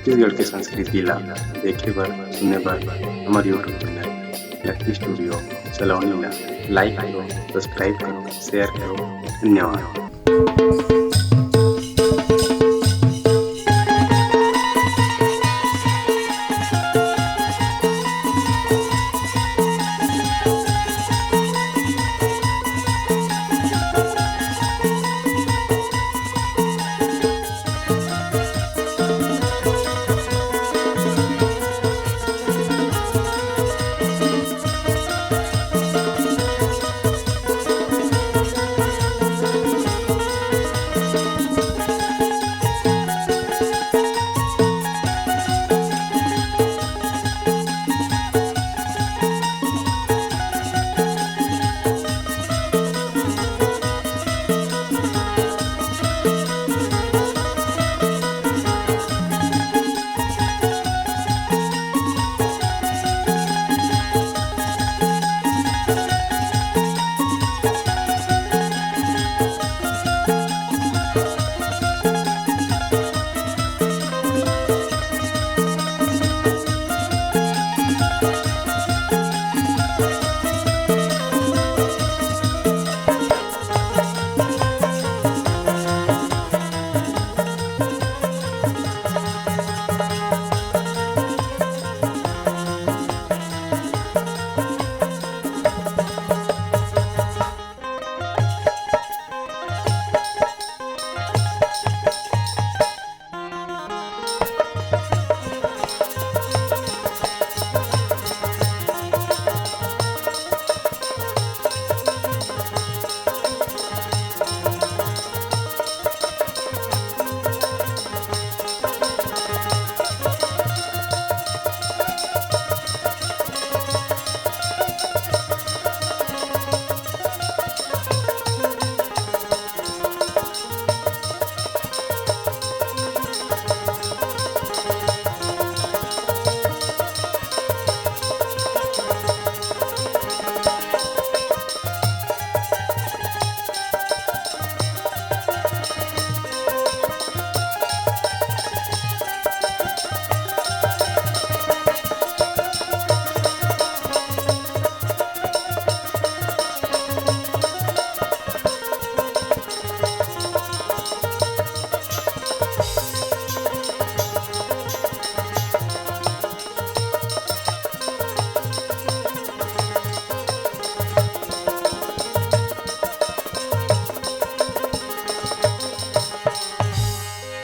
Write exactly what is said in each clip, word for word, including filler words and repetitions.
छत्तीसगढ़ के संस्कृति ला देखे बर, सुने बर हमर YouTube चैनल लक्की स्टूडियो सलोनी ला like करो, subscribe करो, share करो। धन्यवाद।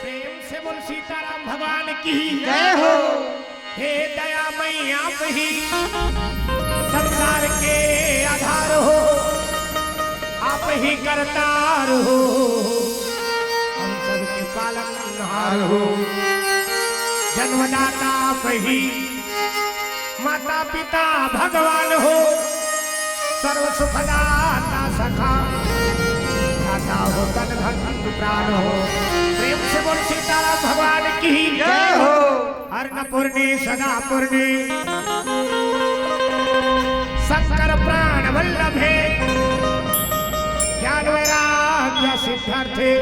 प्रेम से बोल सीताराम भगवान की। जय हो। हे दयामयी, आप ही संसार के आधार हो, आप ही करतार हो, हम सबके पालनहार हो, जन्मदाता आप ही, माता पिता भगवान हो, सर्व सुखदाता सखा, दाता हो तन धन प्राण हो। प्रेम से बोल सीताराम भगवान की। जय हो। अन्नपूर्णे सदापूर्णे शंकर प्राण वल्लभे, ज्ञान वैराग्य सिद्धार्थे,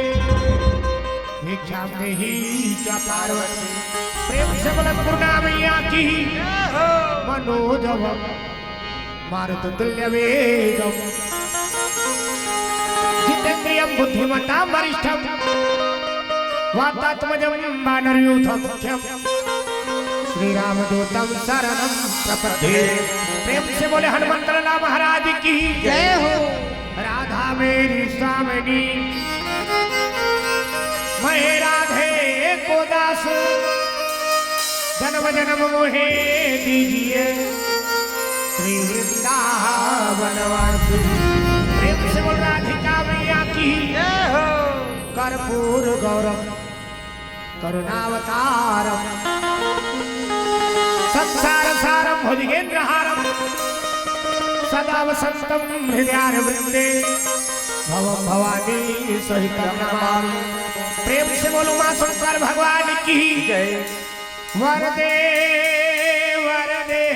भिक्षां देहि च पार्वती। प्रेम से बोल अन्नपूर्णा मैया की। जय हो। मनोजव मारुततुल्यवेगम्। जितेन्द्रियं बुद्धिमतां वरिष्ठं वातात्मजं वानरयूथमुख्यं श्रीरामदूतं शरणं प्रपद्ये। प्रेम से बोले हनुमंत लाला महाराज की। जय हो। राधा मेरी स्वामिनी, मैं राधे को दास, जन्म जन्म मोहे दीजिए श्री वृंदावन वासी। प्रेम से बोल राधिका मैया की। जय हो। कर्पूर गौरम करुणावतारम संसार सारम भुजगेंद्रहारम सदा वसंतम हृदयार वृंदे भवम भवानी सहित नमामि। प्रेम से बोलो माँ शंकर भगवान की। जय। वरदे वरदे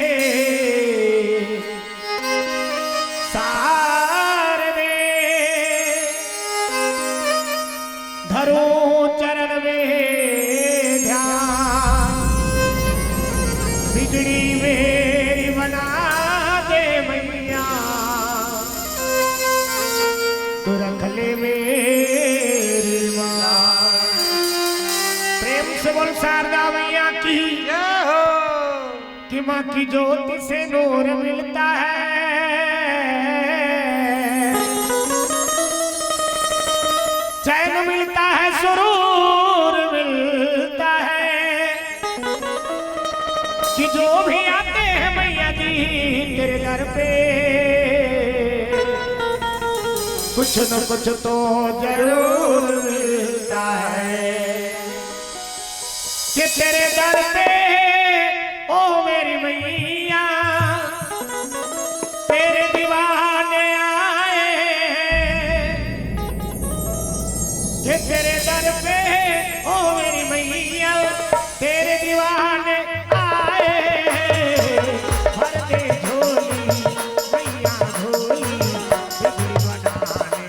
शारदे धरो चरण में ध्यान। रख ले मेरी माँ। प्रेम से बोल शारदा मैया की। जय हो। कि माँ की ज्योति से नूर मिलता है, चैन मिलता है, सुरूर मिलता है। कि जो भी आते हैं मैया जी तेरे दर पे, कुछ न कुछ तो जरूर मिलता है। कि तेरे दर पे, ओ मेरी मैया, तेरे दीवाने आए हैं। कि तेरे दर पे, ओ मेरी मैया, तेरे दीवाने आए हैं। भर दे झोली मैया भोली, बिगड़ी बनाने।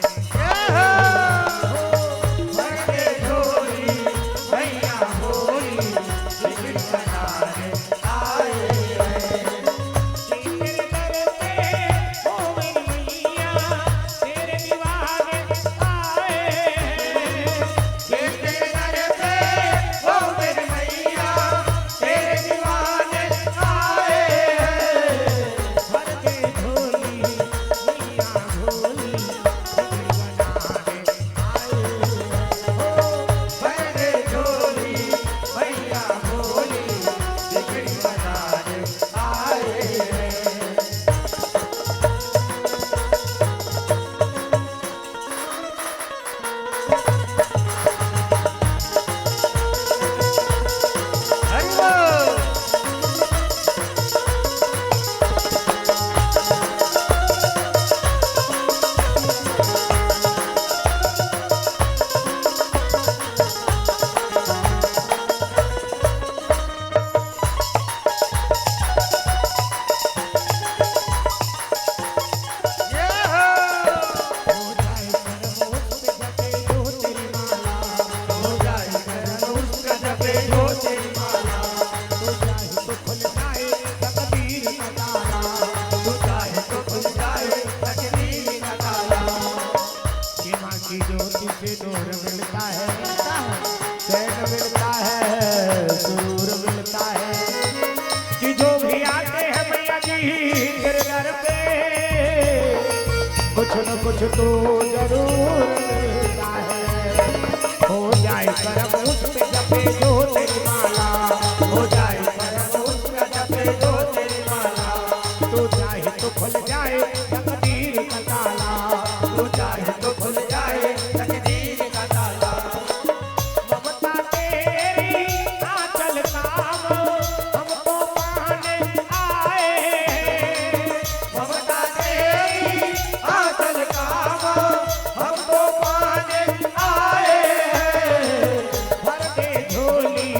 भर दे झोली मैया भोली, बिगड़ी बनाने आए हैं। तेरे दर पे, ओ मेरी मैया, तेरे दीवाने आए हैं। तेरे दर पे, ओ मेरी मैया, तेरे दीवाने आए हैं। भर दे झोली मैया भोली, बिगड़ी बनाने आए हैं। ओ भर दे झोली मैया भोली, बिगड़ी बनाने आए हैं। कि माँ की ज्योति से नूर मिलता है, चैन मिलता है, सुरूर मिलता है। कि जो भी आते हैं मैया जी तेरे दर पे, कुछ न कुछ तो जरूर मिलता है। हो जाए करम उस पे जपे जो तेरी माला, हो जाए करम उस पे जपे जो तेरी माला। तू चाहे तो खुल जाए तकदीर का ताला, तू चाहे तो खुल जाए तकदीर का ताला। ममता तेरी आंचल का वो हमको पाने आए। ममता तेरी आंचल का वो हमको पाने आए। भर दे झोली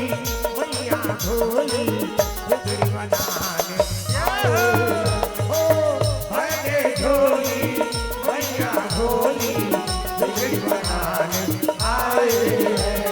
मैया भोली, बिगड़ी बनाने आए। ओ भर दे झोली मैया भोली, बिगड़ी बनाने आए हैं।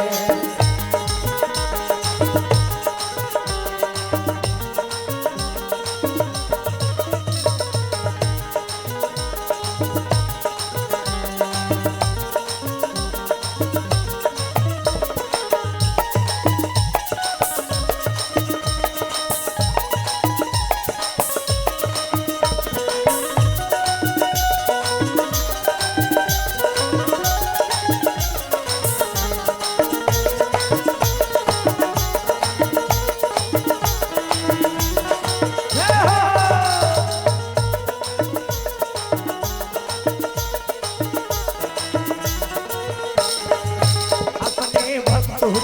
अपने भक्तों को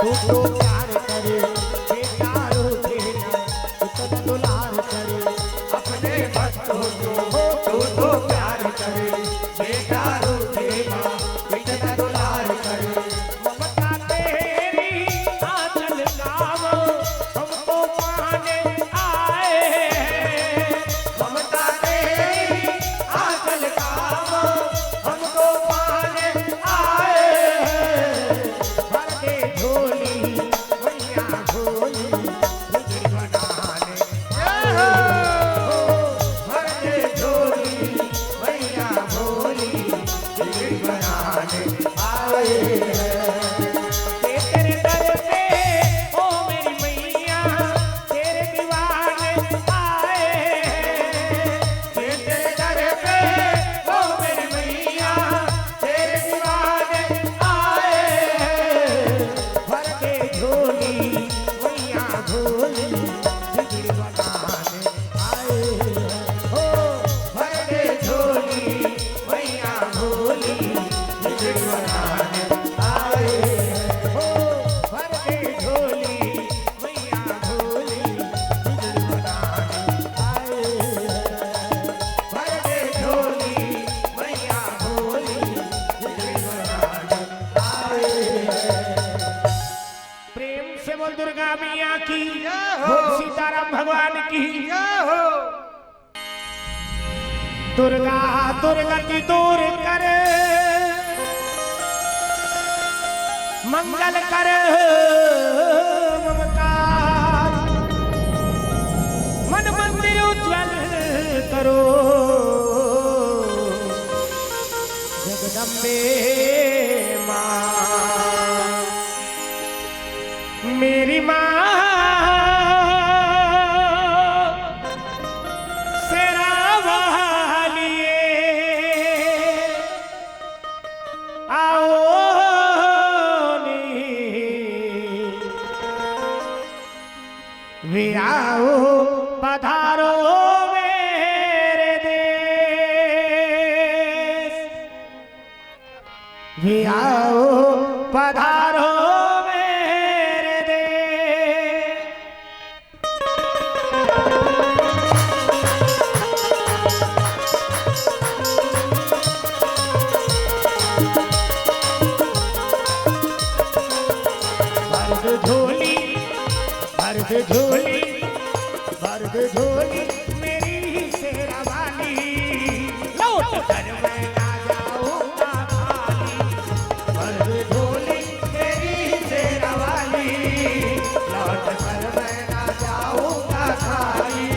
तू तो प्यार करे, बेटा रो देना, इतना दुलार करे। अपने भक्तों को तू तो प्यार करे, बेटा रो देना, इतना दुलार करे। ममता तेरी आंचल का वो हमको पाने आए हैं। ममता तेरी आंचल का वो हमको पाने आए हैं। भर दे झोली आए हैं। ये तेरे दर पे, ओ मेरी मैया, तेरे दीवाने आए हैं। ये तेरे दर पे, ओ मेरी मैया, तेरे दीवाने आए हैं। भर दे झोली मैया भोली, बिगड़ी बनाने आए हैं। हो, भर दे झोली मैया भोली, बिगड़ी बनाने आए हैं। हो, भर दे झोली मैया भोली, बिगड़ी बनाने आए हैं। भर दे झोली मैया भोली, बिगड़ी बनाने आए हैं। प्रेम से बोल दुर्गा मैया की, जय हो। बोल सीताराम भगवान की। जय हो। दुर्गा दुर्गति दूर कर, मंगल कर ममकार, मन मंदिर उज्जवल करो जगदम्बे माँ। मेरी माँ शेरा वाली, आओ नी, वे आओ, पधारो मेरे देश। वे आओ, पधारो मेरे देश। भर दे झोली, भर दे झोली, भर दे झोली मेरी शेरा वाली, लौट कर मैं ना जाऊंगा खाली। भर दे झोली मेरी शेरा वाली, लौट कर मैं ना जाऊंगा खाली।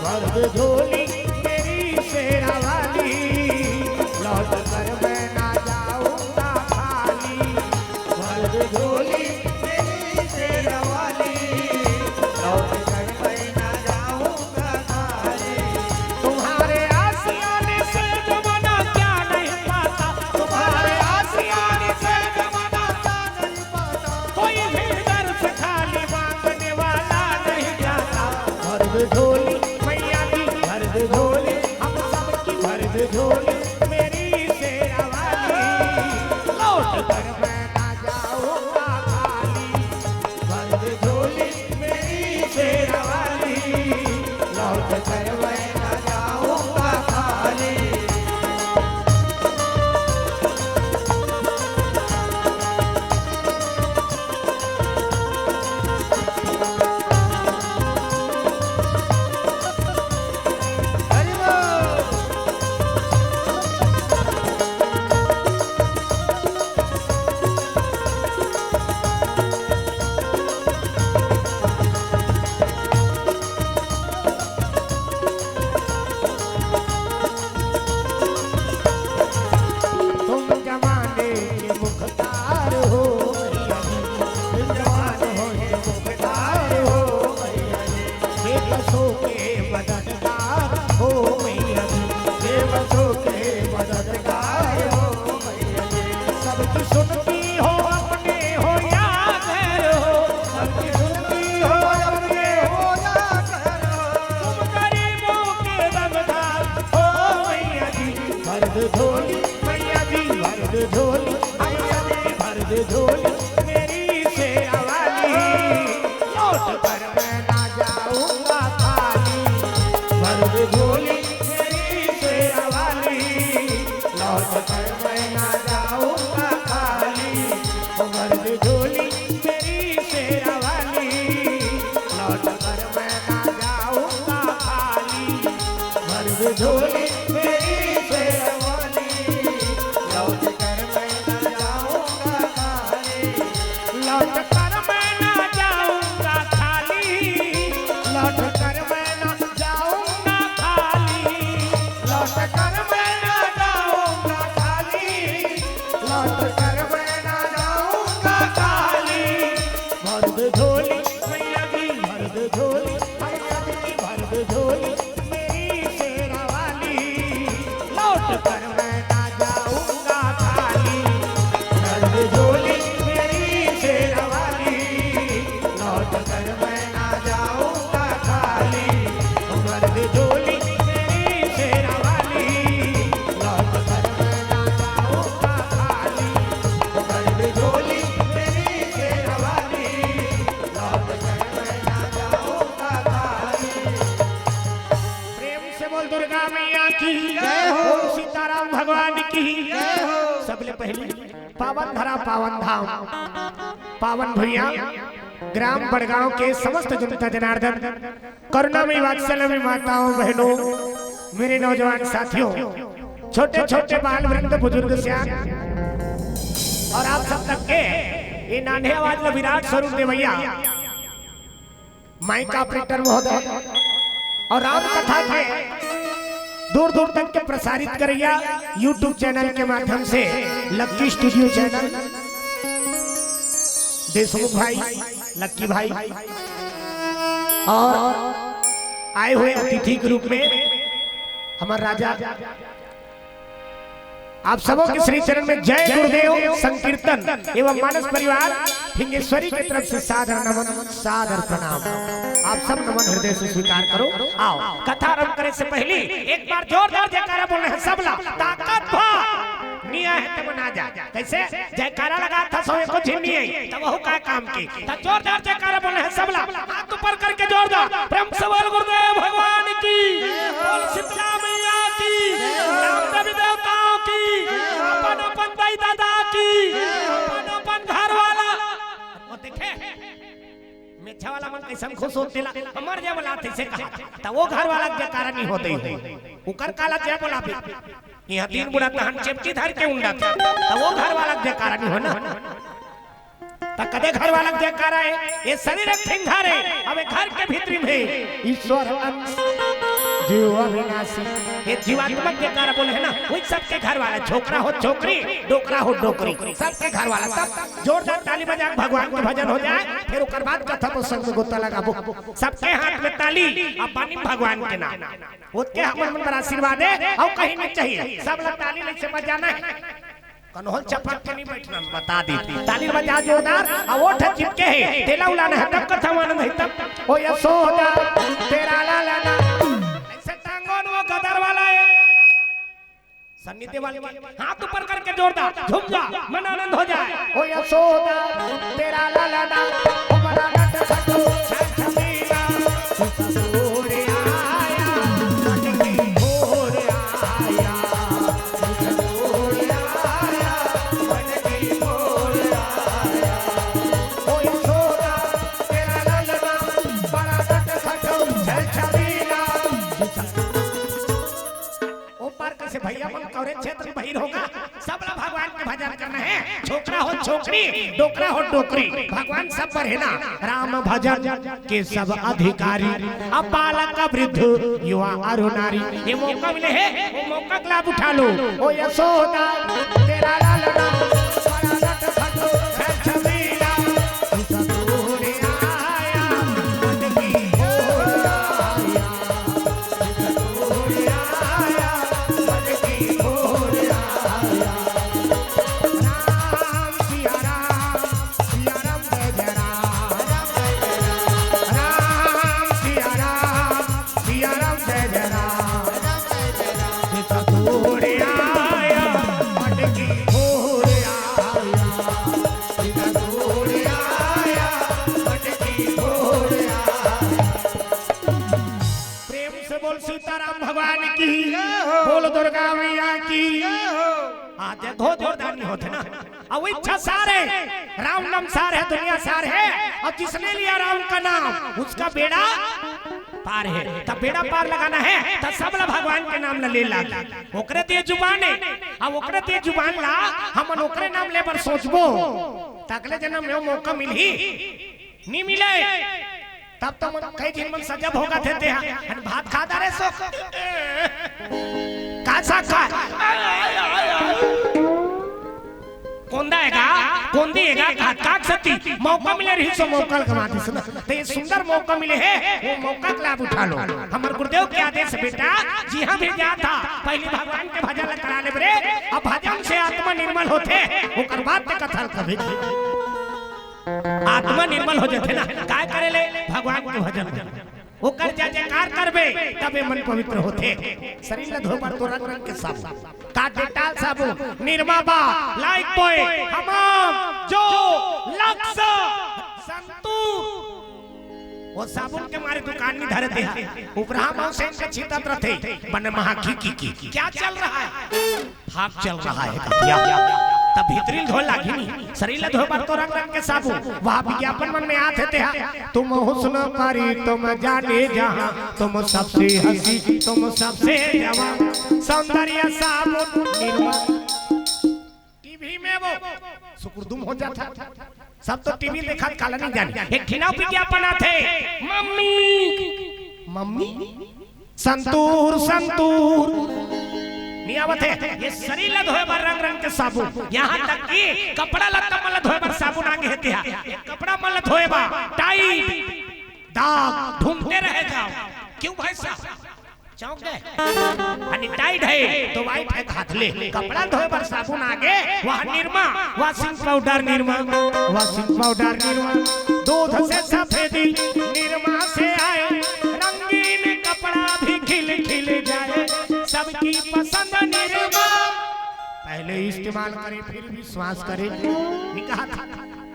भर दे झोली मेरी शेरा वाली, लौट कर मैं ना जाऊंगा खाली। भर दे झोली मेरी शेरा वाली, लौट कर मैं ना जाऊंगा खाली। तुम्हारे आशियाने से जमाना क्या नहीं पाता, तुम्हारे आशियाने से जमाना क्या नहीं पाता। कोई भी दर से खाली मांगने वाला नहीं जाता। भर दे झोली मैया की, भर दे झोली हम सबकी, भर दे झोली मेरी शेरा वाली। लौट कर मैं ना जाऊंगा खाली। भर दे झोली मेरी शेरा वाली, लौट कर मैं ना जाऊंगा खाली। तुम जमाने के मुख्तार हो मैया जी, तुम जमाने के मुख्तार हो मैया जी, बेबसों के मददगार हो मैया जी, बेबसों के मददगार हो मैया जी। सबकी सुनती हो अपने हो या गैर हो, सबकी सुनती हो अपने हो या गैर हो, तुम गरीबों के दमदार हो मैया जी। भर दे झोली मैया जी, भर दे झोली मैया जी, भर दे झोली मेरी शेरा वाली। लौट कर मैं ना जाऊंगा खाली। भर दे झोली मेरी शेरा वाली। लौट कर मैं ना जाऊंगा खाली। भर दे झोली मेरी शेरा वाली। लौट कर मैं ना जाऊंगा खाली। भर दे झोली मेरी शेरा वाली। लौट कर मैं ना जाऊंगा खाली। लौट कर मैं ना जाऊंगा खाली। भर दे झोली मैया की, भर दे झोली, मैया की भर दे झोली, मेरी शेरा वाली। लौट कर मैं ना जाऊंगा खाली। भर दे झोली मेरी शेरा वाली। लौट कर मैं ना जाऊंगा खाली। भर दे झोली मेरी शेरा वाली। लौट कर मैं ना जाऊंगा खाली। भर दे झोली मेरी शेरा वाली। लौट कर मैं ना जाऊंगा खाली। प्रेम से बोल दुर्गा मैया की जय हो। बोल सीताराम भगवान की जय हो। सबले पहले पावन धरा पावन धाम, पावन भुइयां, ग्राम बड़गांव के समस्त जनता जनार्दन, करुणामयी वात्सल्यमयी माताओं बहनों, मेरे नौजवान साथियों, छोटे छोटे बाल वृंद बुजुर्ग सियान, और आप सब तक के ये नान्हे आवाज में विराट स्वरूप देवैया, माइक ऑपरेटर महोदय, और राम कथा के दूर दूर तक के प्रसारित करैया YouTube चैनल के माध्यम से, लक्की स्टूडियो चैनल, देशमुख भाई, लक्की भाई, और आए हुए अतिथि के रूप में हमारे राजा, आप सबों के श्री चरण में जय गुरुदेव संकीर्तन एवं मानस परिवार फिंगेश्वरी की तरफ से सादर नमन, सादर प्रणाम। आप सब नमन हृदय से स्वीकार करो। आओ, कथा आरंभ करे से पहले एक बार जोरदार जयकारा बोलना है सबला, ताकत भा निया है तब ना जा। कैसे? जयकारा लगा था सौ एको झिन्नी है, तब वो का काम की। तो जोरदार जयकारा बोलना है सबला, हाथ ऊपर करके जोरदार प्रेम से बोल गुरुदेव भगवान की, बोल शीतला मैया की, नाम देवी देवताओं की, अपन अपन दाई दादा की, अपन अपन घर वाला। वो देखे, मेछा वाला मन कैसन खुश होते ला, हमर जे वाला थे से कहा, त वो घर वाला के जयकारा नहीं होते हो। उकर काला जय बोला भी। यहाँ तीन बुढ़ा तहन चेपटी धर के उंडा था, त वो घर वाला के जयकारा नहीं हो ना। त कदे घर वाला के जयकारा है, ये शरीर एक ठिंगार है, अब ये घर के भीतरी में ईश्वर अंश, जीव अविनाशी, ये जीवात्मक जयकारा बोले है ना, वही सबके घर वाला, छोकरा हो छोकरी, डोकरा हो डोकरी, सबके घर वाला। तब जोरदार ताली बजा के भगवान के भजन हो जाए, फिर ओकर बाद कथा प्रसंग में गोता लगाबो। सबके हाथ में ताली, अब बानी भगवान के नाम। ओतके हमर मन बर आशीर्वाद है, अउ कहीं नहीं चाहिए। सब ला ताली नहीं से बजाना है। कनहोल चपक के नहीं बैठना, बता दी। ताली बजा जोरदार, आ ओठ चिपके है, तेला उलाना है, तब कथा में आनंद है, तब। ओ यशोदा, तेरा लाला ना। ऐसे टांगों वो गदर वाला है। सन्नी देवल के हाथ ऊपर करके जोरदार झूम जा, मन आनंद हो जाए। ओ यशोदा, तेरा लाला ना, ओ बड़ा नट खटो, छठ मेरा, तू ससुर आया, नट की भोर आया, तू ससुर आया, नट की भोर आया। ओ यशोदा, तेरा लाला ना, बड़ा नट खटो, छठ मेरा, तू ससुर ओ पार कैसे भैया मन कवरेज क्षेत्र में बहिर होगा, सब ला भगवान के भजन करना है। छोकरा हो छोकरी, डोकरा हो डोकरी, भगवान सब पर है ना। राम भजन के सब अधिकारी, अब बालक वृद्ध युवा अरु नारी। ये मौका मिले है, वो मौका का लाभ उठा लो। ओ यशोदा, तेरा लालना, बड़ा नट खटो, छठ मेरा, तू ससुर आया, मन की ओर आया। प्रेम से बोल सीताराम भगवान की, जय हो। बोल दुर्गा मैया की। जय हो। आ देखो जोरदार नहीं होते ना। अब वो इच्छा सार है, राम नाम सार है, दुनिया सार है। अब जिसने लिया राम का नाम, उसका बेड़ा पार है। तब बेड़ा पार लगाना है, तब सब ला भगवान के नाम ला ले लाग। ओकरे ते जुबान है, अब ओकरे ते जुबान ला हमन ओकरे नाम ले बर सोचबो, त अगले जन्म में वो मौका मिलही। नी मिले, तब तो मन कई दिन मन सजब होगा थे ते हा। अन भात खा डारे सो का सा खा। कोंदा हे गा, कोंदी हे गा, काट काट सकती। मौका मिले रही सो मौका ल गवा दिस ना। त ये सुंदर मौका मिले हे, वो मौका के लाभ उठा लो। हमर गुरुदेव के आदेश हे बेटा, जिहां भी जाथा, पहली भगवान के भजन ल करा लेबे रे। अब भजन से आत्मा निर्मल होथे, ओकर बाद ते कथा ल कबे। आत्मा निर्मल हो जाथे ना, काय करे ले? भगवान के भजन। ओकर जय जयकार करबे, तबे मन पवित्र होथे। शरीर ल धोए बर तो रंग रंग के साबुन, का डेटॉल साबुन, निरमा बा, लाइफ बॉय, हमाम, जो, लक्स, संतूर। वो साबुन के मारे दुकान नइ धरे तेहा। उपराहा मौसेन के छीतत रथे, बने महा की, की, की, की। क्या चल रहा है? फाक चल रहा है कथिया। तब भीतरी ल धोए लागही नी। शरीर ल धोए बर तो रंग रंग के साबुन। वहाँ विज्ञापन मन में आत हे तेहा, तुम हुस्न परी तुम जाने जहाँ, तुम सबसे हसी तुम सबसे जवान, सौंदर्य साबुन निरमा। टीवी में वो सुकुरदुम हो जाथा। सब तो टीवी देखत काला नइ जाने। एक ठिन अउ विज्ञापन आथे, मम्मी, मम्मी, संतूर, संतूर। नइ आवत हे। ये शरीर ल धोए बर रंग रंग के साबुन, यहाँ तक कि कपड़ा लत्ता मन ल धोए बर साबुन आगे हे तेहा। कपड़ा मन ल धोए बर टाइट, दाग ढूंढते रह जाओ। क्यों भाई साहब? चौंक गए? यानी टाइट है तो वाइट है, हाथ ले। कपड़ा धोए बर साबुन आगे, वह Nirma, washing powder Nirma, washing powder Nirma, दूध से सफेदी निरमा से आए, रंगीन कपड़ा भी खिल खिल जाए, सबकी पसंद निरमा। पहले इस्तेमाल करें, फिर विश्वास करें, ये कहा था।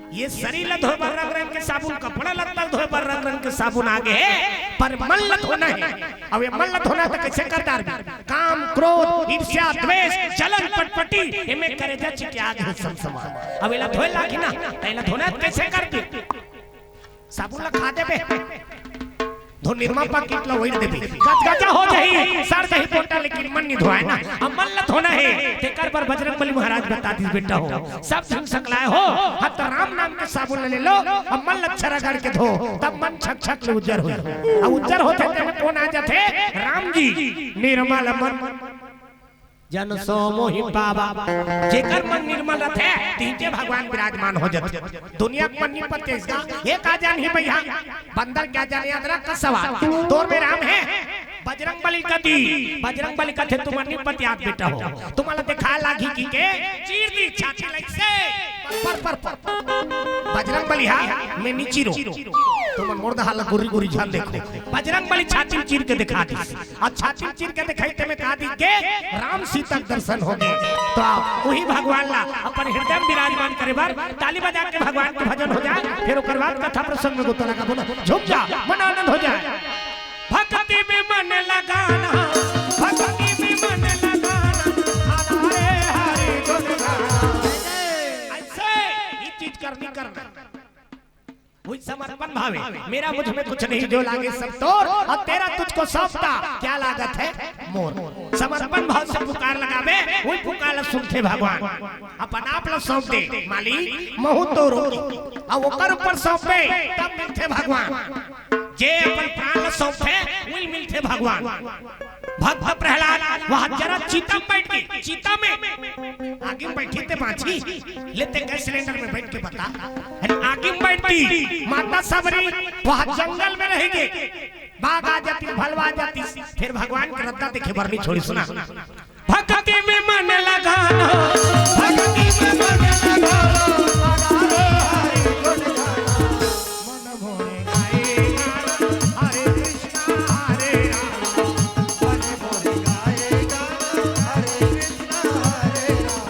ये शरीर ल धोए बर रंग रंग के साबुन, कपड़ा लत्ता ल धोए बर रंग रंग के साबुन आगे हे, पर मन ल धोना हे। अब ये मन ल धोना हे त कइसे कर डारबे? काम, क्रोध, ईर्ष्या, द्वेष, जलन, पटपटी, एमे करेजा चिटिया गे हे समसमा। अब एला धोए लागही ना, त एला धोना हे त कइसे करबे? साबुन ल खा देबे, धो निरमा पाकिट ल ओइर देबे, गजगजा हो जाही, सड़ जाही पोटा, लेकिन मन नइ धोआय ना। अब मन ल धोना हे, तेकर बर बजरंग बली महाराज बता दिस, बेटा हो, सब झन सकलाय हो, हां त राम नाम के साबुन ल ले लो, अब मन ल अच्छा रगड़ के धो, तब मन छक छक ले उज्जर होही। अब उज्जर होथे तेमे कोन आ जाथे? राम जी। निर्मल मन जन सो मोहि पावा। जेकर मन निर्मल रथे, तिही के भगवान विराजमान हो जाथे। दुनिया के मन नइ पते इसका, ये का जानही भैया, बंदर क्या जाने अदरक का स्वाद। तोर में राम हे, बजरंग बली कति, बजरंग बली कथे, तुमन नइ पतियात बेटा हो, तुमन ला देखा लागी कि के चीर दी छाती लइसे, पर, पर, पर, पर। बजरंग बली हा, मैं नइ चीरो। तुमन मोर दहा ला गुरी गुरी झन देखो। बजरंग बली छाती चीर के देखा दी। अब छाती चीर के देखाही तेमे का दिख गे? राम सीता के दर्शन हो गे। त उही भगवान ला अपन हृदय में विराजमान करे बर ताली बजा के भगवान के भजन हो जाए, फिर ओकर बाद कथा प्रसंग में गोता लगाबो ना। झूम जा, मन आनंद हो जाए। भक्ति में मन लगाना, भक्ति में मन लगाना, हरे हरे गुण गाना। ऐसे ये चीज करनी करना। वही समर्पण भाव हे, मेरा मुझ में कुछ नहीं, जो लागे सब तोर, और तेरा तुझको सौंपता, क्या लागत है मोर। समर्पण भाव से पुकार लगाबे, वही पुकार ला सुनथे भगवान। अपन आप ला सौंप दे, मालिक महूं तोरो, अउ ओकर ऊपर सौंपबे, तब मिलथे भगवान। जे अपन प्राण ला सौंपथे, वही मिलथे भगवान। भक्त प्रहलाद वह जरा चिता में बैठ के, चिता में, आगी में बैठी ते बांची, ले ते गैस सिलेंडर में बैठ के बता। अरे आगी में बैठती माता सबरी, वह जंगल में रह गे, बाघ आ जाती, भलवा आ जाती, फिर भगवान के रद्दा देखे बर नइ छोड़ी। सुना, भक्ति में मन लगाना, भक्ति में मन लगाना, हरे हरे गुण गाना। मन मोरे गाए गाना, हरे कृष्णा हरे राम। मन मोरे गाए गाना, हरे कृष्णा हरे राम।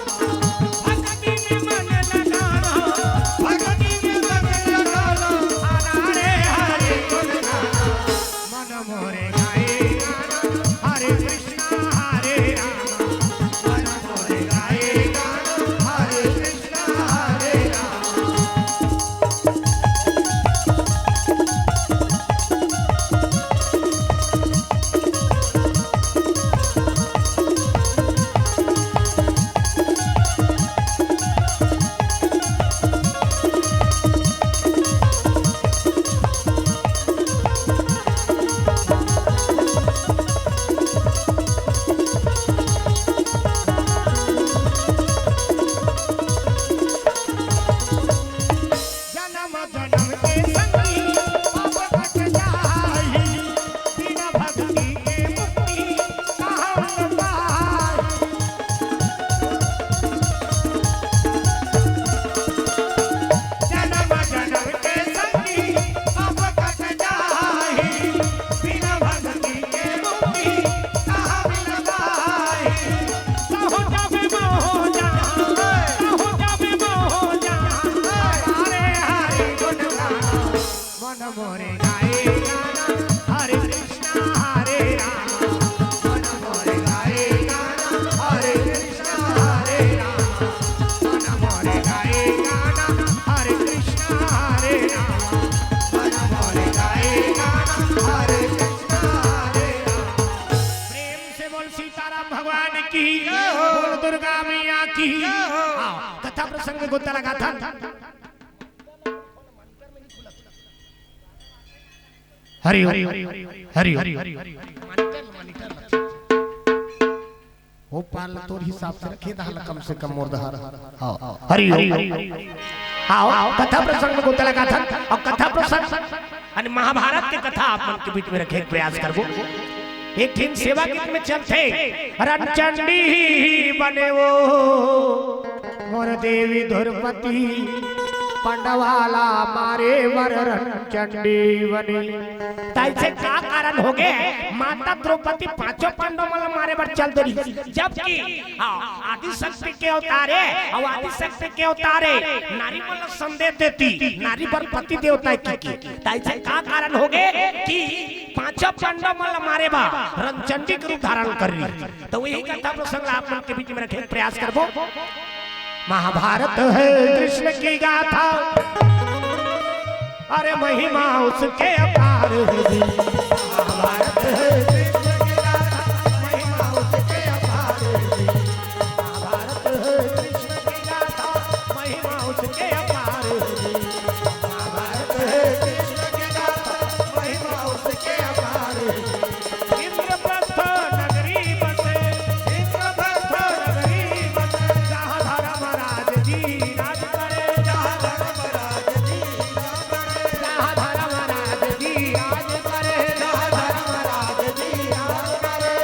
भक्ति में मन लगाना, भक्ति में मन लगाना, हरे हरे गुण गाना। मन मोरे गाए गाना, हरे कृष्णा हरे राम। मन मोरे गाए गाना, मोरे गाए गाना, हरे कृष्णा हरे राम। मन मोरे गाए गाना, हरे कृष्णा हरे राम। मन मोरे गाए गाना, हरे कृष्णा हरे राम। मन मोरे गाए गाना, हरे कृष्णा हरे राम। प्रेम से बोल सीताराम भगवान की, जय हो। बोल दुर्गा मैया की। जय हो। आओ, कथा प्रसंग गोता लगाथन। हरि ओम, हरि ओम, हरि ओम। वो पाल तोर हिसाब से रखे दहल कम से कम मोर दहल। हाँ, हरि ओम। आओ, कथा प्रसंग में गोता लगाथन। अउ कथा प्रसंग, यानी महाभारत के कथा आप मन के बीच में रखे के प्रयास करबो। एक ठिन सेवा गीत में चलथे, रणचंडी बने वो मोर देवी द्रौपदी, पांडवा ला मारे बर रणचंडी बने। त अइसे का कारण होगे, माता द्रौपदी पांचों पांडव मन ला मारे बर चल दे रही, जबकि, हाँ, आदि शक्ति के अवतार हे, अउ आदि शक्ति के अवतार हे, नारी मन ला संदेश देती, नारी बर पति देवता हे कि, कि। त अइसे का कारण होगे कि पांचों पांडव मन ला मारे बर रणचंडी के रूप धारण कर रही। त वही कथा प्रसंग ला आप मन के बीच में रखे के प्रयास करबो। महाभारत है कृष्ण की गाथा, अरे महिमा उसके अपार है जी। महाभारत है कृष्ण की गाथा, महिमा उसके अपार है जी। महाभारत है कृष्ण की गाथा, महिमा उसके अपार है जी। महाभारत है कृष्ण की गाथा, महिमा उसके अपार है जी। इंद्रप्रस्थ नगरी बसे, इंद्रप्रस्थ नगरी बसे, जहाँ धर्मराज जी राज करे, जहाँ धर्मराज जी राज करे, जहाँ धर्मराज जी राज करे, जहाँ धर्मराज जी राज करे।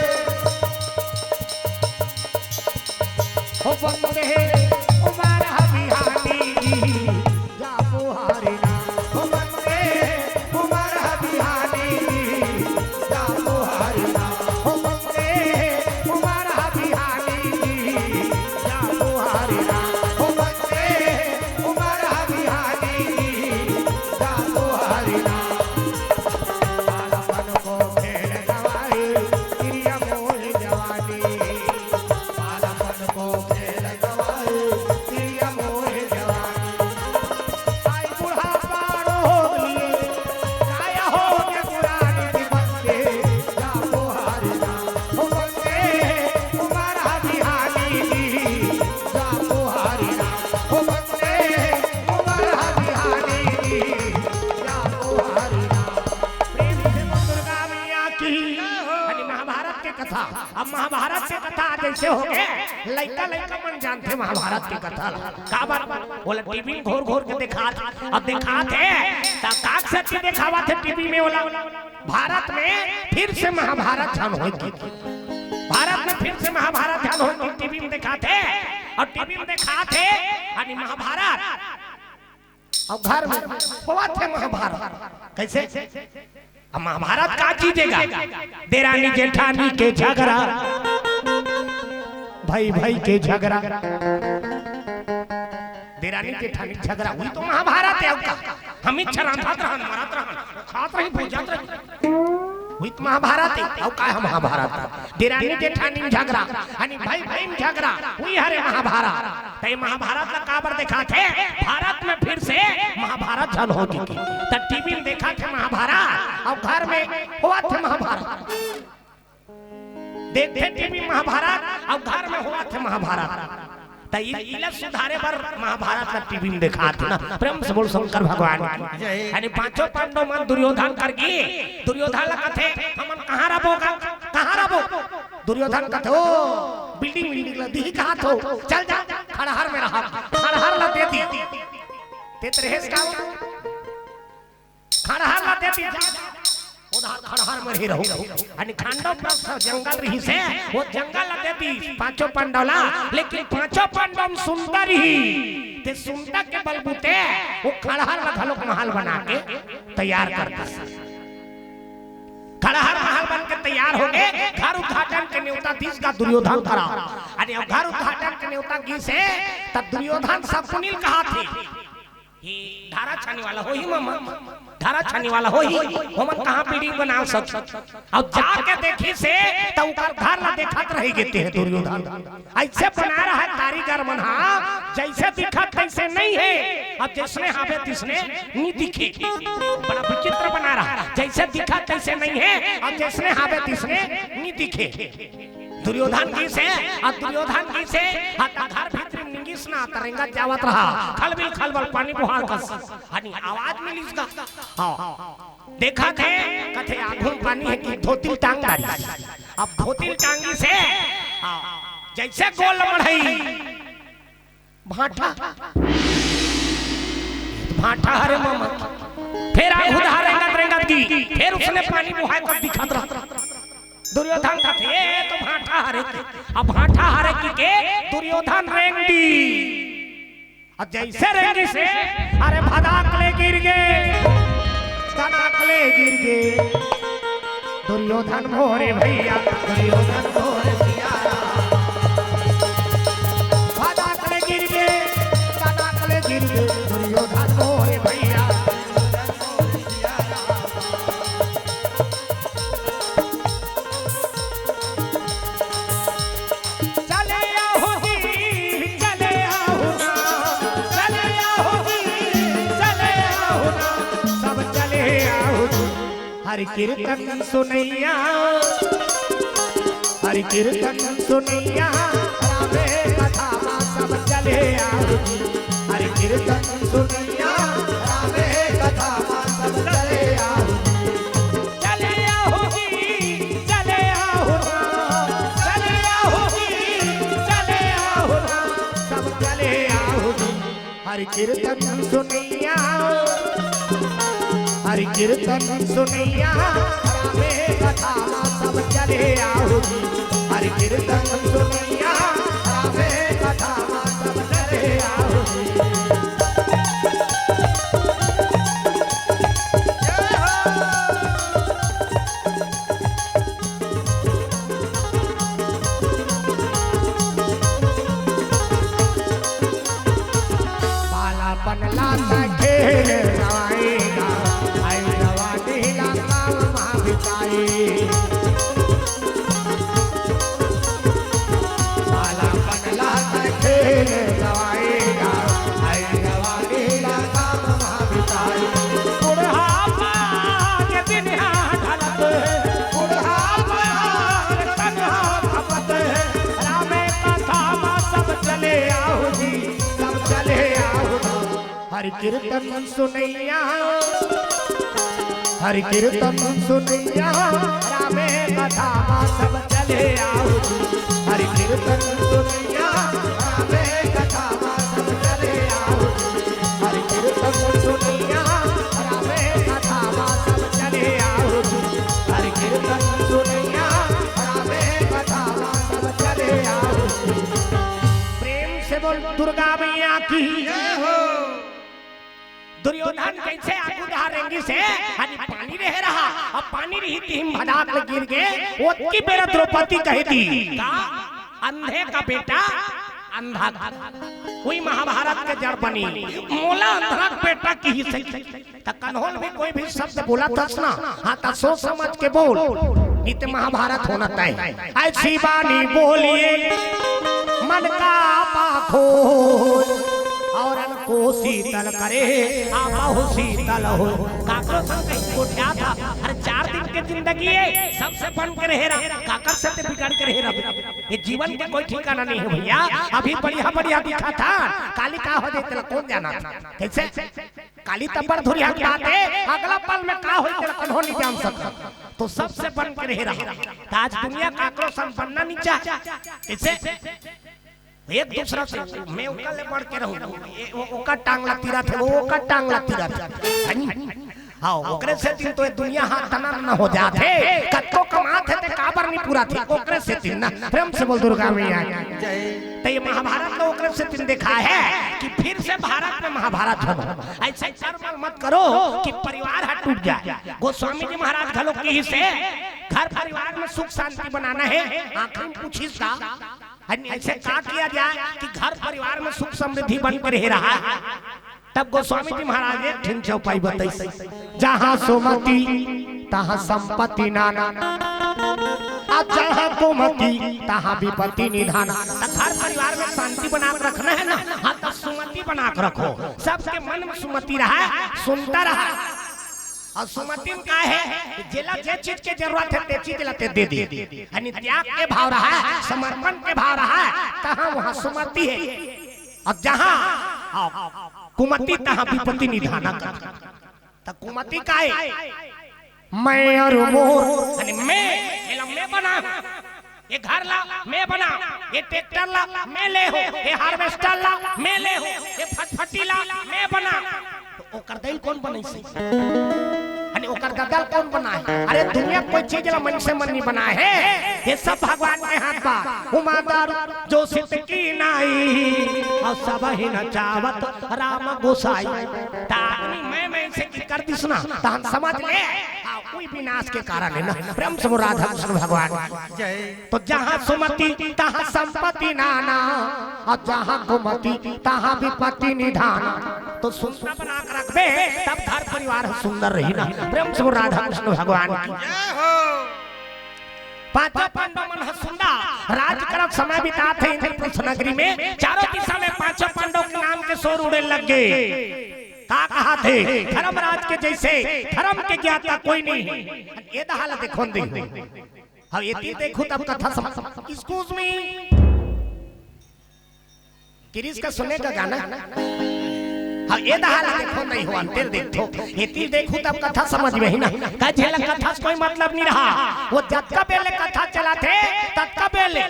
हो वंदे कुमार बिहारी, जापो हरि नाम। हो वंदे कुमार बिहारी, जापो हरि नाम। हो वंदे कुमार बिहारी, जापो हरि नाम। हो वंदे कुमार बिहारी, जापो हरि नाम। बालपन को खेल गवाए, प्रिय मोहि जवानी। बालपन को खेल गवाए, प्रिय मोहि जवानी। आई बुढ़ापा रोग लिए, काया हो के पुरानी दिवस के, जापो हरि नाम। हो वंदे कुमार बिहारी जी, जापो हरि नाम। हो वंदे कुमार बिहारी जी, जापो हरि नाम। प्रेम से बोल दुर्गा मैया की। यानी महाभारत के कथा। अब महाभारत के कथा जइसे होगे, लइका लइका मन जानथे महाभारत के कथा ला। काबर? ओला टीवी में घोर घोर के देखात, अब देखात हे, त काक सच्ची देखावत हे टीवी में ओला। भारत में फिर से महाभारत झन होय के। भारत में फिर से महाभारत झन होय के टीवी में देखात हे, अउ टीवी में देखात हे, यानी महाभारत। अउ घर में होवत हे महाभारत। कइसे? अब महाभारत का चीज हे गा? देरानी जेठानी के झगरा, भाई भाई के झगरा। देरानी जेठानी के झगरा, वही तो महाभारत हे। अउ का? हम ही छरांधात रहन, मरत रहन, खात रही, भूजत रही। वही तो महाभारत हे। अउ का हे महाभारत? देरानी जेठानी में झगरा, यानी भाई भाई में झगरा, वही हरे महाभारत। त ये महाभारत ला काबर देखात हे? भारत में फिर से महाभारत झन हो चुकी। त टीवी में देखात हे महाभारत, अउ घर में होवत हे महाभारत। देखथे टीवी महाभारत, अउ घर में होवत हे महाभारत। त इ-, इला सुधारे बर महाभारत ला टीवी में देखात हे ना। प्रेम से बोल शंकर भगवान की। जय। यानी पांचों पांडव मन दुर्योधन कर गी, दुर्योधन ला कथे, "हमन कहाँ रबो गा? कहाँ रबो?" दुर्योधन कथे, "ओ, बिल्डिंग, बिल्डिंग ला दिही कहाथो, चल जा, खड़हर में रहा, खड़हर ला दे दी।" ते त रहेस का? खड़हर ला दे दी, जा। ओदहर खड़हर में ही रहो। यानी खांडव प्रस्थ जंगल रहिसे, वो जंगल ला दे दी पांचों पांडव ला, लेकिन पांचों पांडव सुनता रही, ते सुनता के बलबूते वो खड़हर ला घलोक महल बना के तैयार कर दिस। खड़हर महल बन के तैयार होगे, घर उद्घाटन के नेवता दिस गा दुर्योधन करा। अरे अब घर उद्घाटन के नेवता गिसे, त दुर्योधन शकुनि ल कहाथे, कि धारा छानी वाला होही मामा, धारा छानी वाला होही, ओमन कहाँ पीढ़ी बना सक। अब जाके देखिस त ओकर घर ला देखत रहि गे ते हे दुर्योधन। अइसे बना रहा कारीगर मन हा, जइसे दिखत तइसे नइ हे, अब जइसने हावे तइसने नइ दिखे। बड़ा विचित्र बना रहा, जइसे दिखत तइसे नइ हे, अब जइसने हावे तइसने नइ दिखे। दुर्योधन गिस हे, अउ दुर्योधन गिस हे, अउ घर भीतरी निंगिस ना, त रेंगत जावत रहा, खलबिल खलबल पानी बोहार कस, हनी आवाज मिलिस गा। हाँ, देखत हे, कथे आघू म पानी हे कि धोती ल टांग डारिस। अब धोती ल टांगिस हे, हाँ, जइसे गोल मढ़ई, भांठा, भांठा हरे मामा। फेर आघू डहर रेंगत रेंगत गिस, फेर ओइसने पानी बोहाय कस दिखत रहा। दुर्योधन कथे, "ए तो भांठा हरे के।" अब भांठा हरे कहिके दुर्योधन रेंग दिस। अब जइसे रेंगिस हे, अरे भदाक ले गिर गे, तनाक ले गिर गे। दुर्योधन मोरे भइया, दुर्योधन मोरे भइया। भदाक ले गिर गे, तनाक ले गिर गे, दुर्योधन मोरे भइया। चले आहो जी, चले आहो ना, चले आहो जी, चले आहो ना, सब चले आहो जी। हरि कीर्तन सुनइया, हरि कीर्तन सुनइया, रामे कथा मा सब चले आहो जी। हरि कीर्तन सुनइया, रामे कथा मा सब चले आहो जी। चले आहो जी, चले आहो ना, चले आहो जी, चले आहो ना, सब चले आहो जी। हरि कीर्तन सुनइया, हरि कीर्तन सुनइया, रामे कथा मा सब चले आहो जी। हरि कीर्तन सुनइया, रामे कथा मा सब चले आहो जी। जय हो। बालापन ला त खेल गवाएगा, आई जवानी ला काम मा बिताई। बालापन ला त खेल गवाएगा, आई जवानी ला काम मा बिताई। बुढ़ापा के दिन हा ढलत हे, बुढ़ापा के तन हा खपत हे, रामे कथा मा सब चले आहो जी, सब चले आहो। हरि कीर्तन सुनइया, हरि कीर्तन सुनइया, रामे कथा मा सब चले आहो जी। हरि कीर्तन सुनइया, रामे कथा मा सब चले आहो जी। हरि कीर्तन सुनइया, रामे कथा मा सब चले आहो जी। हरि कीर्तन सुनइया, रामे कथा मा सब चले आहो जी। प्रेम से बोल दुर्गा मैया की। जय हो। दुर्योधन जइसे आघू डहर रेंगिस हे, अरे पानी रहे रहा, अब पानी रही तिही म भदाक ले गिर गे, ओतकी बेरा द्रौपदी कहे दिस, "का? अंधे का बेटा अंधा।" उही महाभारत के जड़ बनी, "मोला अंधरा के बेटा किहिस हे।" त कन्होल भी कोई भी शब्द बोलत हस ना, हाँ, त सोच समझ के बोल, नइ ते महाभारत होना तय। ऐसी बानी बोलिए मन का पाखो, और को शीतल करे, आपहु शीतल हो। काकरो संग कहीं गोठियाथस, अरे चार दिन के जिंदगी हे, सबसे बन के रहे रहा, काकर से ते बिगड़ के रहे रहा। ये जीवन के कोई ठिकाना नइ हे भइया। अभी बढ़िया बढ़िया दिखथस, काली का हो जाही तेला कोन जानत हे। कइसे? काली त अब्बड़ धुरिहा के बात हे, अगला पल में का होही तेला कोनो नइ जान सकत। त सबसे बन के रहे रहा। त आज दुनिया काकरो संग बनना नइ चाहे। कइसे? एक दूसरा से, मैं ओकर ले बढ़ के रहूं, ये, वो, ओकर टांग ला तिरत हे, वो ओकर टांग ला तिरत हे। हाँ, ओकरे सेती तो ये दुनिया हा तना न हो जात हे। कतको कमात हे ते काबर नइ पुरात हे, ओकरे सेती ना। प्रेम से बोल दुर्गा मैया की। जय। त ये महाभारत ला ओकरे सेती देखाय हे कि फिर से भारत में महाभारत हो। अइसे कर्म मत करो कि परिवार हा टूट जाय। गोस्वामी जी महाराज घलो किहिस हे, घर परिवार में सुख शांति बनाना हे। आखिरी में पूछिस का, अइसे का किया जाय कि घर परिवार में सुख समृद्धि बन के रहे रहा? तब गोस्वामी जी महाराज एक ठिन चौपाई बताइस, जहाँ सुमति तहाँ संपत्ति नाना, आ जहाँ कुमति तहाँ विपत्ति निधाना। त घर परिवार में शांति बना के रखना है ना, हाँ, त सुमति बना के रखो, सबके मन में सुमति रहा, सुनता रहा। अउ सुमति म का हे, जेला जे चीज के जरूरत हे, ते चीज ला ते दे दे। यानी त्याग के भाव रहा, समर्पण के भाव रहा, तहाँ वहाँ सुमति हे। अउ जहाँ, हाँ, कुमति तहाँ विपत्ति निधाना कर। त कुमति का हे? मैं अउ मोर, यानी मैं, एला मैं बनाहूँ। ये घर ला मैं बनाहूँ, ये ट्रैक्टर ला मैं ले हूँ, ये हार्वेस्टर ला मैं ले हूँ, ये फटफटी ला मैं बनाहूँ। त ओकर दई ल कोन बनाइस हे? अने ओकर ददा ल कोन बनाए हे? अरे, दुनिया के कोई चीज ला मनसे मन नइ बनाए हे, ये सब भगवान के हाथ बा। उमा दारू जोसित की नाई, अउ सबहि नचावत राम गोसाई। त आदमी मैं, मैं से कि कर दिस ना, तहन समझ ले, हाँ, उही विनाश के कारण हे ना। प्रेम से बोल राधा कृष्ण भगवान। जय। त जहाँ सुमति तहाँ संपत्ति नाना, अउ जहाँ कुमति तहाँ विपत्ति निधाना। त सुंदर बना के रखबे, तब घर परिवार सुंदर रही ना। प्रेम से बोल राधा कृष्ण भगवान की। जय हो। पांचों पांडव मन ह सुंदर राज करत समय बितात हे इंद्रप्रस्थ नगरी में। चारों दिशा में पांचों पांडव के नाम के शोर उड़े लग गे। का कहाथे? धर्मराज के जइसे धर्म के ज्ञाता कोई नहीं हे। ये दहा ला देखो नहीं। हाँ, ये तीर देखो तब कथा समझ। Excuse me। किरिस का सुने का गाना। हाँ, ये दहा ला देखो नहीं हो, अंतेल देखो। ये तीर देखो तब कथा समझ में ही ना। का झेला कथा से कोई मतलब नहीं रहा। वो जतका बेले कथा चलाथे, ततका बेले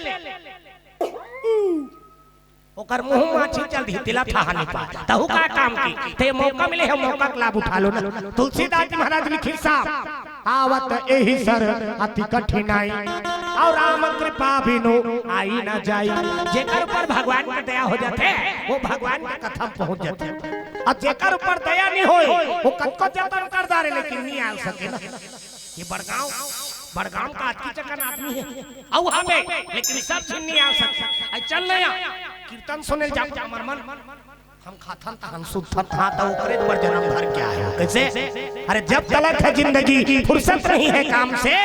ओकर मुंह माछी चल दी, तिला ठहानी पा। तहु का काम की? ते मौका मिले हे, मौका के लाभ उठा लो ना। तुलसीदास जी महाराज लिखिस साहब, आवत एहि सर अति कठिनाई, अउ राम कृपा बिनु आई न जाई। जेकर ऊपर भगवान के दया हो जाथे, वो भगवान के कथा म पहुंच जाथे। अउ जेकर ऊपर दया नहीं होय, वो कतको जतन कर डारे, लेकिन नहीं आ सके ना। ये बड़गांव, बड़गांव का अतकी चकन आदमी हे। अउ हवे, लेकिन सब झिन नहीं आ सके। आई चल नया, कीर्तन सुने ल जाबो हमर मन। हम खाथन तहन सुतथन, हाँ, त ओकरे बर जन्म भर के आए हो। कैसे? अरे, जब तलक है जिंदगी, फुर्सत नहीं है काम से,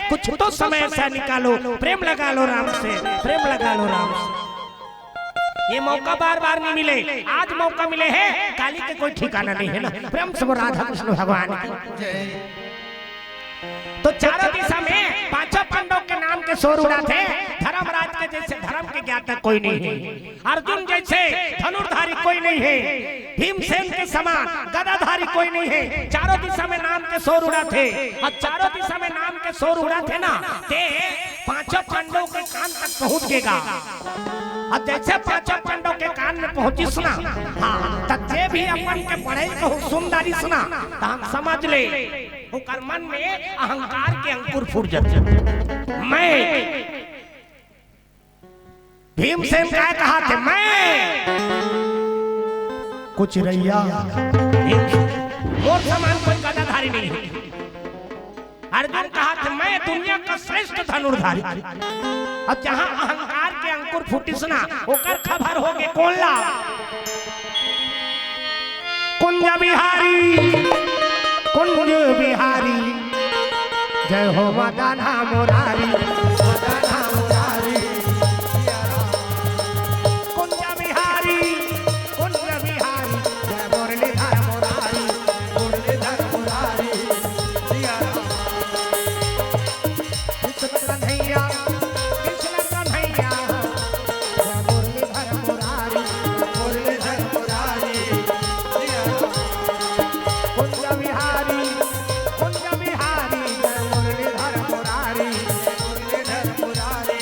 कुछ तो समय ऐसा निकालो, प्रेम लगा लो राम से, प्रेम लगा लो राम से। ये मौका बार बार नहीं मिले, आज मौका मिले हे, काली के कोई ठिकाना नहीं हे ना। प्रेम से बोल राधा कृष्ण भगवान की। जय। त चारों दिशा में पांचों पांडव के नाम के शोर उड़ाथे। धर्मराज के जइसे धर्म के ज्ञाता कोई नहीं हे, अर्जुन जइसे धनुर्धारी कोई नहीं हे, भीमसेन के समान गदाधारी कोई नहीं हे। चारों दिशा में नाम के शोर उड़ाथे, अउ चारों दिशा में नाम के शोर उड़ाथे ना, ते पांचों पांडव के कान तक पहुंच गे गा। अउ जइसे पांचों पांडव के कान में पहुंचिस ना, हाँ, त जे भी अपन के बड़ई कहूं सुन डारिस ना, त हम समझ ले, ओकर मन में अहंकार के अंकुर फूट जाथे। मैं, भीमसेन काय कहाथे? मैं कुछ रहिया, मोर समान कोई गदाधारी नहीं हे। अर्जुन कहाथे, मैं दुनिया का श्रेष्ठ धनुर्धारी। अब जहाँ अहंकार के अंकुर फूटिस ना, ओकर खबर हो गे कोन ला? कुंज बिहारी, कुंज बिहारी, जय हो मदन मुरारी, मदन मुरारी। कुंज बिहारी, कुंज बिहारी, जय मुरलीधर मुरारी, मुरलीधर मुरारी, सिया राम। कृष्ण कन्हैया, कृष्ण कन्हैया, जय मुरलीधर मुरारी, मुरलीधर मुरारी, सिया राम। कुंज बिहारी, कुंज बिहारी, जय मुरलीधर मुरारी, मुरलीधर मुरारी।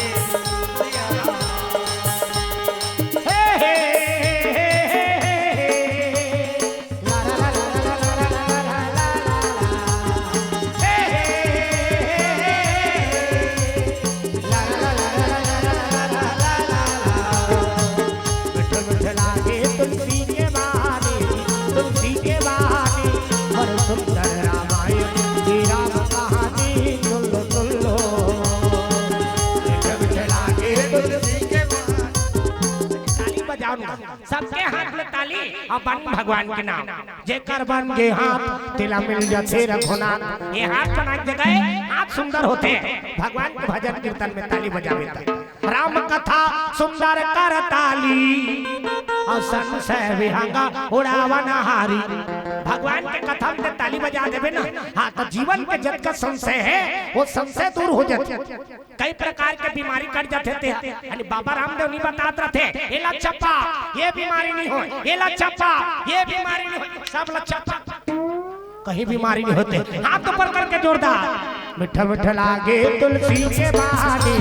अउ बन भगवान के नाम। जेकर बन गे हाथ, तेला मिल जाथे रघुनाथ। ये हाथ बना के जगह हाथ सुंदर होथे। भगवान के भजन कीर्तन में ताली बजाबे त। राम कथा सुंदर कर ताली, अउ संशय विहंगा उड़ावन हारी। भगवान के कथा में ताली बजा देबे ना, हाँ, त जीवन के जतका संशय हे, वो संशय दूर हो जाथे। कई प्रकार के बीमारी कट जाथे ते, यानी बाबा रामदेव नहीं बतात रथे, "एला चपा, ये बीमारी नहीं होय, एला चपा, ये बीमारी नहीं होय, सब ला चपा।" कहीं बीमारी नहीं होथे। हाथ ऊपर करके जोरदार। मीठा मीठा लागे तुलसी के बानी,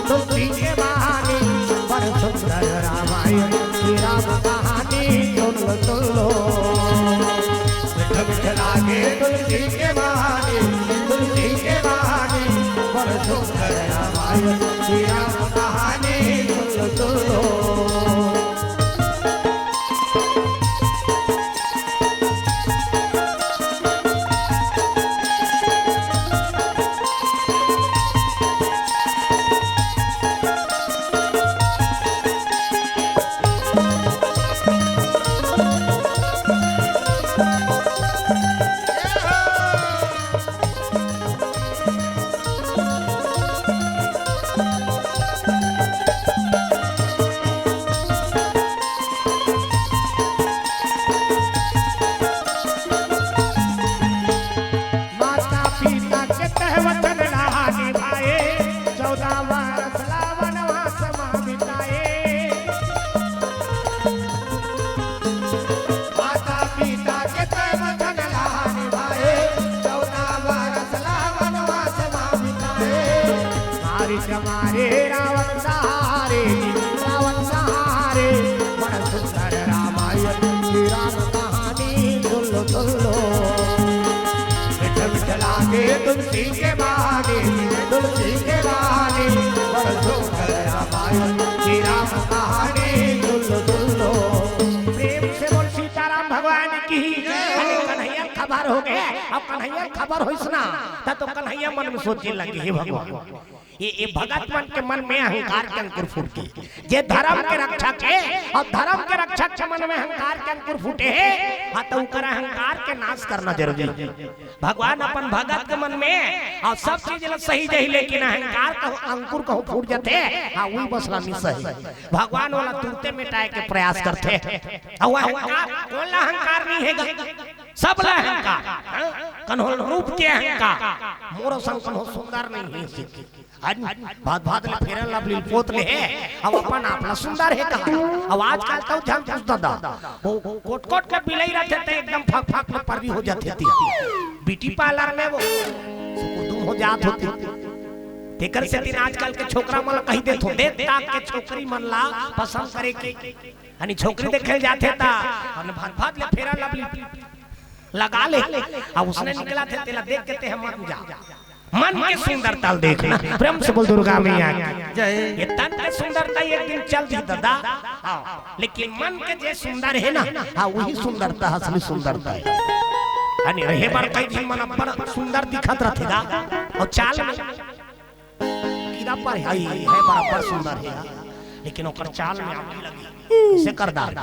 तुलसी के बानी, बड़ सुंदर रामायण की राम कहानी सुन लो, सुन लो। मीठा मीठा लागे तुलसी के बानी, तुलसी के बानी, बड़ सुंदर रामायण की राम कहानी सुन लो, सुन लो। माता पिता के तह वचन ला निभाए, चौदह वर्ष ला वनवास मा बिताए। माता पिता के तह वचन ला निभाए, चौदह वर्ष ला वनवास मा बिताए। मारी के मारे रावण सहारे, रावण सहारे, बड़ सुंदर रामायण की राम कहानी सुन लो, सुन लो। मीठा मीठा लागे तुलसी के बानी, तुलसी के बानी, बड़ सुंदर रामायण की राम कहानी सुन लो, सुन लो। प्रेम से बोल सीताराम भगवान की। अरे कन्हैया खबर हो गया, अब कन्हैया खबर होइस ना, त तो कन्हैया मन में सोचे लगे, "हे भगवान।" ये, ये भगत मन के मन में अहंकार के अंकुर फूट गे। जे धर्म के रक्षक हे अउ धर्म के रक्षक के मन में अहंकार के अंकुर फूटे हे, हाँ, त ओकर अहंकार के नाश करना जरूरी हे। भगवान अपन भगत के मन में अउ सब चीज ला सही जही, लेकिन अहंकार कहूँ अंकुर कहूँ फूट जाथे, हाँ, वही मसला नहीं सही। भगवान ओला तुरते मिटाए के प्रयास करथे। अउ अहंकार, कोन ला अहंकार नहीं हे गा? सब ला अहंकार, हाँ? कन्हो रूप के अहंकार, मोरो संग कन्हो सुंदर नहीं हे। आज भात भात ले Fair and Lovely पोत ले हे, अब अपन आप ला सुंदर हे कहा। अब आजकल तो झन पूछ दादा, वो कोट कोट के बिलई रथे ते एकदम फक फक में पर्री हो जाथे ती। Beauty parlour में वो सुकुदुम हो जात होती। तेकर सेती आजकल के छोकरा मन ला कही देथों, देख ताक के छोकरी मन ला पसंद करे के। यानी छोकरी देखे जाथे ता, अउ भात भात ले Fair and Lovely लगा ले, अब उसने निकला थे, तेला देख के ते हमर पूजा। मन के सुंदरता ल देखना। प्रेम से बोल दुर्गा मैया की। जय। ये तन के सुंदरता एक दिन चल जी दादा, हाँ, लेकिन मन के जे सुंदर हे ना, हाँ, वही सुंदरता, असली सुंदरता हे। यानी रहे बर कई झन मन अब्बड़ सुंदर दिखत रथे गा, अउ चाल में कीरा पर हे, हे बराबर सुंदर हे, लेकिन ओकर चाल में आगी लगी, कइसे कर डार।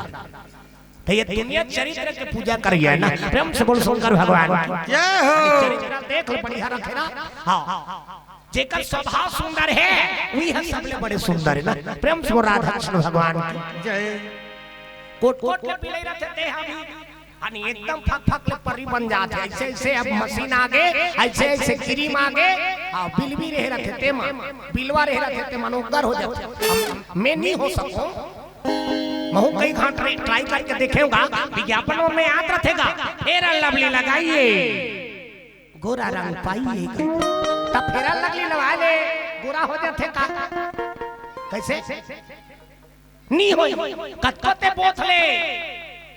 त ये दुनिया चरित्र के पूजा करिया ना, प्रेम से बोल शंकर भगवान की। जय हो। चरित्र देख ले, बढ़िया रथे ना। हाँ, जेकर स्वभाव सुंदर हे, वही हे सबले बड़े सुंदर हे ना। प्रेम से बोल राधा कृष्ण भगवान की। जय। कोट कोट के बिलई रथे ते हा भी, यानी एकदम फक फक ले परी बन जाथे। अइसे अइसे अब मशीन आगे, अइसे अइसे क्रीम आगे, हाँ, बिलवी रहे रथे ते मन, बिलवा रहे रथे ते मन उग्गर हो जाथे। मैं नहीं हो सकूं। महू कई घाट ट्राई करके देखे हंव गा, विज्ञापन में आत रथे गा, Fair and Lovely लगाइए, गोरा रंग पाइए। त Fair and Lovely लगा ले, गोरा हो जाथे का? कइसे? नी होय। कतको ते बोथ ले,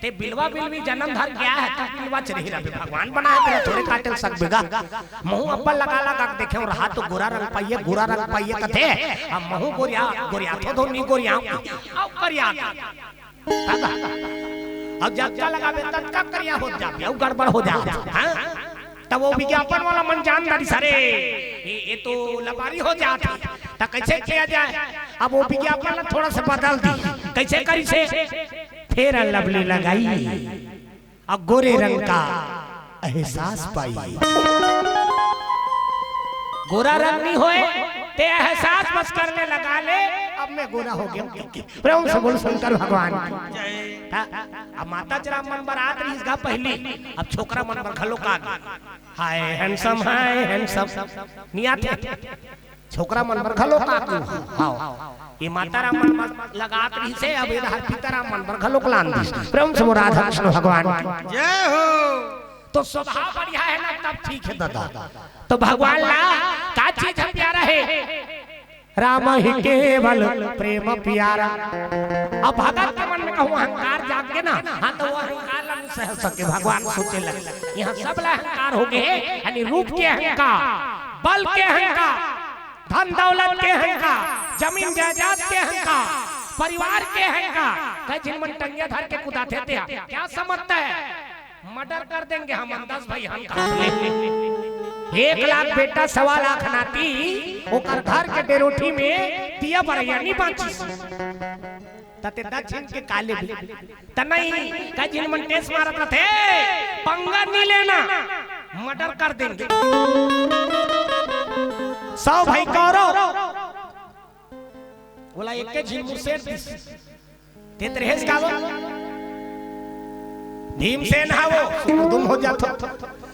ते बिलवा बिलवी जनम धर गया हे, त बिलवा चरही रहे, भगवान बनाए, तेला थोरे काटे ल सकबे गा। महू अब्बड़ लगा लगा के देखे हंव, रहा तो गोरा रंग पाइए, गोरा रंग पाइए कथे, अब महू गोरिया, गोरियाथों धोनी गोरिया, अब करिया। दादा, अब जतका लगाबे, ततका करिया हो जाबे, अउ गड़बड़ हो जाबे, हाँ? तब वो विज्ञापन वाला मन जान डारिस, अरे, ये, ये तो लबारी हो जात हे, त कइसे किया जाए? अब वो विज्ञापन ला थोड़ा सा बदल दी, कइसे करिसे? फेयर एंड लवली लगाई अउ गोरे रंग का एहसास पाई। गोरा रंग नहीं होय, ते एहसास बस करने लगा ले, अब मैं गोरा हो गया हूँ। प्रेम से बोल शंकर भगवान की। हाँ, अब माता च राम मन बर आत रहिस गा पहिली, अब छोकरा मन बर घलो का गे। हाय हैंडसम, हाय हैंडसम, नहीं आते। छोकरा मन बर घलो का तू? हाव। ये माता राम मन बर लगात रहिसे, अब एदहर पिता राम मन बर घलो लान दिस। प्रेम से बोल राधा कृष्ण भगवान की। जय हो। तो स्वभाव बढ़िया है ना, तब ठीक है दादा। तो भगवान ला का चीज है प्यारा है? राम ही केवल प्रेम प्यारा। अब भगत के मन में कहूँ अहंकार जाग के ना, हाँ, तो वो अहंकार ला नहीं सह सके। भगवान सोचे लगे, यहाँ सब ला अहंकार हो गए, यानी रूप के अहंकार, बल के अहंकार, धन दौलत के अहंकार, जमीन जायदाद के अहंकार, परिवार के अहंकार। कई झिन मन टंगिया धर के कुदाथे, ते क्या समझता है? मर्डर कर देंगे हम, हम दस भाई हम कहा। एक लाख बेटा, सवा लाख नाती, ओकर घर के डेरोठी में दिया बरैया नहीं बांचिस। त ते दक्षिण के काले भी। त नहीं, कई झिन मन टेस मारत रथे, पंगा नहीं लेना, मर्डर कर देंगे। सौ भाई कौरव, बोला एक के झिन मुसेर दिस। ते त रहेस का वो? भीमसेन हा वो, तुम हो जाथो।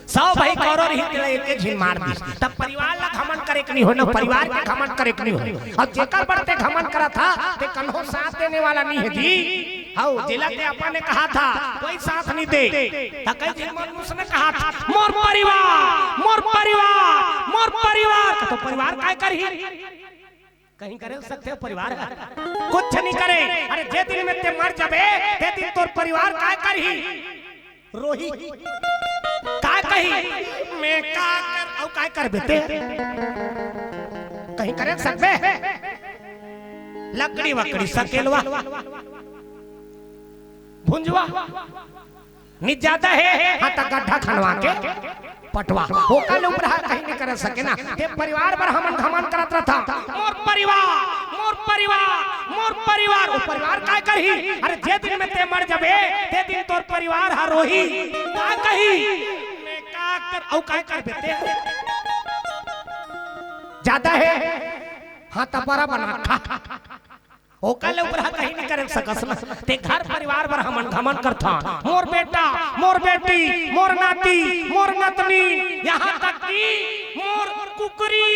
सौ भाई कौरव रही, तेला एक झिन मार दिस। तब परिवार ला घमंड करे के नहीं हो ना, परिवार के घमंड करे के नहीं हो। अब जेकर बर ते घमंड करा था, ते कन्हो साथ देने वाला नहीं है जी। हाव, जेला ते अपन ने कहा था, कोई साथ नहीं दे। त कई झिन मन उसने कहा था, "मोर परिवार, मोर परिवार, मोर परिवार।" तो परिवार काय करही? कहीं करे सकथे परिवार ह? कुछ नहीं करे। अरे जे दिन में ते मर जाबे, ते दिन तोर परिवार काय करही? रोही। काय कही? मैं का कर, अउ काय करबे ते? कहीं करे सकबे? लकड़ी वकड़ी सकेलवा, भुंजवा। नी जादा हे, हाँ, त गड्ढा खनवा के पटवा। ओकर ले ऊपर हा कहीं नहीं कर सके ना। ते परिवार बर हमन घमंड करत रहता। मोर परिवार, मोर परिवार, मोर परिवार। वो परिवार काय करही? अरे जे दिन में ते मर जाबे, ते दिन तोर परिवार हा रोही। का कही? मैं का कर, अउ काय करबे ते? जादा हे, हाँ, त बरा बना खा। ओकर ले ऊपर हा कहीं नहीं करे सकस ना। ते घर परिवार बर हमन घमंड करथन। मोर बेटा, मोर बेटी, मोर नाती, मोर नतनी, यहाँ तक कि मोर कुकरी,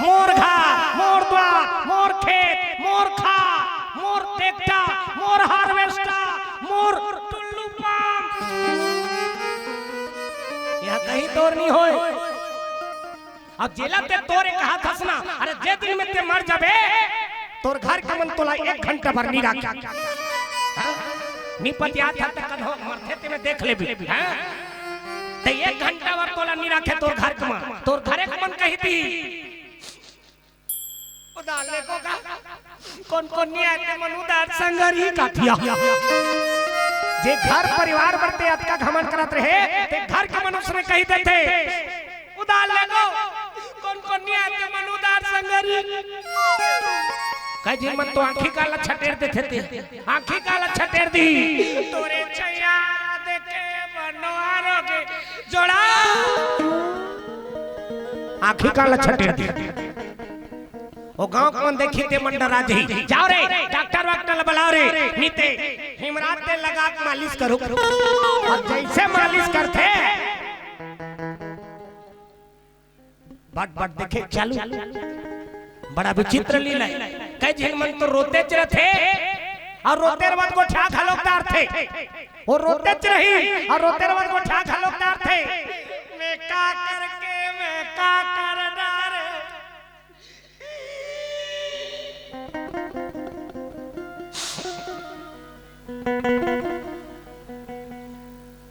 मोर घर, मोर द्वार, मोर खेत, मोर खार, मोर ट्रैक्टर, मोर हार्वेस्टर, मोर टुल्लू पंप, यहाँ कहीं तोर नहीं होय। अब जेला ते तोरे कहा थस ना, अरे जे दिन में ते मर जाबे, तोर घर के मन तोला एक घंटा भर नहीं राखे। हाँ? नहीं पतियात था त कन्हो मरथे ते में देख लेबे। हाँ? ते एक घंटा भर तोला नहीं राखे तोर घर के मन। तोर घरे के मन कही थी। उधार ले को का? कोन कोन नहीं आए ते मन उधार संगरी का थिया। जे घर परिवार बर ते अतका घमंड करत रहे, ते घर के मन उसने कही देथे, उधार ले को। कोन कोन नहीं आए ते मन उधार संगरी। कई झिन मन तो आँखी काला छटेर देथे ते, आँखी काला छटेर दी। तोरे छैया देखे बनवारो के जोड़ा। आँखी काला छटेर दी। ओ गांव के मन देखी ते मन डरा जही। जाओ रे, डॉक्टर वाक्टर ला बुलाओ रे, नीते हिमराज तेल लगा के मालिश करो। अउ जैसे मालिश करथे, बट बट देखे चालू। बड़ा विचित्र लीला हे। कई झिन मन तो रोतेच रथे, अउ रोते रवत गोठिया घलोक डारथे। वो रोतेच रही, अउ रोते रवत गोठिया घलोक डारथे। मैं का करके, मैं का कर डारे।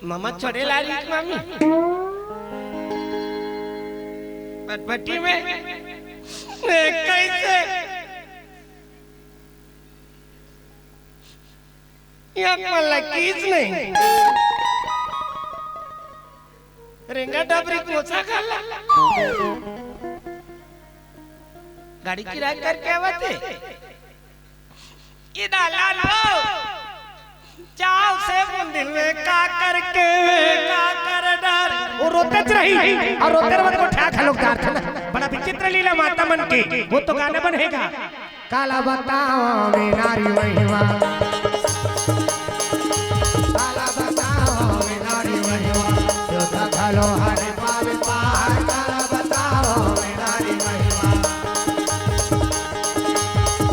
मामा चढ़े ला रही मामी। पटपटी में। मैं कैसे? या मला कीच नहीं। रेंगा डबरी मोचा खाला। गाड़ी किराया करके आवत हे। कि डाला लो चाव से मुंदिल में का करके का कर डार। वो रोते च रही अउ रोते रवत गोठिया घलोक डारथे ना। बड़ा विचित्र लीला माता मन के। वो तो गाना बने हे गा। काला बतावंव मैं नारी महिमा, काला बतावंव मैं नारी महिमा, देवता घलो हरे पावे पार, काला बतावंव मैं नारी महिमा।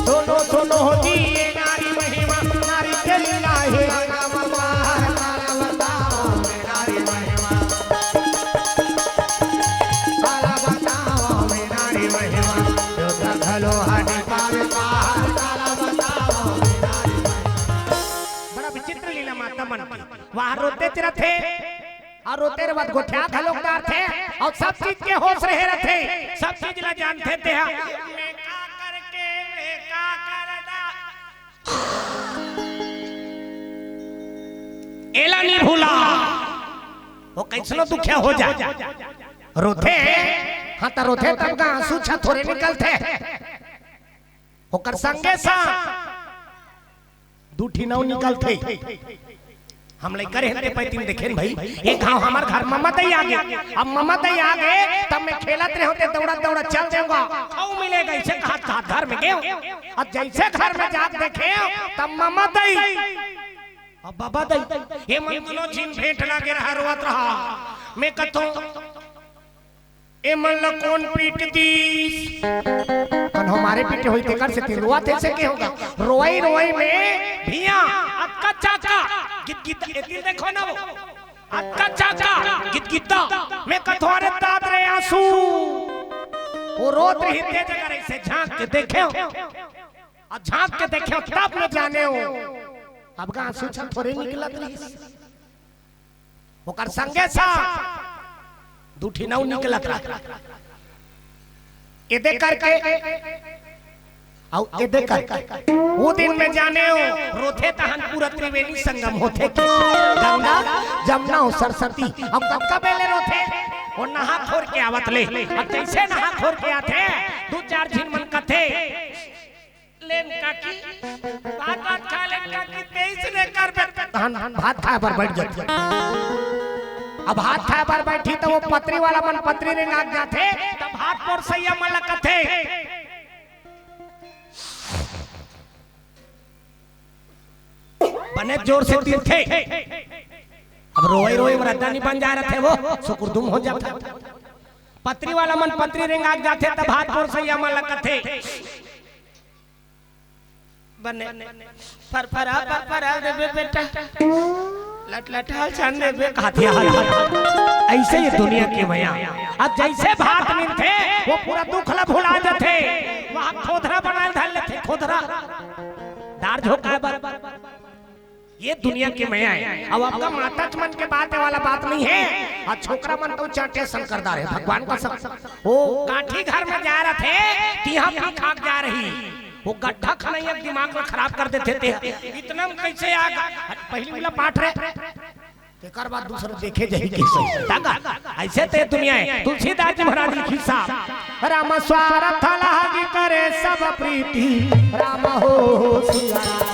सुनो सुनो हो जी ये नारी महिमा, नारी के लीला हे नाम अपार, काला बतावंव मैं नारी महिमा। काला बतावंव मैं नारी महिमा, देवता घलो हरे पावे पार, काला बतावंव मैं नारी महिमा। बड़ा विचित्र लीला माता मन के। वहाँ रोते च रथे अउ रोते रवत गोठिया घलोक डारथे अउ सब चीज के होश रहे रथे, सब चीज ला जानथे तेहा। मैं का करके, मैं का करना। एला नी भूला, वो कइसनो दुखिया हो जाय, रोथे, हाँ, त रोथे तब का आंसू छथोरे निकलथे। ओकर संगे सा दू ठी नाव निकलथे। हम लइका रहेन ते पैतिन देखेन भई, एक घांव हमर घर ममा दई आगे। अब ममा दई आगे, तब मैं खेलत रहेंव ते दउड़त दउड़त चल देंव गा। खाऊ मिलेगा, अइसे कहत कहत घर में गेंव। अब जइसे घर में जाके देखेंव, तब ममा दई अउ बबा दई, ए मन दूनों झिन भेंट लागे रहा, रोवत रहा। मैं कथों, ए मन ला कोन पीट दिस? कन हमारे पीटे होही तेकर सेती रोवत हे, अइसे के होगा? रोवई रोवई में भिया अतका चाका गिदगिदा, एती देखो ना वो, अतका चाका गिदगिदा। मैं कथों अरे दाद रे आंसू। वो रोत रही ते जगह अइसे झांक के देखेंव, अउ झांक के देखेंव तब मैं जानेंव, अब का आंसू छथोरे निकलत रहिस। ओकर संगे सा दू ठी नाव निकलत रहा। एदे करके अउ एदे करके। वो दिन में जानेंव, रोथे तहन पूरा त्रिवेणी संगम होथे के। गंगा, जमुना अउ सरस्वती। अब कतका बेले रोथे? वो नहा खोर के आवत ले। अब जइसे नहा खोर के आथे, दू चार झिन मन कथे, लेन काकी, भात वात खा लेन काकी, तेइस ने कर बे-, तहन भात खाय बर बइठ जाथे। अब भात खाय बर बइठही त वो पतरी वाला मन पतरी रेंगाय जाथे, त भात परोसइया मन ला कथे, बने जोर से तीरथे। अब रोवई रोवई म रद्दा नी बन जाय रथे, वो सुकुरदुम हो जाथे। पतरी वाला मन पतरी रेंगाय जाथे, त भात परोसइया मन ला कथे, बने फरफरा फरफरा देबे बेटा, लटलटा छान देबे। हाथी हाथ। अइसे ये दुनिया के मया। अब जइसे भात मिलथे, वो पूरा दुख ला भुला जाथे। वहाँ खोधरा बनाय धर लेथे, खोधरा। दार झोंकाय बर। ये दुनिया के मया हे। अब आपका माताच मन के बात वाला बात नहीं हे। अउ छोकरा मन तो चांटे असन कर डारे, भगवान कसम। वो काठी घर में जाय रथे, तिहां पी खा के जाय रही। वो गड्ढा खनइया के दिमाग ला खराब कर देथे ते। इतना में कइसे आ गा-, पहिली उला पाठ रे। तेकर बाद दूसरा देखे जाही कइसे। तागा, अइसे ते दुनिया हे। तुलसीदास जी महाराज लिखिस साहब, राम स्वारथ लागी करे सब प्रीति, राम हो सिया राम।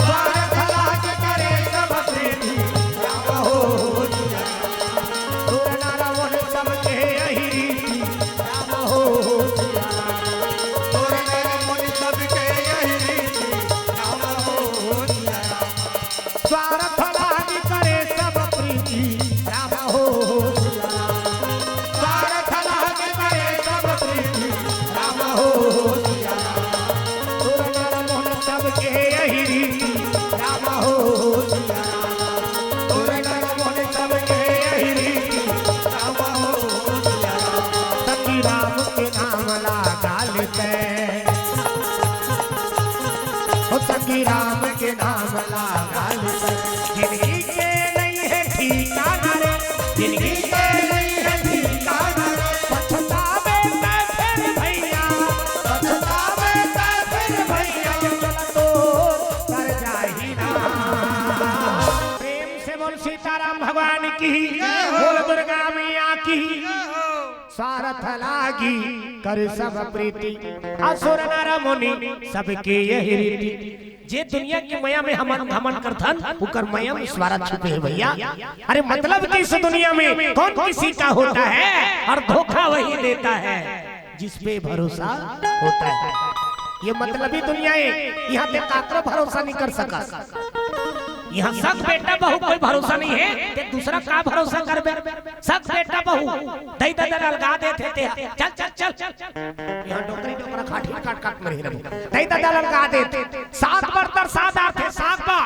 स्वारथ लागी करे सब प्रीति, राम हो सिया राम। सुर नर मुनि सबके यही रीति, राम हो सिया राम। सुर नर मुनि सबके यही रीति, राम हो सिया राम। स्वारथ लागी करे सब प्रीति, राम हो सिया राम। स्वारथ लागी करे सब प्रीति, राम हो सिया राम। सुर नर मुनि सबके यही रीति, राम हो सिया राम। सुर नर मुनि सबके यही रीति, राम हो सिया राम। सखी राम के नाम ला गाल पे, ओ सखी राम के नाम ला गाल पे। जिंदगी के नहीं हे ठिकाना रे, जिंदगी के नहीं हे ठिकाना रे। पछतावे त फिर भइया, पछतावे त फिर भइया, चल तो कर जाही ना। प्रेम से बोल सीताराम भगवान की, जय हो। बोल दुर्गा मैया की। जय हो। स्वारथ लागी करे सब प्रीति, असुर नर मुनि सबके यही रीति। जे दुनिया के मया में हमन घमंड करथन, ओकर मया में स्वार्थ छुपे हे भैया। अरे मतलब कि इस दुनिया में कौन किसी का होता है और धोखा वही देता है जिस पे भरोसा होता है। ये मतलबी दुनिया हे, इहाँ ते काकरो भरोसा नहीं कर सकस। इहाँ सग बेटा बहू कोई भरोसा नहीं हे, ते दूसरा का भरोसा करबे? सग बेटा बहू, दई ददा ल अलगा देथे ते, चल, चल, चल। इहाँ डोकरी डोकरा खाठी काट काट मरही रबो। दई ददा ल अलगा देथे, साग बर तरसा डारथे, साग बा,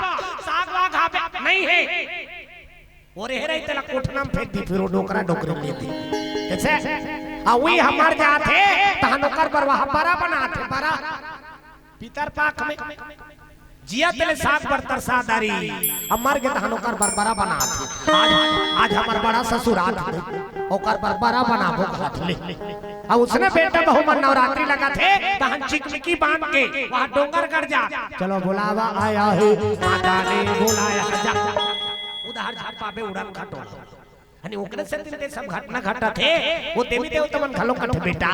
साग बा खाबे, नहीं हे। ओ रे हे रही तेला कोठना में फेंक दी, फिर ओ डोकरा डोकरी ले दी। जैसे, आ, उही हमर जात हे, तहन ओकर बर वहाँ बरा बनाथे, बरा। पितर पाख में जिया तेले साग बर तरसा डारी, अब मर गे तहन ओकर बर बरा बनाथे। आज, आज हमर बड़ा ससुराल हे, ओकर बर बरा बनाबो कहत ले। अब उसने बेटा बहू मन नवरात्रि लगाथे, तहन चिकमिकी बांध के वहाँ डोंगरगढ़ जा। चलो बुलावा आया है, माता ने बुलाया जा। उधार झाड़ पाबे उड़न खटोला। अने ओकरे सेती ते सब घटना घटत हे, ओ देवी देवता मन घलो कथे बेटा,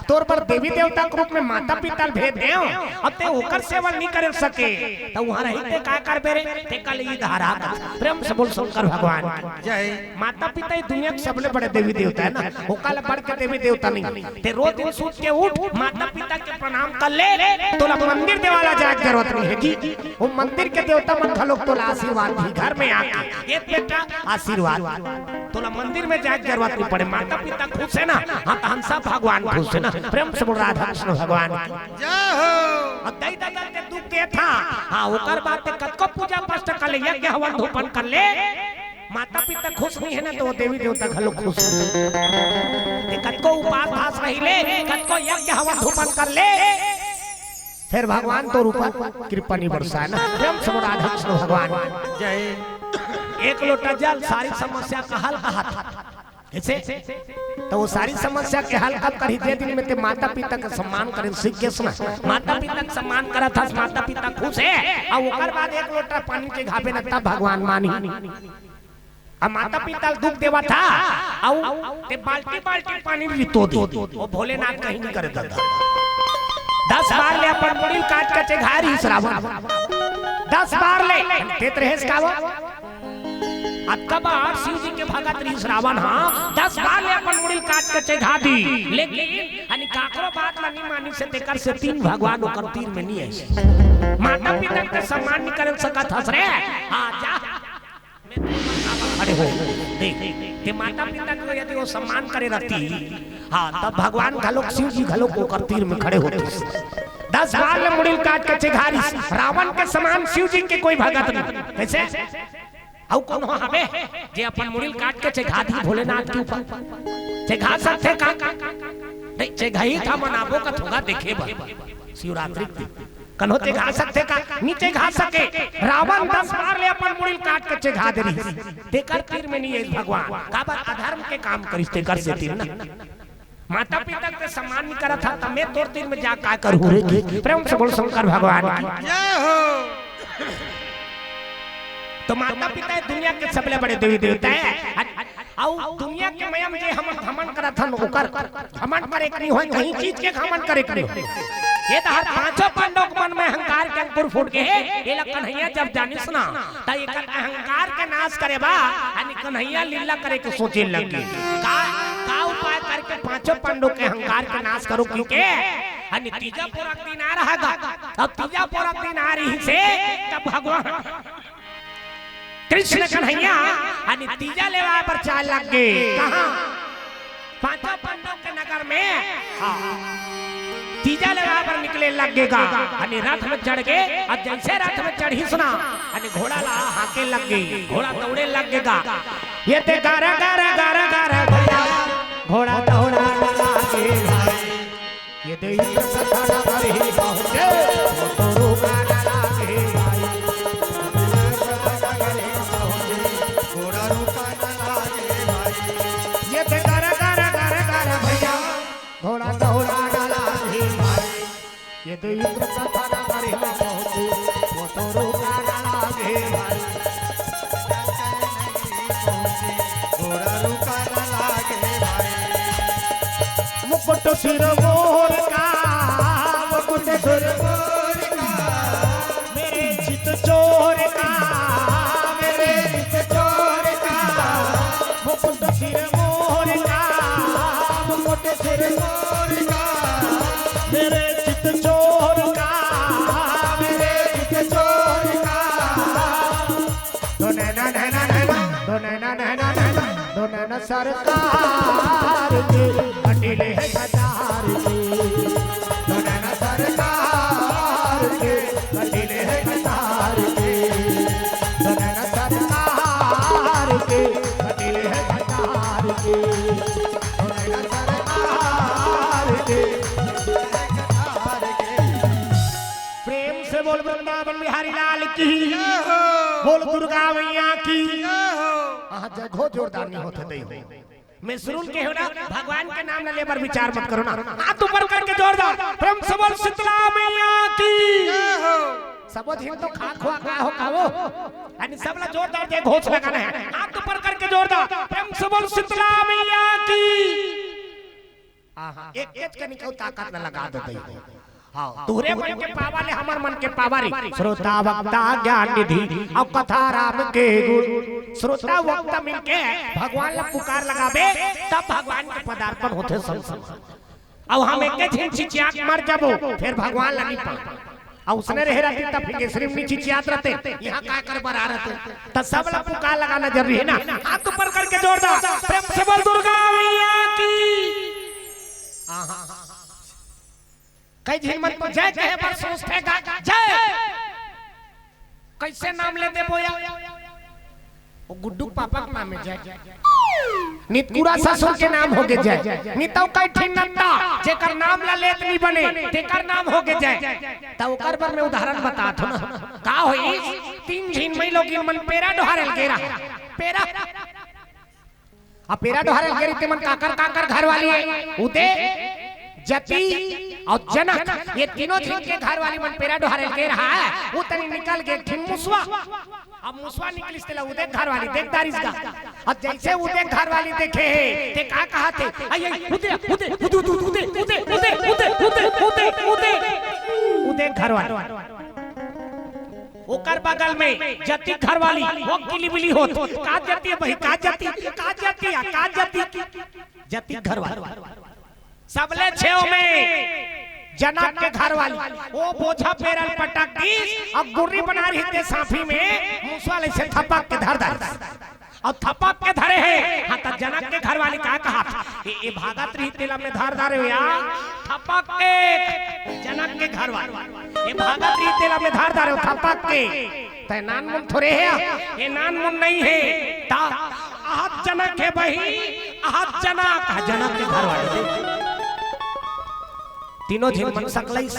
तोर बर देवी देवता के रूप में माता पिता ल भेज देव, अब ते ओकर सेवा नहीं करे सके, त उहाँ रही ते का करबे रे? ते कल ई धारा का। प्रेम से बोल शंकर भगवान की। जय। माता पिता ही दुनिया के सबले बड़े देवी देवता हे ना, ओकर ले बढ़ के देवी देवता नहीं। ते रोज दिन सूत के उठ, माता पिता के प्रणाम कर ले, तोला मंदिर देवाला जाए के जरूरत नहीं हे जी। ओ मंदिर के देवता मन घलो तोला आशीर्वाद दी घर में आके, ए बेटा आशीर्वाद। तोला मंदिर में जाए के जरूरत नहीं पड़े, माता पिता खुश हे ना, हाँ, तहन सब भगवान खुश हे ना। प्रेम से बोल राधा कृष्ण भगवान की। जय हो। अब दई ददा के दुख देथा, हाँ, ओकर बाद ते कतको पूजा पाठ कर ले, यज्ञ हवन धूपन कर ले, माता पिता खुश नहीं हे ना, त ओ देवी देवता घलो खुश नहीं हे। ते कतको उपास भास रही ले, कतको यज्ञ हवन धूपन कर ले, फिर भगवान तोर ऊपर कृपा नहीं बरसाय ना। प्रेम से बोल राधा कृष्ण भगवान। जय। एक लोटा जल सारी समस्या का हल कहत हे। कैसे? त ओ सारी समस्या के हल कब करही? जे दिन में ते माता पिता के सम्मान करे सीख गेस ना। माता पिता के सम्मान करत हस, माता पिता खुश हे, अउ ओकर बाद एक लोटा पानी चघाबे ना, तब भगवान मानही। अब माता पिता ल दुख देवत हा, अउ ते बाल्टी बाल्टी पानी रितो दे। ओ भोलेनाथ कहीं नहीं करे ददा। दस बार ले अपन मुड़ी ल काट के चघाय रिहिस रावण। दस बार ले। ते त रहेस का वो? अतका बार शिव जी के भगत रिहिस रावण, हाँ, दस बार ले अपन मुड़ी ल काट के चघा दी, लेकिन अने काकरो बात ला नहीं मानिस हे, तेकर सेती भगवान ओकर तीर में नहीं आइस। माता पिता के सम्मान नहीं कर सकत हस रे। हाँ, जा। खड़े हो, देख, ते माता पिता के यदि वो सम्मान करे रहती, हाँ, तब भगवान घलोक, शिव जी घलोक ओकर तीर में खड़े होतिस। दस बार ले मुड़ी ल काट के चघारिस, रावण के समान शिव जी के कोई भगत नहीं। कैसे? अउ कोनो हवे जे अपन मुड़ी ल काट के चघा दी भोलेनाथ के ऊपर? चघा सकथे का? नहीं, चघाही था मनाबो का थोड़ा देखे बर। शिवरात्रि के दिन कन्हो चघा सकथे का? नहीं चघा सके। रावण दस बार ले अपन मुड़ी ल काट के चघा दे रिहिस, तेकर तीर में नहीं आइस भगवान। काबर? अधर्म के काम करिस, तेकर सेती ना। माता पिता के सम्मान नहीं करत हा, त मैं तोर तीर में जा का करहूँ रे? प्रेम से बोल शंकर भगवान की। जय हो। तो माता पिता हे दुनिया के सबले बड़े देवी देवता हे। अउ दुनिया के मया में जे हमन घमंड करत हन, ओकर घमंड करे के नहीं होय, कहीं चीज के घमंड करे के नहीं होय। ये तो हर पांचों पांडव के मन में अहंकार के अंकुर फूट गे हे। एला कन्हैया जब जानिस ना, त एकर अहंकार के नाश करे बर अने कन्हैया लीला करे के सोचे लग गे। का, का उपाय करके पांचों पांडव के अहंकार के नाश करो? क्योंकि अने तीजा पोरा के दिन आ रहा गा, अब तीजा पोरा के दिन आ रहिस हे, तब भगवान कृष्ण कन्हैया अने तीजा लेवाय बर चाल लग गे। कहाँ? पांचों पांडव के नगर में। हाँ। तीजा लेवाय बर निकले लग गे गा। अने रथ में चढ़ गे, अब जैसे रथ में चढ़िस ना, अने घोड़ा ला हाँके लग गे, घोड़ा दौड़े लग गे गा। ये ते गारा गारा गारा गारा भैया, घोड़ा दौड़ा लगा गे भाई। ये दे इंद्र कथा न करही पहुँचे, वो तो रोका न लागे भाई। घोड़ा रोका न लागे भाई। ये दे कर, कर, कर, कर भैया, घोड़ा दौड़ा न लागे भाई। ये दे इंद्र कथा न करही पहुँचे, वो तो रोका न लागे भाई। घोड़ा रुका न लागे भाई। मुकुट सिर मोर का, मुकुट सिर मोर का, मेरे दो नैना, नैना, नैना, दो नैना, नैना, नैना, दो नैना सरकार के, कटिले है भतार के। दो नैना सरकार के, कटिले है भतार के। दो नैना सरकार के, कटिले है भतार के। दो नैना सरकार के, कटिले है भतार के। प्रेम से बोल वृंदावन बिहारी लाल की। जय हो। बोल दुर्गा मैया की। जय हो। हाँ, जय हो, जोरदार नहीं होते दई। मैं सुरुन के हो ना, भगवान के नाम ला ले बर विचार मत करो ना। हाथ ऊपर करके जोरदार प्रेम से बोल शीतला मैया की। जय हो। सबो झिन तो खा खुआ का हो का वो। यानी सब ला जोरदार दे घोष लगाना है। हाथ ऊपर करके जोरदार प्रेम से बोल शीतला मैया की। आहा, एक एकेच कनिकौ ताकत न लगा दे दई। हाँ, तुहरे मन के पावा ले हमर मन के पावा रे। श्रोता वक्ता ज्ञान निधि अउ कथा राम के गुण। श्रोता वक्ता मिलके भगवान ला पुकार लगाबे, तब भगवान के पदार्पण होथे संग संग। अउ हम एके झिन चिचिया के मर जाबो, फेर भगवान ला नी पाबो। अउ उसने रहे रहती तब फिर श्रीम नी चिचियात रहते, यहाँ काय कर बर आ रहते। त सब ला पुकार लगाना जरूरी है ना। हाथ ऊपर करके जोरदार प्रेम से बोल दुर्गा मैया की। आहा। कई झिन मन तो जय कहे बर सोचथे गा, जय। कैसे नाम ले देबो या? वो गुड्डू के पापा के नाम है जय। नितकुरा ससुर के नाम होगे जय। नितौ कई ठिन नत्ता, जेकर नाम ला लेत नी बने, तेकर नाम होगे जय। त ओकर बर मैं उदाहरण बतात हूँ ना। का होई? तीन झिन मई लोगिन मन पेरा डोहारे ल गे रहा। पेरा। अब पेरा डोहारे ल गे रही ते मन काकर काकर घर वाली है? उदे, जति अउ जनक, ये तीनों झिन के घर वाली मन पेरा डोहारे ल गे रहा है। वो तनी निकल गे एक ठिन मुसवा। अब मुसवा निकलिस तेला उदे घर वाली देख डारिस गा। अब जैसे उदे घर वाली देखे हे, ते का कहाथे? आई, आई, उदे, उदे, उदे, उदे, उदे, उदे, उदे, उदे, उदे, उदे, उदे, उदे घर वाली। ओकर बगल में जति घर वाली, वो किलीबिली होत। का जति है भाई, का जति, का जति है, का जति? जति घर वाली। सबले छेव में जनक के घर वाली, वो बोझा पेरा ल पटक दिस, अब गुर्री बना रही ते साफी में, मुसवा ले से थपक के धर डारिस। अउ थपक के धरे हे। हाँ, त जनक के घर वाली का कहाथे? ए, ए भागत रही तेला मैं धर डारे हो या। थपक के जनक के घर वाली। ए भागत रही तेला मैं धर डारे हो थपक के। तै नान मुन थोरे हे, ए नान मुन नहीं हे। त अहत जनक हे बही, अहत जनक, जनक के घर वाली। तीनों झिन मन सकलइस।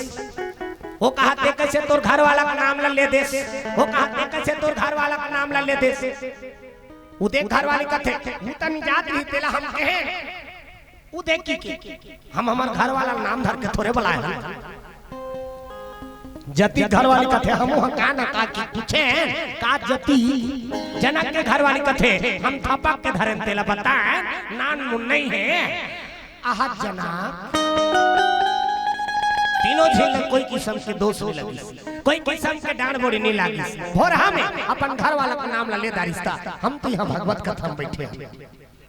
वो कहाथे कैसे तोर घर वाला के नाम ला ले देस, वो कहाथे कैसे तोर घर वाला के नाम ला ले देस। उदे घर वाली कथे, "ऊ त नी जात रही, तेला हम कहे।" उदे की के, "हम हमर घर वाला नाम धर के थोरे बलाए हन।" जति घर वाली कथे, "हम वहाँ का ना का की पूछे, का जति?" जनक के घर वाली कथे, "हम थपक के धरेन, तेला बताएन, नान मुन नहीं है।" अहत जनक। तीनों झिन ल कोई किसम के दोष नहीं लगिस, कोई किसम के डांट बोड़ी नहीं लागिस। भोरहा में अपन घर वाला के नाम ला ले डारिस ता, हम तो यहाँ भगवत कथा में बैठे हैं,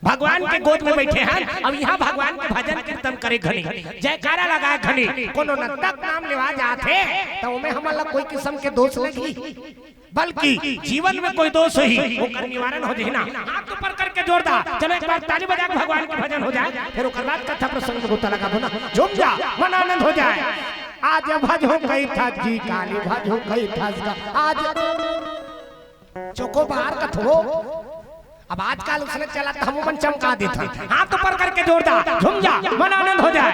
भगवान के गोद में बैठे हैं। अब यहाँ भगवान के भजन कीर्तन करे घनी, जयकारा लगाए घनी, कोनो नत्ता के नाम लेवा जात हे, त ओमे हमन ला कोई किसम के दोष लगी? बल्कि जीवन में कोई दोष ही, ओकर निवारण हो जाए ना। हाथ ऊपर करके जोरदार, चलो एक बार ताली बजा के भगवान के भजन हो जाए, फिर ओकर बाद कथा प्रसंग में गोता लगाबो ना। झूम जा, मन आनंद हो जाए। आज भजो कई था जी काली, भजो कई था इसका। आज चोको बाहर का थो। अब आजकल उसने चला त हमू मन चमका देथन। हाथ ऊपर करके जोरदार झूम जा, मन आनंद हो जाए।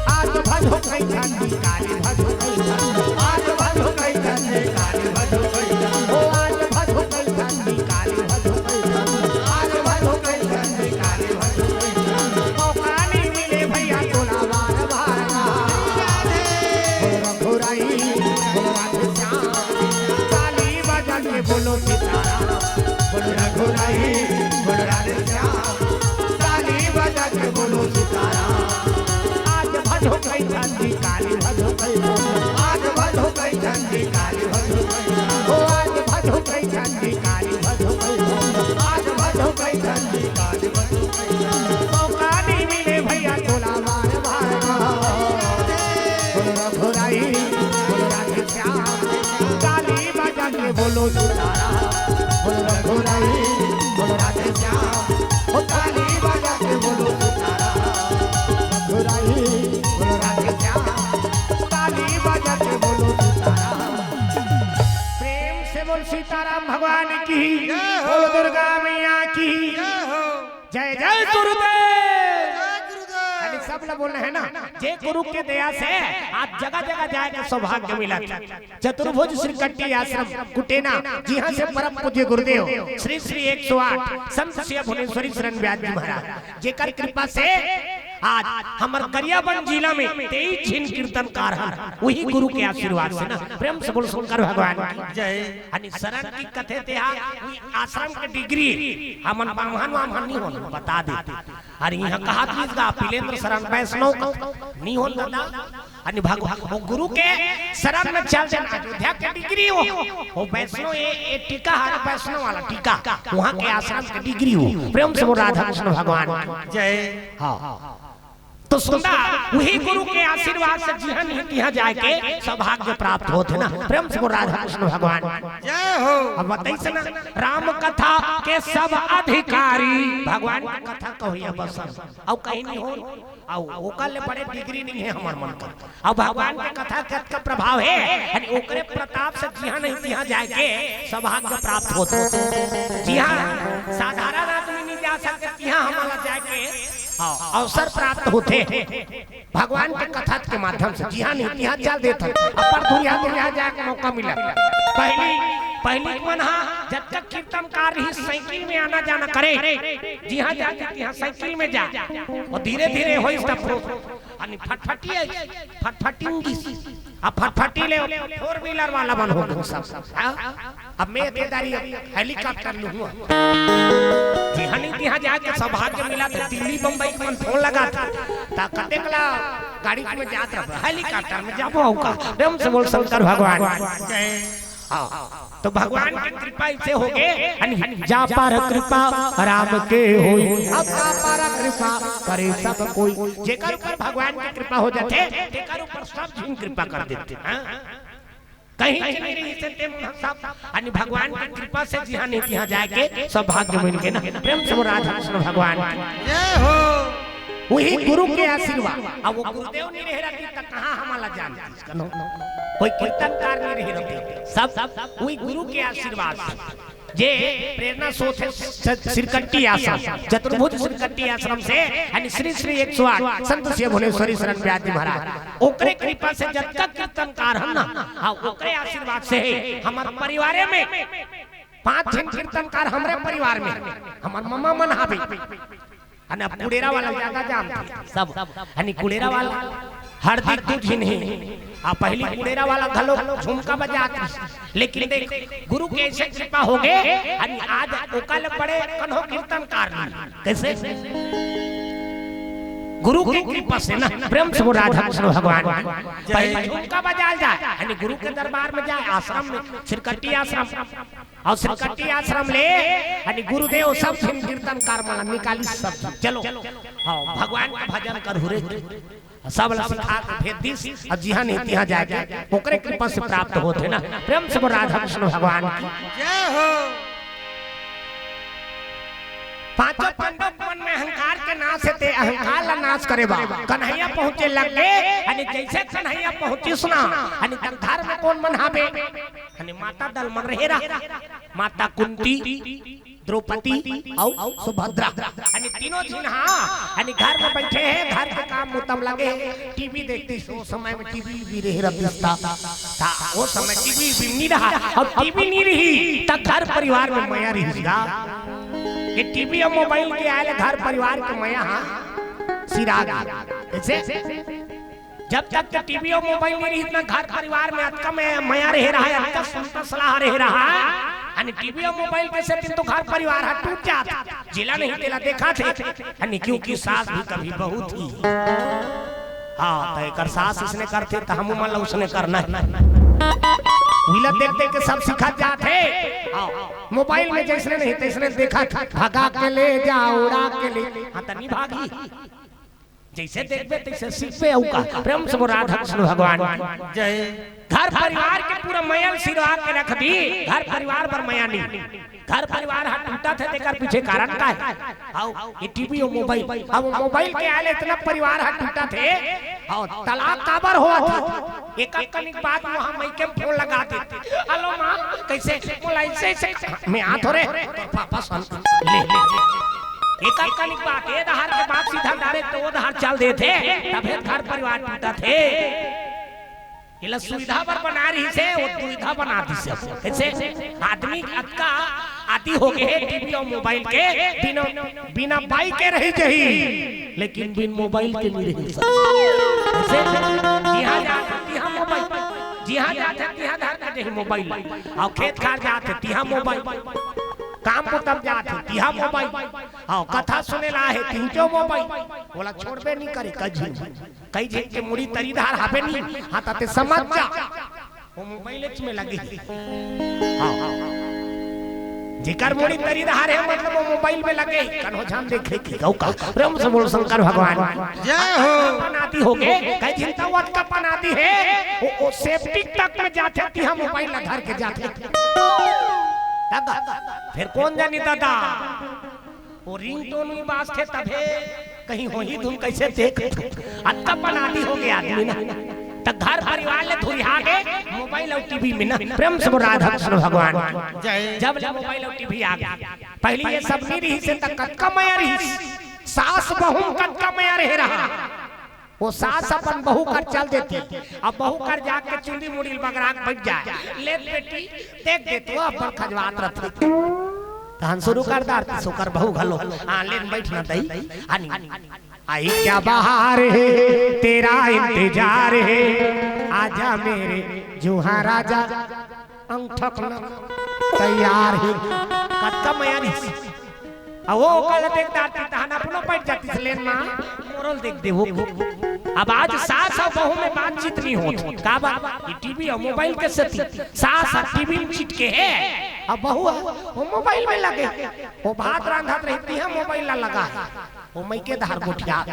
आज भजो कई ठंडी काली भजो कई ठंडी, आज भजो कई ठंडी काली भजो कई ठंडी, ओ आज भजो कई ठंडी काली भजो कई ठंडी, आज भजो कई ठंडी काली भजो कई ठंडी। मौका नहीं मिले भैया तोला बार बार ना। हो रघुराई, हो राधेश्याम, ताली बजा के बोलो सीताराम। बोलो रघुराई, बोलो राधेश्याम, ताली बजा के बोलो सीताराम। आज भजो कई ठंडी काली भजो कई ठंडी, आज भजो कई ठंडी काली भजो कई ठंडी, ओ आज भजो कई ठंडी काली भजो कई बोलो रघुराई, बोलो राधे श्याम, ओ ताली बजा के बोलो सीताराम। रघुराई, बोलो राधे श्याम, ताली बजा के बोलो सीताराम। प्रेम से बोल सीताराम भगवान की, जय हो। बोल दुर्गा मैया की, जय हो। जय जय गुरुदेव। जय गुरुदेव। यानी सब लोग बोल रहे हैं ना, जे गुरु के दया से आज जगह जगह जाए के सौभाग्य मिला। चतुर्भुज श्री कट्टी आश्रम कुटेना, जिहां से परम पूज्य गुरुदेव श्री श्री एक सौ आठ संत सिया भुवनेश्वरी शरण व्यास जी महाराज, जेकर कृपा से आज हमर गरियाबंद जिला में तेईस झिन कीर्तनकार हन, वही गुरु के आशीर्वाद से ना। प्रेम से बोल शंकर भगवान की जय। यानी शरण की कथे तेहा, वही आश्रम के डिग्री, हमन बाम्हन वाम्हन नहीं होन, बता देते। अरे इहाँ कहा चीज का पिलेंद्र शरण वैष्णव का नहीं हो दादा। अनि भगवान वो गुरु के शरण में चल देना, अयोध्या के डिग्री हो, वो वैष्णव ये, ये टीका है, वैष्णव वाला टीका, वहाँ के आश्रम के डिग्री हो। प्रेम से बोल राधा कृष्ण भगवान की। जय। हाँ। तो सुंदर वही गुरु के आशीर्वाद से जिहां नहीं तिहां जाए के सौभाग्य प्राप्त होथे ना। प्रेम से बोल राधा कृष्ण भगवान की। जय हो। अब बताइए ना, राम कथा के सब अधिकारी भगवान की कथा कहो या बस। अउ कहीं नहीं हो, अउ ओकर ले बड़े डिग्री नहीं है हमर मन का। अउ भगवान के कथा के अतका प्रभाव है, यानी ओकरे प्रताप से जिहां नहीं तिहां जाए के सौभाग्य प्राप्त होथे। जिहां साधारण आदमी नहीं जा सकते, तिहां हमला जाए के, हाँ, अवसर प्राप्त होथे। भगवान के कथा के माध्यम से जिहां नहीं तिहां चल देत हन। अपर दुरिहा दुरिहा जाए के मौका मिला। पहली, पहली के मन हा जतका कीर्तनकार रही साइकिल में आना जाना करे, जिहां जाके तिहां साइकिल में जा, और धीरे धीरे होइस तब अनि फटफटी आई, फटफटिंगी, अब फटफटी ले फोर व्हीलर वाला मन हो गए सब। हाँ? अब मैं तेदारी हेलीकॉप्टर लूंगा। जिहां नहीं तिहां जाके सौभाग्य मिला तो दिल्ली बम्बई के मन फोन लगा था। ता कतेक ला गाड़ी में जात रहा, हेलीकॉप्टर में जाबो का। प्रेम से बोल शंकर भगवान। हाँ। तो भगवान की कृपा इसे हो गए, अनि जा पार कृपा राम के होई। अब जा पार कृपा करे सब कोई। जेकर ऊपर भगवान की कृपा हो जाथे, तेकर ऊपर सब झिन कृपा कर देथे। हाँ? कहीं झिन नहीं रही से ते मन सब, अनि भगवान की कृपा से जिहां नहीं तिहां जाए के सौभाग्य मिल गए ना। प्रेम से बोल राधा कृष्ण भगवान की। जय हो। वही गुरु के आशीर्वाद। अब वो गुरुदेव नहीं रहे रहती तो कहाँ हमला जान कनो, कोई कीर्तनकार नहीं रहे रहते, सब, सब वही गुरु के आशीर्वाद से। जे प्रेरणा स्रोत है स-, सिरकट्टी आश्रम, चतुर्भुज सिरकट्टी आश्रम से, यानी श्री श्री एक सौ आठ संत सिया भुवनेश्वरी शरण व्यास जी महाराज, ओकरे कृपा से जतका कीर्तनकार हम ना, हाँ, ओकरे आशीर्वाद से है हमारे परिवारे में पांच झन कीर्तनकार हमरे परिवार में, हमार ममा मन हावे। अने अब कुड़ेरा वाला ज्यादा जानथे सब। अने कुड़ेरा वाला हरदी दू झिन हे। आ पहली कुड़ेरा वाला घलो झुमका बजात रहिस। लेकिन देख, गुरु के ऐसे कृपा हो गए, अने आज ओका ले बड़े कन्हो कीर्तनकार नहीं। कैसे? गुरु के कृपा से ना। प्रेम से बोल राधा कृष्ण भगवान। पहले झुमका बजाल जाए, अने गुरु के दरबार में जाए, आश्रम में, सिरकट्टी आश्रम। अउ सिरकट्टी आश्रम ले, अने गुरुदेव सब झिन कीर्तनकार मन निकालिस सब झिन। चलो, हाँ, भगवान के भजन करहु रे। सब ला सिखा के भेज दिस, अउ जिहां नहीं तिहां जाके ओकरे कृपा से प्राप्त होथे ना। प्रेम से बोल राधा कृष्ण भगवान की। जय हो। पांचों पांडव मन में अहंकार के नाश हे, ते अहंकार ला नाश करे बर कन्हैया पहुंचे लग गे। अने जैसे कन्हैया पहुंचिस ना, अने तब धर्म कोन मन हावे? अने माता दल मन रहे रहा, माता कुंती, द्रौपदी अउ सुभद्रा। अने तीनों झिन हा, अने घर में बैठे हे, घर के काम मुतम लगे हे, टीवी देखते, ओ समय में टीवी भी रहे रहतिस ता, ता ओ समय टीवी भी नहीं रहा, अउ टीवी नहीं रही, ता घर परिवार में मया रहिस गा। ये टीवी अउ मोबाइल के आए ले घर परिवार के मया हा सिरा गा। कैसे? जब तक के टीवी अउ मोबाइल नहीं रही, इतना घर परिवार में अतका में मया रहे रहा है, अतका सुनता सलाह रहे रहा है। अने टीवी अउ मोबाइल के सेती तो घर परिवार हा टूट जात। जेला नहीं तेला देखाथे। अने क्योंकि सास भी कभी बहू थी। हाँ, तो एकर सास इसने करथे, तो हमू मन ला उसने करना हे। उही ला देख देख के सब सिखत जात हे। हाँ, मोबाइल में जैसने नहीं तैसने देखाथे, भगा के ले जा, उड़ा के ले। हाँ, तो नहीं भागी। जइसे देखबे तइसे सीखबे। अउ का? प्रेम से बोल राधा कृष्ण भगवान की। जय। घर परिवार के पूरा मया ल सिरवा के रख दी, घर परिवार बर मया नहीं। घर परिवार ह टूटत हे, तेकर पीछे कारण का हे? हाव, ये टीवी अउ मोबाइल। अब मोबाइल के आए ले इतना परिवार ह टूटत हे। हाव, तलाक काबर होवत हे? एक एक कनिक बात वहाँ मइके फोन लगा देथे। "हेलो माँ, कइसे?" बोला, "अइसे, अइसे।" "मैं आत हों रे।" "तोर पापा सन।" ले, ले, ले। एक एक कनिक बात, ए डहर के बात सीधा direct ओ डहर चल देथे, तभे घर परिवार टूटत हे। एला सुविधा बर बना रहिस हे, ओ दुविधा बना दिस हे। कइसे? आदमी अतका आदी हो गे हे टीवी अउ मोबाइल के, बिना, बिना बाई के रहि जही, लेकिन बिन मोबाइल के नइ रहि सकय। कइसे? जिहाँ जाथे, तिहाँ मोबाइल, जिहाँ जाथे, तिहाँ धर के जही मोबाइल, अउ खेत खार जाथे, तिहाँ मोबाइल, काम बूता म जाथे, तिहाँ मोबाइल, अउ कथा सुने ल आए हे, तिहूँ मोबाइल, ओला छोड़बे नइ करे, कहीं। कई झन के मुड़ी तरी डहर हाबे नहीं, हाँ, त ते समझ जा, ओ मोबाइल में लगे हे। हाँ, हाँ। जेकर मुड़ी तरी डहर हे, मतलब ओ मोबाइल में लगे हे। कन्हो झन देखे कि गौ का। प्रेम से बोल शंकर भगवान। जय हो। अपन आदी हो गे, कई झन त अतका अपन आदी हे, ओ, ओ septic तक में जाथे, तिहाँ मोबाइल ला धर के जाथे। दादा, फेर कोन जानी दादा? ओ ringtone भी बाजथे तभे कहीं होही धुन कइसे देख। अतका अपन आदी हो गे आदमी ना, त घर परिवार ले धुरिहा गे मोबाइल अउ टीवी में ना। प्रेम से बोल राधा कृष्ण भगवान। जय। जब ले मोबाइल अउ टीवी आ गे, पहिली ये सब नइ रहिस हे त कतका मया रहिस, सास बहू म कतका मया रहे रहा। ओ सास अपन बहू कर चल देती, अब बहू कर जाके चुंदी मुड़ी ल बगरा के बइठ जाय। "ले बेटी, देख दे तो, अपन खजवात रथे।" तहन शुरू कर डारतिस ओकर बहू घलो, "हाँ, ले न बइठ ना दई।" आनी, "आई क्या बहार है, तेरा इंतजार है, आजा मेरे जुहाँ राजा।" अंगठक न तैयार हे। कतका मया रहिस। अउ ओ ओकर ला देख डारतिस, तहन अपनो बइठ जातिस, "ले न माँ, मोरो ल देख दे वो।" अब आज सास अउ बहू में बातचीत नइ होत। काबर? ये टीवी अउ मोबाइल के सेती। सास ह टीवी में चिटके हे, अउ बहू ह ओ मोबाइल में लगे हे। ओ भात रांधत रही, तिहाँ मोबाइल ला लगा हे। ओ मइके डहर गोठियात।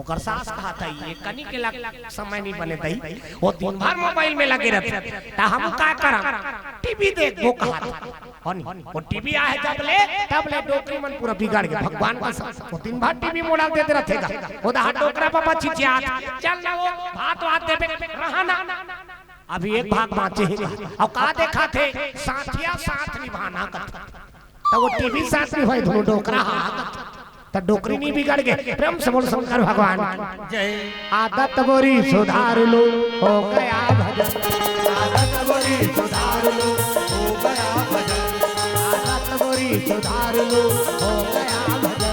ओकर सास कहत हे, "ये कनी के लग समय नइ बने दई, ओ दिन भर मोबाइल में लगे रहिथे, त हम का करन? टीवी देखबो," कहत हे। ओ नी, ओ टीवी आहे जब ले, तब ले डोकरी मन पूरा बिगड़ गे, भगवान कसम। ओ दिन भर टीवी मोबाइल देते रहिथे गा। ओ डहर डोकरा बाबा चिचियात, "चल ना, ओ भात वात देबे, रहा ना।" अभी एक भाग बाँचे हे गा। अउ का देखत हे? साथिया साथ निभाना कहत हे। त ओ टीवी साथ नइ होय, धुन डोकरा हा। त डोकरी नइ बिगड़ गे। प्रेम से बोल शंकर भगवान। जय। आदत बोरी सुधार लो, हो गया भजन। आदत बोरी सुधार लो, हो गया भजन। आदत बोरी सुधार लो, हो गया भजन।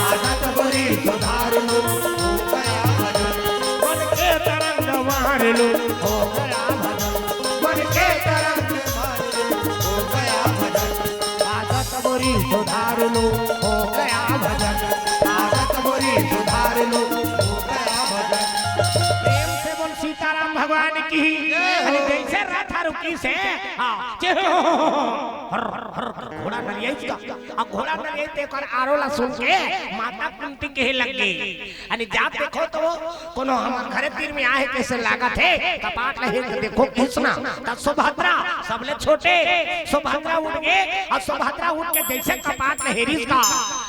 आदत बोरी सुधार लो, हो गया भजन। मन के तरंग मार लो, हो गया भजन। मन के तरंग मार लो, हो गया भजन। आदत बोरी सुधार लो, हो गया भजन। आदत बोरी सुधार लो, हो गया भजन। प्रेम से बोल सीताराम भगवान की। जय हो। अरे जइसे रथ रुकिस हे, हाँ, जे हो, हो, हो, हो, हर, हर, हर, घोड़ा नरियाइस का। अउ घोड़ा नरियाइस तेकर आरो ला सुन के माता कुंती कहे लग गे। अने जात देखो तो कोनो हमर घरे तीर में आहे कइसे लागत हे, कपाट ल हेर के देखो कृष्णा, त सुभद्रा सबले छोटे, सुभद्रा उठ गे, अउ सुभद्रा उठ के जइसे कपाट ल हेरिस का,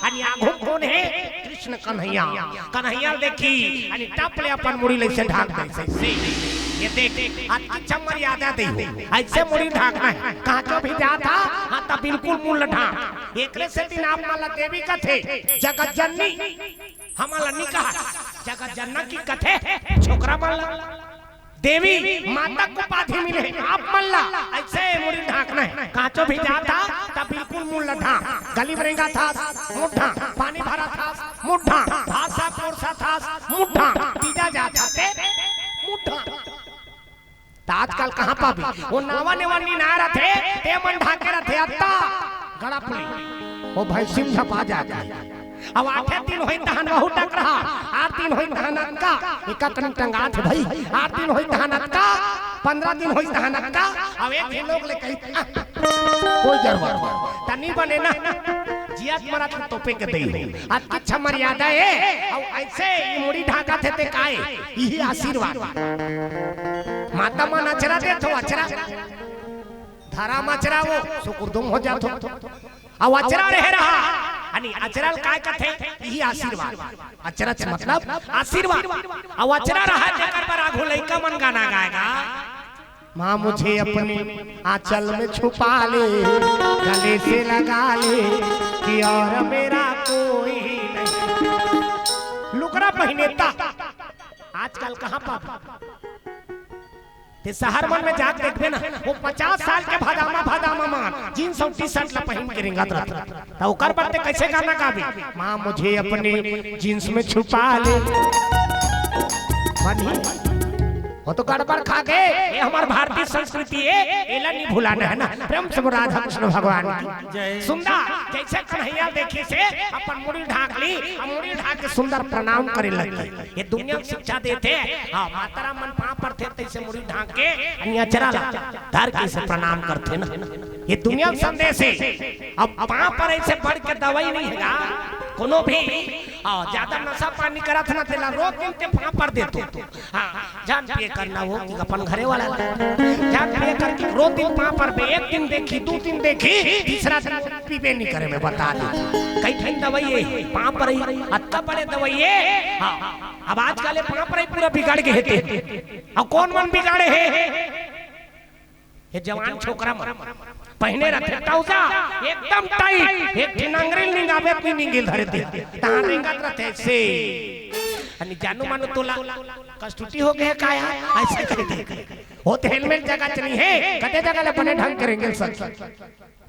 अने आघू कोन हे? कृष्ण कन्हैया। कन्हैया ल देखिस, अने टप ले अपन मुड़ी ल अइसे ढाँक दे, अइसे। ये देख, अतकी अच्छा मर्यादा दे हो, अइसे मुड़ी ढाँकना हे। कहाँ चो भी जात हा, हाँ, त बिल्कुल मुड़ ल ढाँक। एकरे सेती न आप मन ला देवी कथे, जगत जननी। हमन ला नइ कहा, जगत जनना की कथे, छोकरा मन ला। देवी माता के उपाधि मिले हे, आप मन ला अइसे मुड़ी ढाँकना हे। कहाँ चो भी जात हा, त बिल्कुल मुड़ ल ढाँक। गली म रेंगत हस, मुड़ ढाँक। पानी भरत हस, मुड़ ढाँक। भात साग परोसत हस, मुड़ ढाँक। तीजा जात हा ते, मुड़ ढाँक। त आजकल कहाँ पाबे? ओ नावा नेवा निनाय रथे, ते मन ढाँके रथे, अत्ता गड़ा पुली। ओ भैंसी म झपा जाथे। अब आठे दिन होही तहन बहुत टकरहा, आठ दिन होही तहन अतका, एका कनी टंगाथे भई, आठ दिन होही तहन अतका, पंद्रह दिन होही तहन अतका, अब एक ही लोग ले कही, "आह, कोई जरूरत नहीं, त नइ बने ना।" जियत मरत ल तोपे के दई हो। अतकी अच्छा मर्यादा हे। अउ अइसे ये मुड़ी ढांकत हे ते काय? इही आशीर्वाद। माता मन अचरा देत हो, अचरा। धरा म अचरा वो, सुकुरदुम हो जात हो। अउ अचरा रहे रहा। अनी अचरा ल काय कथे? इही आशीर्वाद। अचरज मतलब आशीर्वाद। अउ अचरा रहा तेकर बर आघू लइका मन गाना गाय गा। माँ मुझे अपने आंचल में छुपा ले, गले से लगा ले, कि और मेरा कोई नहीं। लुगरा पहिने त आजकल कहाँ पाबे? ते सहर मन में जाके देखबे ना, वो पचास साल के भदामा, भदामा मन जींस अउ टी-शर्ट ला पहिन के रेंगत रथे। त ओकर बर ते कइसे गाना गाबे? माँ मुझे अपने जींस में छुपा ले। बनी? वो तो गड़बड़ खा गे। ये हमर भारतीय संस्कृति हे, एला नइ भुलाना हे ना। प्रेम से बोल राधा कृष्ण भगवान की। जय। सुंदर, जइसे कन्हैया ल देखिस हे, अपन मुड़ी ढांक लिस, अउ मुड़ी ढांक के सुंदर प्रणाम करे लगिस। ये दुनिया ल शिक्षा देथे। हाँ, माता राम मन पाँव परथे तइसे मुड़ी ढांक के, अनी अचरा ला धर के अइसे प्रणाम करथे ना। ये दुनिया ल संदेश हे। अब पाँव परे से बढ़ के दवाई नइ हे गा। कोनो भी, हाँ, ज्यादा नशा पानी करत हे ना, तेला रोज दिन ते पाँव पर देथे। हाँ, झन पिए कर ना वो कि अपन घरे वाला ला। झन पिए कर कि रोज दिन पाँव परबे, एक दिन देखही, दू दिन देखही, तीसरा दिन पीबे नइ करे, मैं बता देथँव। कई ठन दवाई हे, पाँव परई, अतका बड़े दवाई हे। हाँ, अब आजकल ये पाँव परई पूरा बिगड़ गे हे ते। अउ कोन मन बिगाड़े हे? ये जवान छोकरा मन पहिने रथे trouser, एकदम tight, एक ठिन अंगरी ल निंगाबे त नइ निंगे ल धरे ते। तहाँ रेंगत रथे से। अनी जानू मानू तोला कस्तुती हो गे हे का यार? अइसे कहि दे। वो तो helmet जगह च नइ हे, कते जगह ले बने ढंग के रेंगे ल सकही।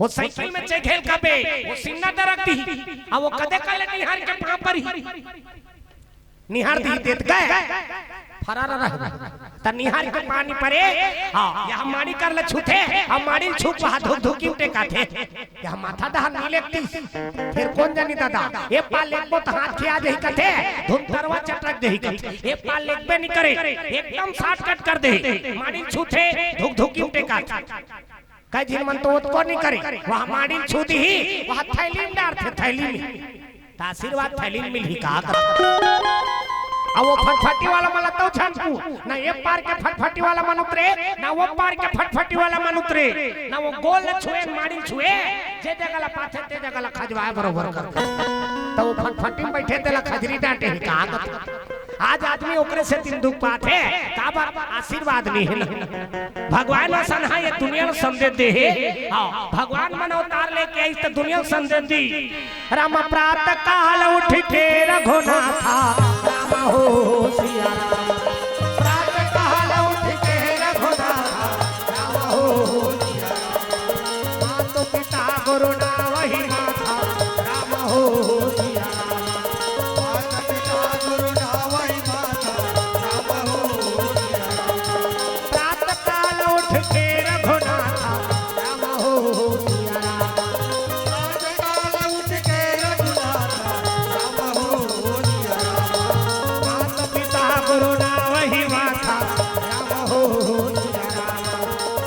वो साइकिल में चघे ल कबे, वो सीना दरक दिही, अउ वो कते कले निहार के पाँव परही। निहार दिही ते त गे, फरार रह। त निहार के पाँव नइ परे, हाँ, ये माड़ी कर ल छूथे, अउ माड़ी ल छू के वहाँ धुकधुकी म टेकाथे। ये माथा डहर नइ लेगतिस। फेर कोन जनी दादा, ए पार लेगबो त हाथ खिया जही कथे, धुंतरवा चटक जही कथे। ए पार लेगबे नइ करे, एकदम shortcut कर देही। माड़ी ल छूथे, धुकधुकी म टेकाथे। कई झिन मन तो ओतको नइ करे, वहाँ माड़ी ल छू दिही, वहाँ थैली म डारथे, थैली म। त आशीर्वाद थैली म मिलही का? अउ वो फटफटी वाला मन ल तो झन पूछ, ना ए पार के फटफटी वाला मन उतरे, ना ओ पार के फटफटी वाला मन उतरे, ना वो गोल ल छुए, न माड़ी ल छुए, जे जगह ल पाथे, ते जगह ल खजवाए बरोबर कर। त वो फटफटी म बइठे तेला खजरी डांटे हे का? आज आदमी ओकरे सेती दुख पाथे, काबर? आशीर्वाद नइ हे ना। भगवान असन हा ये दुनिया ल संदेश दे हे। हाँ, भगवान मन अवतार लेके आइस त दुनिया ल संदेश दिस। राम प्रात काल उठ के रघुनाथा, राम हो सिया राम। प्रात काल उठ के रघुनाथा, राम हो सिया राम। मात पिता गुरु नावहि नाथा, राम हो सिया राम। मात पिता गुरु नावहि नाथा, राम हो सिया राम। प्रात काल उठ के रघुनाथा, राम हो सिया राम। प्रात काल उठ के रघुनाथा, राम हो सिया राम। मात पिता गुरु नावहि नाथा, राम हो सिया राम।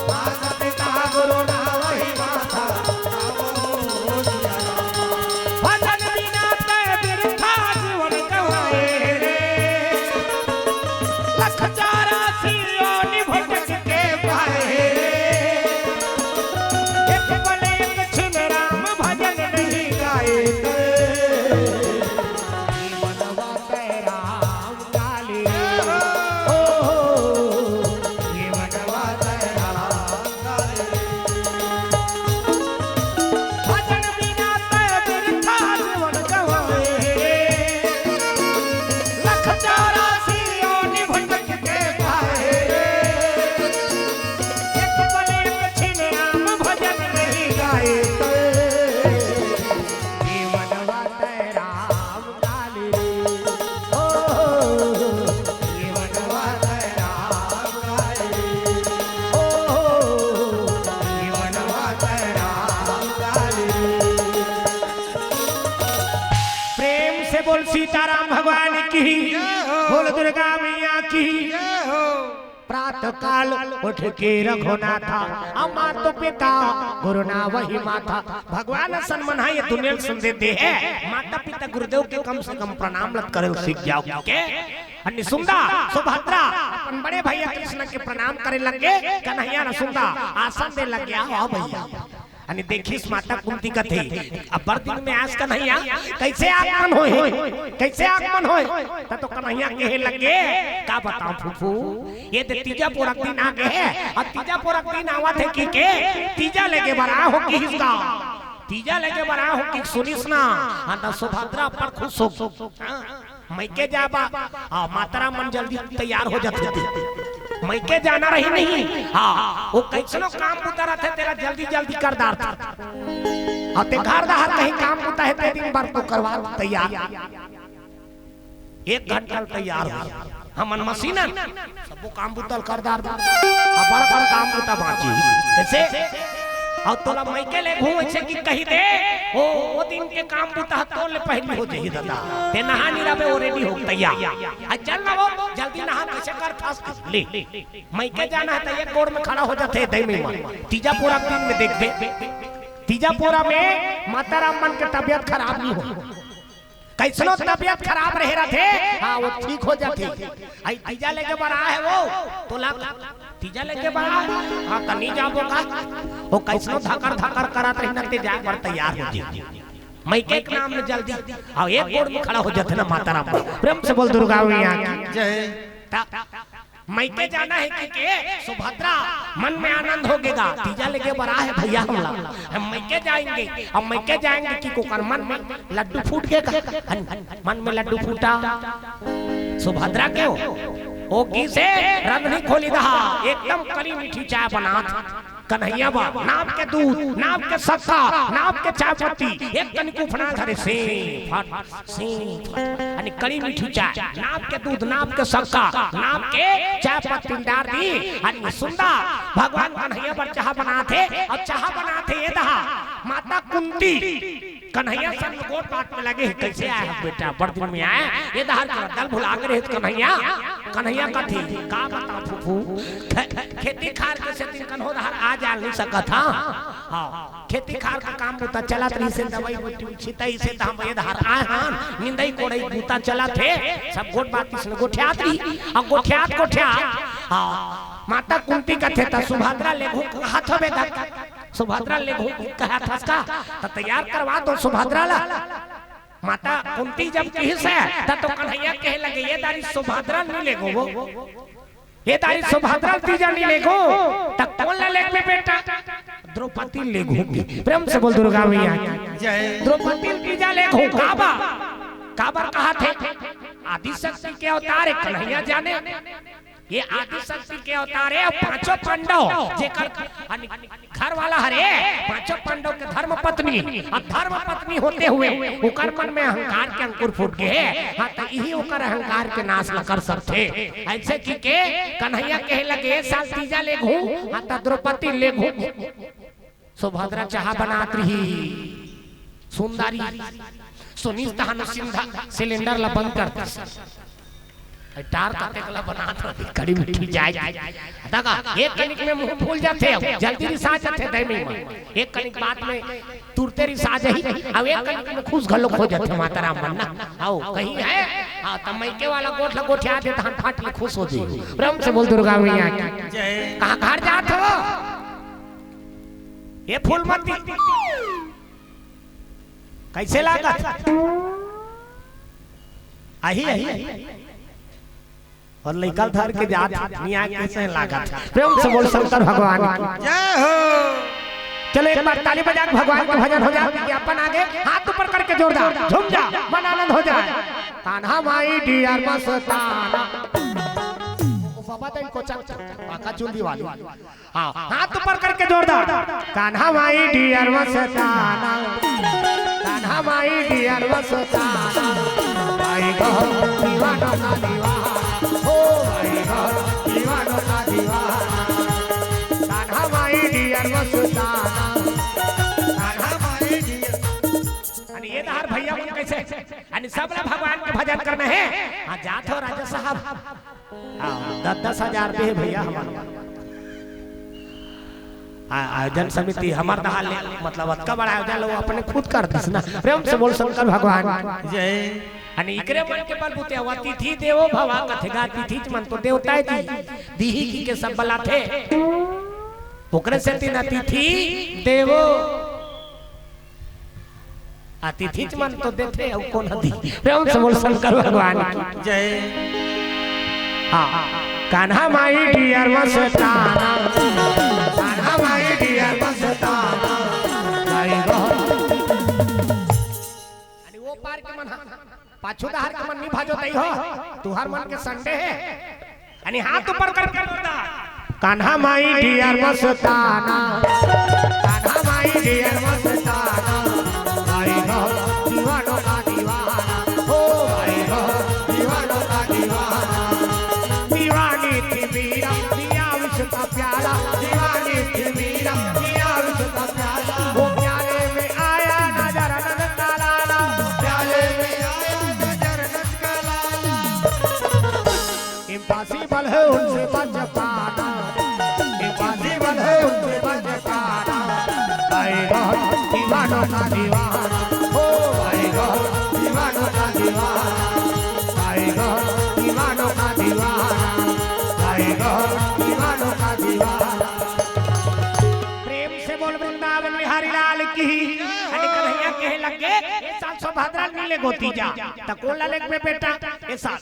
मात पिता गुरु नावहि नाथा, राम हो सिया राम। भजन बिना तै बिरथा जीवन गवाए रे। लख चौरासी योनि भटक के पाए रे। एक पल एक छिन राम भजन नहीं गाए तो। जीवन बाटे राम काली। ओ, जीवन बाटे राम काली। भजन बिना तै बिरथा जीवन गवाए। लख चौरासी योनि भटक के पाए। एक पल एक छिन राम भजन नहीं गाए तो। जीवन बाटे राम काली रे। ओ, जीवन बाटे राम काली रे। ओ, जीवन बाटे राम काली रे। प्रेम से बोल सीताराम भगवान की, जय हो। बोल दुर्गा मैया की। जय हो। प्रात काल उठ के रघुनाथा, अउ मातु पिता गुरु नावहि माथा। भगवान असन मन ह ये दुनिया ल सुंदर दे हे, माता पिता गुरुदेव के कम से कम प्रणाम ल करे ल सीख जाव के। अनि सुंदर सुभद्रा अपन बड़े भैया कृष्ण के प्रणाम करे लगे, कन्हैया ल सुंदर आसन दे लगे, आओ भैया। अनि देखिस माता कुंती कथे, "अब्बड़ दिन में आस कन्हैया, कइसे आगमन होय हे, कइसे आगमन होय?" त तो कन्हैया कहे लगे, "का बतावं फूफू, ये दे तीजा पोरा के दिन आ गे हे, अउ तीजा पोरा के दिन आवत हे कहिके तीजा लेगे बर आय हों कहिस गा, तीजा लेगे बर आय हों कहिके सुनिस ना।" हाँ, त सुभद्रा अब्बड़ खुश हो। हाँ। मइके जाय बर, हाँ, माताराम मन जल्दी तैयार हो जाथे। मइके जाना रही नहीं, हाँ, वो कइसनो काम बुता रहिथे, तेला जल्दी जल्दी कर डारथे। अउ ते घर डहर कहीं काम बुता हे, ते दिन बर तो करवा तैयार। एक घंटा ल तैयार हो, हमन मसीन अन, सबो काम बुता ल कर डार, अब्बड़ अब्बड़ काम बुता बांचे। कइसे? अउ तोला मइके लेगहूं अइसे कि कहि दे, ओ, ओ दिन के काम बुता ह तोर ले पहिली हो जाही ददा। ते नहा नइ रहबे, ओ ready हो तैयार। आ चल ना वो, जल्दी नहा, कइसे करथस? ले, मइके जाना हे त एक गोड़ में खड़ा हो जाथे दई मइमा। तीजा पोरा के दिन में देखबे, तीजा पोरा में माताराम मन के तबियत खराब नइ हो। कइसनो तबियत खराब रहे रथे, हाँ, वो ठीक हो जाथे। अई तीजा लेगे बर आय हे वो, तोला तीजा लेगे बर आय हे, हाँ, त नइ जाबो का? वो कइसनो धकर धकर करत रही ना, ते जाय बर तैयार हो जाही। मइके के नाम में जल्दी, हाँ, एक गोड़ में खड़ा हो जाथे ना माताराम। प्रेम से बोल दुर्गा मैया की। जय। त मइके जाना हे कहिके सुभद्रा मन में आनंद होगे गा, तीजा लेगे बर आय हे भैया हमला, हम मइके जाएंगे, हम मइके जाएंगे कहिके ओकर मन में लड्डू फूट गे गा, मन में लड्डू फूटा। सुभद्रा के ओ, ओ गिसे रंधनी खोली दहा, एकदम कली मीठी चाय बनात कन्हैया बर, नाप के दूध, नाप के शक्कर, नाप के चाय पत्ती, एक कनिक उफना धरे से फट, से फट। अनि कड़ी मीठी चाय, नाप के दूध, नाप के शक्कर, नाप के चाय पत्ती डार दिस। अनि सुंदर भगवान कन्हैया बर चाहा बनाथे, अउ चाहा बनाथे ये दहा माता कुंती कन्हैया संग गोठ बात में लगे हे, कइसे आय हस बेटा, बड़ दिन में आय, ये दहा के रद्दा ल भुला गे रहे कन्हैया। कन्हैया कथे, का बतावं फूफू, खे-, खेती खार के सेती कन्हो दहा आ जा नइ सकत हंव। हाँ, खेती खार के काम बुता चलत रहिसे, दवई बूटी छितइसे, त हम ये दहा आय हन, निंदई कोड़ई बुता चलत हे, सब गोठ बात अइसने गोठियात रही, अउ गोठियात गोठियात, हाँ, माता कुंती कथे, त सुभद्रा लेगहूं कहत हवे, त सुभद्रा लेगहूं कहत हस का, त तैयार करवा दो सुभद्रा ला। माता कुंती जब कहिस हे, त तो कन्हैया कहे लगे, ये दारी सुभद्रा नइ लेगहूं वो, ये दारी सुभद्रा ल तीजा नइ लेगहूं, त कोन ला लेगबे बेटा? द्रौपदी ल लेगहूं। प्रेम से बोल दुर्गा मैया की। जय। द्रौपदी ल तीजा लेगहूं, काबर? काबर कहत हे? आदिशक्ति के अवतार हे, कन्हैया जाने। ये आदिशक्ति के अवतार हे, अउ पांचों पांडव जेकर घर वाला हरे, पांचों पांडव के धर्म पत्नी, अउ धर्म पत्नी होते हुए ओकर मन में अहंकार के अंकुर फूट गे हे। हाँ, त इही ओकर अहंकार के नाश ल कर सकथे। अइसे कहिके कन्हैया कहे लगे, ए साल तीजा लेगहूं, हाँ, त द्रौपदी लेगहूं। सुभद्रा चाहा बनात रही, सुंदरी सुनिस तहान सिंधा सिलेंडर ला बंद कर दिस। अई टार कतेक ला बनात रही, कड़ी मीठी चाय। देखा, एक कनिक में मुंह फूल जाथे, जल्दी रिसा जाथे दई मइमा। एक कनिक बात में तुरते रिसा जाही, अउ एक कनिक में खुश घलोक हो जाथे माताराम मन ना। अउ कहीं हे, हाँ, त मइके वाला गोठ ला गोठिया दे, तहान फट ले खुश हो जाही। प्रेम से बोल दुर्गा मैया की। जय। कहाँ घर जात हो? ये फूलमती कइसे लागत? आही, आही। अउ लइका धर के जात, मियाँ कइसे लागत? प्रेम से बोल शंकर भगवान की। जय हो। चलो एक बार ताली बजा के भगवान के भजन हो जाए, विज्ञापन आगे, हाथ ऊपर करके जोरदार, झूम जा, मन आनंद हो जाए। कान्हा my dear मस्ताना। ओ बाबा तैं कोचा, पाका चुंदी वाली। हाँ, हाथ ऊपर करके जोरदार। Kanha my dear Mastana, Kanha my dear मस्ताना, भाई गो दीवानों का दीवाना, ओ भाई गो दीवानों का दीवाना, Kanha my dear Mastana, Kanha my dear। अनि ये दहार भैया मन कइसे? अनि सब ला भगवान के भजन करना हे। हाँ, जात हो राजा साहब। हाँ, दस दस हजार दे भैया हमन। आ-, आयोजन समिति हमर दहा ले, मतलब अतका बड़ा आयोजन लो अपने खुद कर दिस ना। प्रेम से बोल शंकर भगवान की। जय। अने इकरे मन के बलबूते अउ अतिथि देवो भवा कथे गा, अतिथि मन तो देवता ही दी, दीही की के सब बलाथे। ओकरे सेती अतिथि देवो अतिथि मन तो देथे अउ कोन ह दी। प्रेम से बोल शंकर भगवान की। जय। हाँ, कान्हा माई डियर मस्ताना, कान्हा माई डियर मस्ताना, माई गो। अरे वो पार के मन हा, पाछू डहर के मन नी भाजो तई हो, तुहर मन के संडे हे। अने हाथ ऊपर करके बोलता, कान्हा माई डियर मस्ताना, कान्हा माई डियर मस्ताना, माई गो दीवानों का दीवाना, हो माई गो दीवानों का दीवाना। दीवानी थी मीरा, पिया विष का प्याला, दीवानी थी मीरा, पिया विष का प्याला। वो प्याले में आया नजर अनंत का लाला, प्याले में आया नजर अनंत का लाला। इम्पॉसिबल है उनसे बच पाना, इम्पॉसिबल है उनसे बच पाना। माई गो दीवानों का दीवाना, ओ माई गो दीवानों का दीवाना, माई गो दीवानों का दीवाना, माई गो दीवानों का दीवाना। प्रेम से बोल वृंदावन बिहारी लाल की। अरे कन्हैया कहे लगे, "ए साल सुभद्रा नी लेगो तीजा।" त कोन ला लेगबे बेटा? ए साल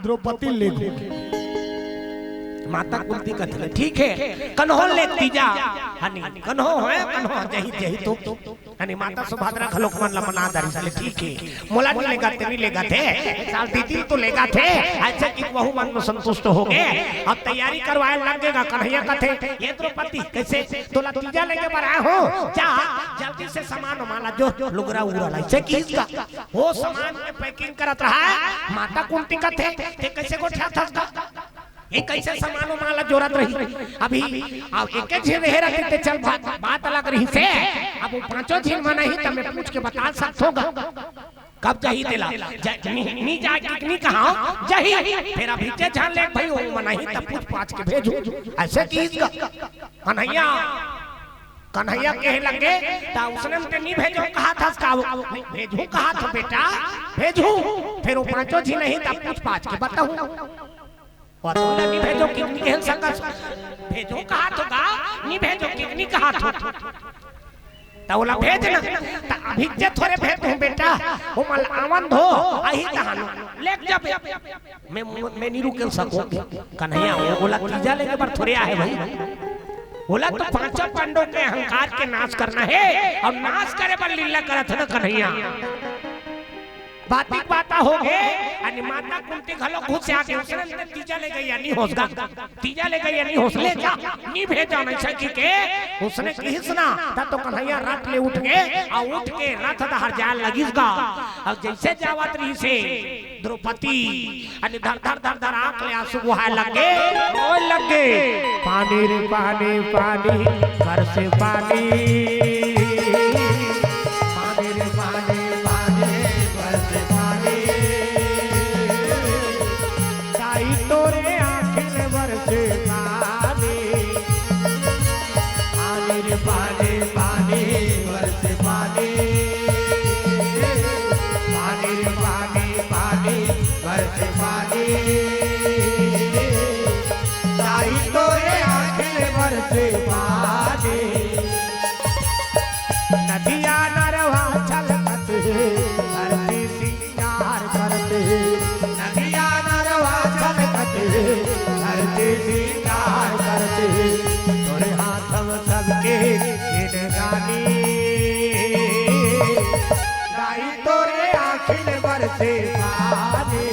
द्रौपदी लेगो। माता कुंती कथे, "ठीक हे, कन्हो लेग तीजा।" हनी, कन्हो हे, कन्हो जही, जही तो। हनी माता सुभद्रा घलोक मन ला मना दारिस, "ठीक हे, मोला नी लेगथे, नी लेगथे, साल दीदी तो लेगथे।" अइसे कि वहू मन में संतुष्ट होगे। अब तैयारी करवाए लगेगा। कन्हैया कथे, "ए द्रौपदी, कइसे तोला तीजा लेगे बर आए हों, जा जल्दी से सामान वामान ला जो, लुगरा उगरा ला।" अइसे किहिस गा, वो सामान के packing करत रहा। माता कुंती कथे, "ते कइसे गोठियाथस गा? ये कइसे सामान वामान ला जोरत रही?" अभी अब एके झिन रहे रहती ते चल बात, बात अलग रहिसे। अब वो पांचों झिन मन ही त मैं पूछ के बता सकथों गा। कब जही तेला? ज-, नी, नी जाए कि नी कहा, जही। फेर अभी जे झन ले भाई, वो मन ही त पूछ पाछ के भेजू। अइसे किहिस गा। कन्हैया, कन्हैया कहे लगे, "त उसने ते नी भेजो कहाथस का?" "नी, भेजू कहाथों बेटा, भेजू।" फेर वो पांचों झिन ही त पूछ पाछ के बताहूं। वो तो नी भेजो कि नी कहे सकस। भेजू कहाथों गा, नी भेजो कि नी कहाथों। त ओला भेज ना। त अभी जे थोरे भेज दूं बेटा, वो मल आवन दो, आही तहान लेग जाबे। मैं, मैं नी रुके सकूं। कन्हैया, वो ओला तीजा लेगे बर थोरे आहे भाई। ओला तो पांचों पांडव के अहंकार के नाश करना हे अउ नाश करे बर लीला करत हे ना कन्हैया। बातिक बाता होगे, अने माता कुंती घलो गुस्सा आगे, "उसने तीजा लेगइया नी होस गा, तीजा लेगइया नी होस, ले जा, नी भेजा नइ सकी के।" उसने किहिस ना, त तो कन्हैया रथ ले उठ गे, अउ उठ के रथ डहर जाए लगिस गा। अउ जइसे जावत रहिसे, द्रौपदी, अने धर धर धर धर आंख ले आंसू बोहाय लगे, रोय लगे। पानी रे पानी, पानी, बरसे पानी। पानी रे पानी, पानी, बरसे पानी। दाई तोरे आंखिन बरसे पानी। पानी रे पानी, पानी, बरसे पानी। पानी रे पानी, पानी, बरसे पानी। ताई तोरे आँखिन बरसे पानी। नदिया नरवा छलकत हे, धरती सिंगार करत हे। नदिया नरवा छलकत हे, धरती सिंगार करत हे। तोरे हाथ म सबके जिनगानी। ताई तोरे आँखिन बरसे पानी।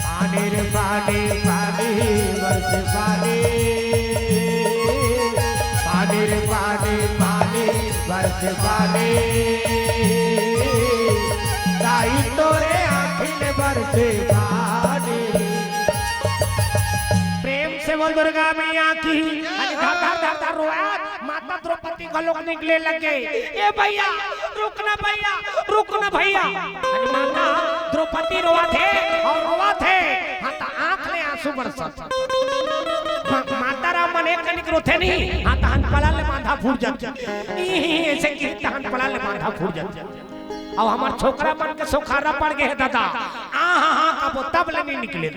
पानी रे पानी, पानी बरसे पानी। पानी रे पानी, पानी बरसे पानी। ताई तोरे आँखिन बरसे पानी। प्रेम से बोल दुर्गा मैया की। अरे धर, धर, धर, धर रोया, माता द्रौपदी घलोक निकले लगे। ए भैया, रुक ना भैया, रुक ना भैया। अरे माता, द्रौपदी रोवत हे अउ रोवत हे, हाँ, त आँख ले आँसू बरसत। मा-, माता राम मन एक कनिक रोथे नहीं, हाँ, तहन पला ले बांधा फूट जाथे। ई, ई, अइसे कि तहन पला ले बांधा फूट जाथे। अउ हमर छोकरा मन के सोखारा पड़ गे हे दादा, आ हा हा कबो तब ले नहीं निकले।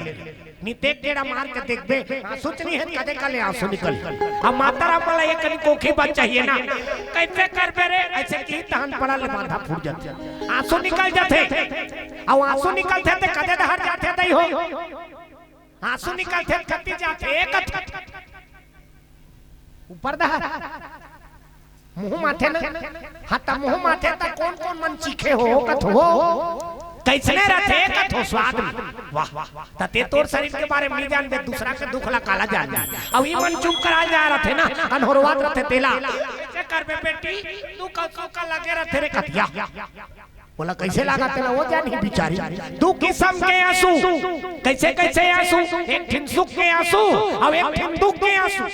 नितेक गेड़ा मार के देखबे, आँसू च नहीं हे, कदे का ले आँसू निकल। अब माता राम वाला एक कनी कोखी बात चाहिए ना, कैसे करबे रे? अइसे कि तहन पला ले बांधा फूट जाथे, आँसू निकल जाथे। अउ आँसू निकलथे ते कदे डहर जाथे दई हो, आँसू निकलथे कति जाथे, एक ऊपर डहर। मुँह माथे ना, हाँ, त मुँह माथे त कोन कोन मन चीखे हो, कथो हो, कइसने रथे, कथो स्वाद में। वाह, त ते तोर शरीर के बारे में नहीं जानबे, दूसरा के दुख ला काला जान। अउ ई मन चुप करा जा रथे ना, कन्होरवात रथे तेला। कइसे करबे बेटी, तू कल का लगे रथे रे कतिया। बोला, कइसे लागा तेला, वो जान ही बिचारी। दू किसम के आँसू, कइसे, कइसे आँसू, एक ठिन सुख के आँसू, अउ एक ठिन दुख के आँसू।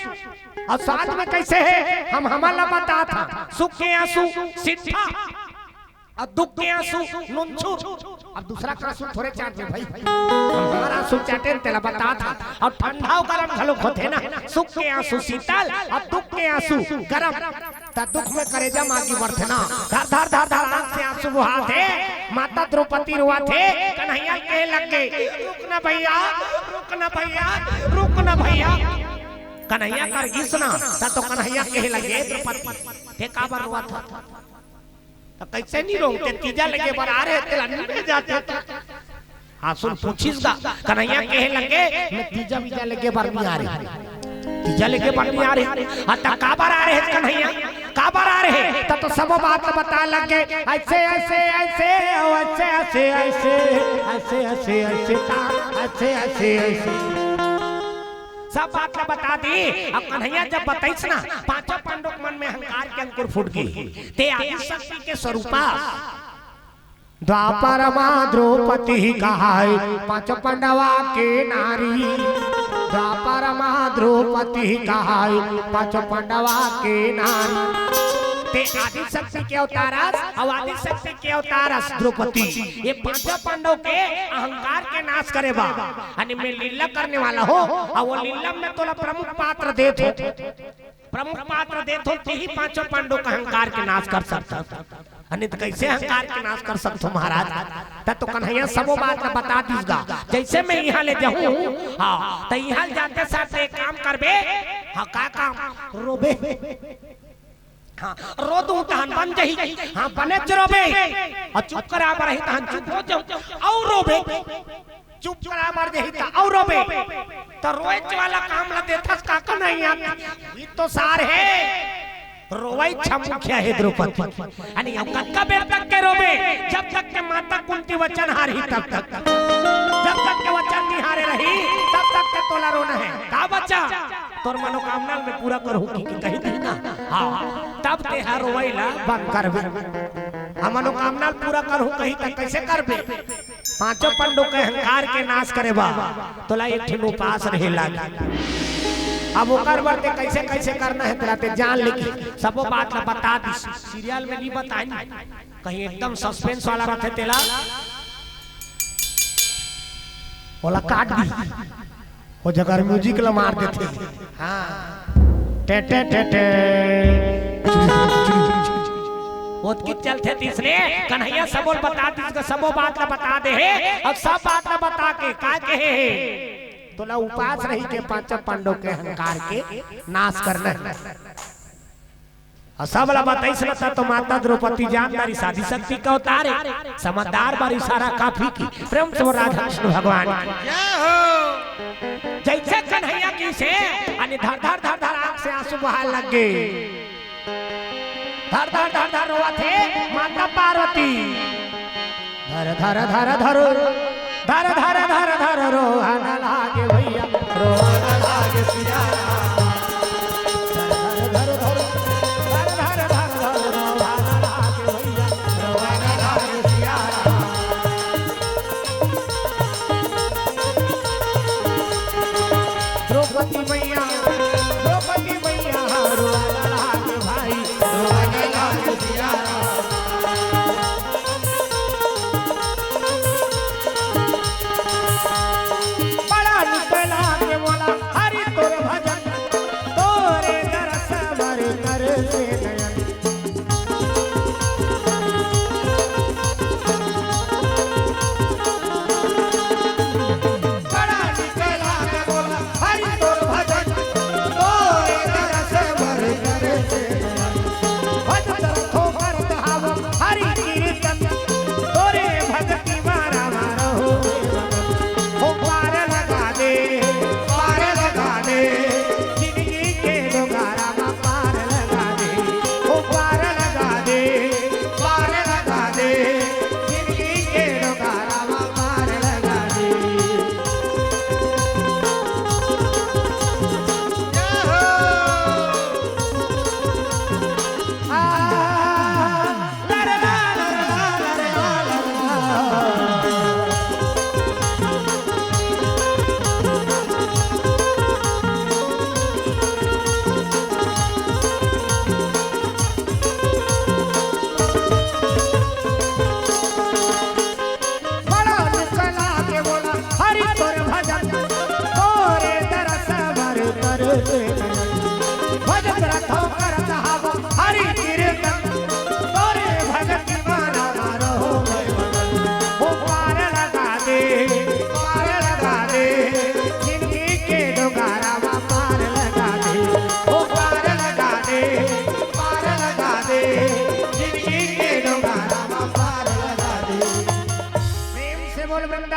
अउ साथ में कइसे हे, हम हमन ला बतात हन, सुख के आँसू सिट्ठा, अउ दुख के आँसू नुनछुर। अब दूसरा का आँसू थोरे चाट दे भाई, हम हमर आँसू चाटेन तेला बतात हन। अउ ठंडा अउ गरम घलो होथे ना, सुख के आँसू शीतल अउ दुख के आँसू गरम। त दुख में करेजा मागी बरथे ना, धर धर धर धर आँख से आँसू बोहाथे। माता द्रौपदी रोवत हे, कन्हैया कहे लग गे, रुक ना भइया, रुक ना भइया, रुक ना भइया। कन्हैया कर गिस ना, त तो कन्हैया कहे लगे, "ए द्रौपदी, ते काबर रोवत हस?" त कइसे नहीं रोवंव, ते तीजा लेगे बर आ रहे, तेला नहीं ले जाते। हाँ, सुन, पूछिस गा, कन्हैया कहे लगे, "मैं तीजा बीजा लेगे बर नहीं आ रहे, तीजा लेगे बर नहीं आ रहे।" हाँ, त काबर आ रहे कन्हैया, काबर आ रहे? त तो सब बात बता लगे, अइसे, अइसे, अइसे, अउ अइसे, अइसे, अइसे, अइसे, अइसे, अइसे, ता, अइसे, अइसे, अइसे। सब बात ला बता दी। अब कन्हैया जब बताइस ना, पांचों पांडव के मन में अहंकार के अंकुर फूट गे। ते आदि शक्ति के स्वरूपा। द्वापर मा द्रौपदी कहाय पांच पांडवा के नारी। द्वापर मा द्रौपदी कहाय पांच पांडवा के नारी। ते आदि शक्ति के अवतारस, अउ आदि शक्ति के अवतारस द्रौपदी। ये पांचों पांडव के अहंकार के नाश करे बा। यानी मैं लीला करने वाला हूँ, अउ वो लीला में तोला प्रमुख पात्र देत हूँ। प्रमुख पात्र देत हो, तेही पांचों पांडव के अहंकार के नाश कर सकत हो। अनित कइसे अहंकार के नाश कर सकत हो महाराज? त तो कन्हैया सबो बात ला बता दिस गा। जइसे मैं इहाँ ले जाहूँ, हाँ, त इहाँ ले जाते साथ एक काम करबे। हाँ, का काम? रोबे। हाँ, रो दूँ तहन बन जही। हाँ, बने च रोबे। अउ चुप करा बर रही तहन चुप हो जाहूँ। अउ रोबे। चुप करा बर जही त अउ रोबे। त रोएच वाला काम ला देथस का कन्हैया? ई तो सार हे। रोवइच मुखिया हे द्रौपदी। अने अउ कतका बेर तक के रोबे? जब तक के माता कुंती वचन हारही तब तक। जब तक के वचन निहारे रही, तब तक के तोला रोना हे। का बचा? तोर मनोकामना ल मैं पूरा करहूँ कि, कि कही दी ना। हाँ, तब तेहा रोवई ला बंद करबे। आ मनोकामना ल पूरा करहूँ कही त कइसे करबे? पांचों पांडव के अहंकार के नाश करे बर तोला एक ठिन उपास रहे लागी। अब ओकर बर ते कइसे कइसे करना हे तेला ते जान ले कि सबो बात ला बता दिस। सीरियल में नहीं बताई, कहीं एकदम सस्पेंस वाला रथे तेला ओला काट दी। ओ जगह music ला मार देथे। हाँ। टे, टे, टे, टे। ओतकी चलथे तिसने, कन्हैया सबो ल बता दिस, सबो बात ला बता दे हे, अब सब बात ला बता के का कहे हे? तोला उपास रही के पांचों पांडव के अहंकार के नाश करना हे। अउ सब ला बताइस न, त तो माता द्रौपदी जान डारिस आदि शक्ति के अवतार हे। समझदार बर इशारा काफी कि। प्रेम से बोल राधा कृष्ण भगवान की। जय हो। जइसे कन्हैया कहिसे, अने धर धर धर धर आँख से आँसू बहाय लग गे। धर धर धर धर रोवत हे माता पार्वती। धर धर धर धर, धर धर धर धर रोहन लागे भैया, रोहन लागे सिया राम। धर धर धर धर, धर धर धर धर रोहन लागे भैया, रोहन लागे सिया राम। द्रौपदी मैया, द्रौपदी मैया, रोहन लागे भाई, रोहन लागे सिया राम।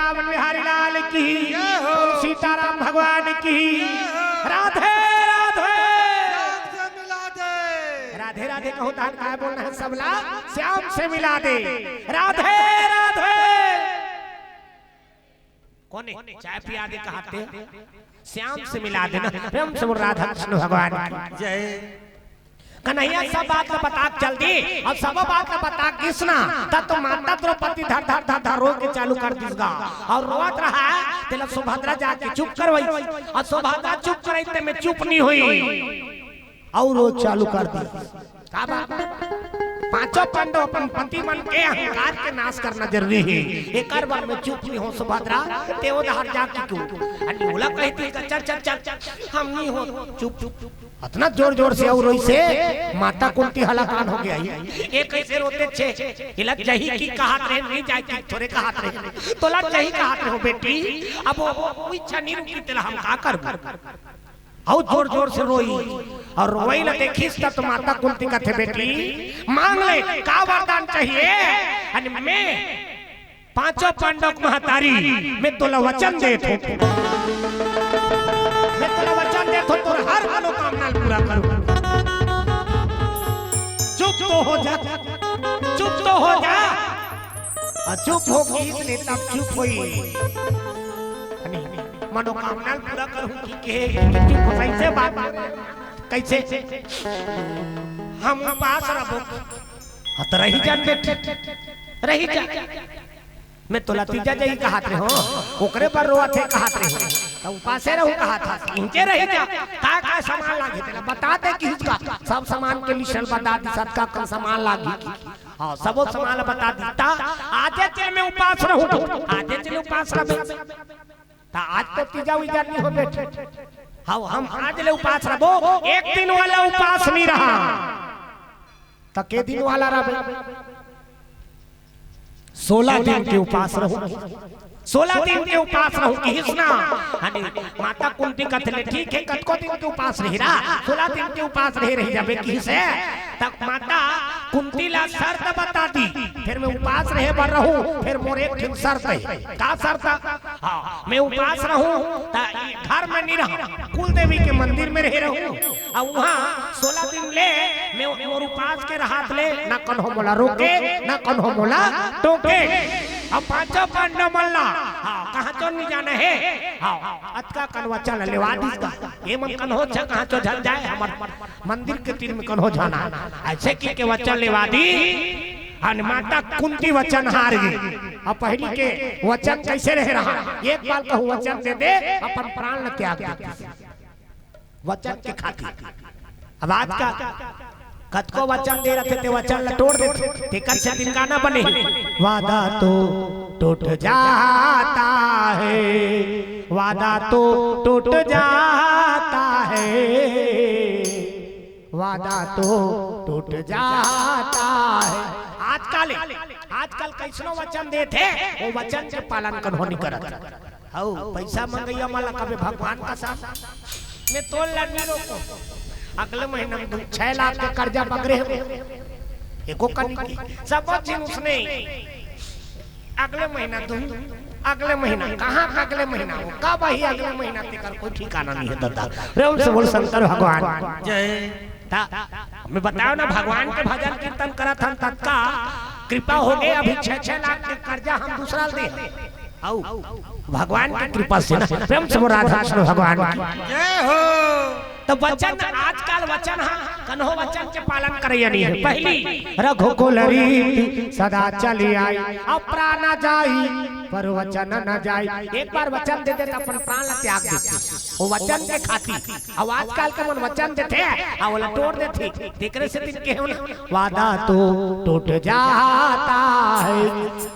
राम बिहारी लाल की, जय हो। सीताराम भगवान की, जय हो। राधे राधे। श्याम से मिला दे। राधे राधे कहूं तहां काय बोलना है सबला, श्याम से मिला दे। राधे राधे। कोने चाय पिया दे कहाते, श्याम से मिला देना। प्रेम से बोल राधा कृष्ण भगवान की। जय। कन्हैया सब बात ला बता के चल दी, अउ सब बात ला बता के गिस ना, तब तो माता द्रौपदी धर धर धर धर रो के चालू कर दिस गा, अउ रोवत रहा, तेला सुभद्रा जाके चुप करवाई, अउ सुभद्रा चुप कराई ते में चुप नहीं हुई, अउ रो चालू कर दी। का बात? पांचों पांडव अपन पति मन के अहंकार के नाश करना जरूरी हे। एकर बर में चुप नहीं हो सुभद्रा, ते ओ डहर जाके तू। अरे ओला कहती का, "चल, चल, चल, चल, हम नहीं हो।" चुप, चुप, चुप। अतना जोर जोर से अउ रोइसे, माता कुंती हलाकान हो गया। ये कैसे रोते छे? ये लग जाही कि कहत रहे, नहीं जाए कि थोरे कहत रहे। तो लग जाही कहत रहे हो बेटी, अब वो, वो इच्छा नहीं रुकी तेला, हम का करबो? अउ जोर जोर से रोई, अउ रोवई ला देखिस त तो माता कुंती कथे, "बेटी, मांग ले, का वरदान चाहिए?" अने मैं पांचों पांडव के महतारी, मैं तोला वचन देत हों, मैं तोला वचन देत हों, तोर हर मनोकामना ल पूरा करूं। चुप तो हो जा, चुप तो हो जा। अउ चुप हो गई इसलिए तब चुप होई। मनोकामना ल पूरा करूं कि के, कि चुप हो, कैसे बात, कैसे? हम उपास रहबो। हाँ, तो रही जा बेटी, रही जा। मैं तोला तीजा जही कहत रहे हो, ओकरे बर रोवत हे कहत रहे हो। तो उपासे रहूं कहत हस, इनके रही जा। का का सामान लागे तेला बता दे कि इसका सब सामान के लिस्ट बता दी, सबका कौन सामान लागी। हाँ, सबो सामान बता दी। ता आजे चले मैं उपास रहूं, आजे चले उपास रहूं। त आज तो तीजा उजा नहीं हो बेटे। हाँ, हम आज ले उपास रहबो, एक दिन वाला उपास नहीं रहा। त के दिन वाला रहबे? सोलह दिन के उपास रहूं, सोलह दिन के उपास रहूं किहिस ना। हाँ जी, माता कुंती कथले, "ठीक है, कतको दिन के उपास रही रहा, सोलह दिन के उपास रहे रही जाबे किहिस हे।" तब माता कुंती ला शर्त बता दी, "फिर मैं उपास रहे बर रहूं, फिर मोर एक ठिन शर्त है।" का शर्त? हाँ, मैं उपास रहूं, त घर में नहीं रहूं, कुल देवी के मंदिर में रहे रहूं, अउ उहां सोलह दिन ले मैं मोर उपास के रहत ले ना कन्हो मोला रोके, ना कन्हो मोला टोके। अउ पांचों पांडव मन ला, हाँ, कहाँ तो नहीं जाना है। हाँ, अतका कन वचन लेवा दिस गा। ये मन कन्हो छ कहाँ तो झन जाए, हमर मंदिर के तीर में कन्हो झन आए। ऐसे कहिके वचन लेवा दी। अन माता कुंती वचन हार गे। अब पहली के वचन कैसे रहे रहा? एक बार कहूं वचन दे दे, अपन प्राण ल त्याग दे। वचन के खातिर। अब आज का कतको वचन दे रहे थे, वचन ल तोड़ देथे, तेकर से दिन गाना बने। वादा तो टूट जाता है, वादा तो टूट जाता है, वादा तो टूट जाता है। आजकल, आजकल कैसनो वचन देथे, वो वचन के पालन कन्हो नहीं करत। हऊ, पैसा मंगइया मन ला कबे भगवान का साथ में तोल ला नहीं रोको। अगले महीना में तुम छह लाख के कर्जा पकड़े हो, एको कनी के सब चीज उसने। अगले महीना तुम, अगले महीना, कहाँ का अगले महीना हो, कब ही अगले महीना, तेकर कोई ठिकाना नहीं है दादा। प्रेम से बोल शंकर भगवान। जय। ता, मैं बताओ ना, भगवान के भजन कीर्तन करत हन, ततका कृपा हो गए, अभी छह छह लाख के कर्जा हम दूसरा दे। आओ, भगवान की कृपा से ना, प्रेम से बोल राधा कृष्ण भगवान की। जय हो। तो वचन, आजकल वचन हा, कन्हो वचन के पालन करैया नहीं है। पहली रघुकुल रीति सदा चली आई, अब प्राण न जाई, पर वचन न जाई। एक बार वचन दे दे तो अपन प्राण ला त्याग देते, वो वचन के खातिर। अब आजकल के मन वचन देथे, आ ओला तोड़ देथे। तेकरे से दिन के हो ना, वादा तो टूट जाता है।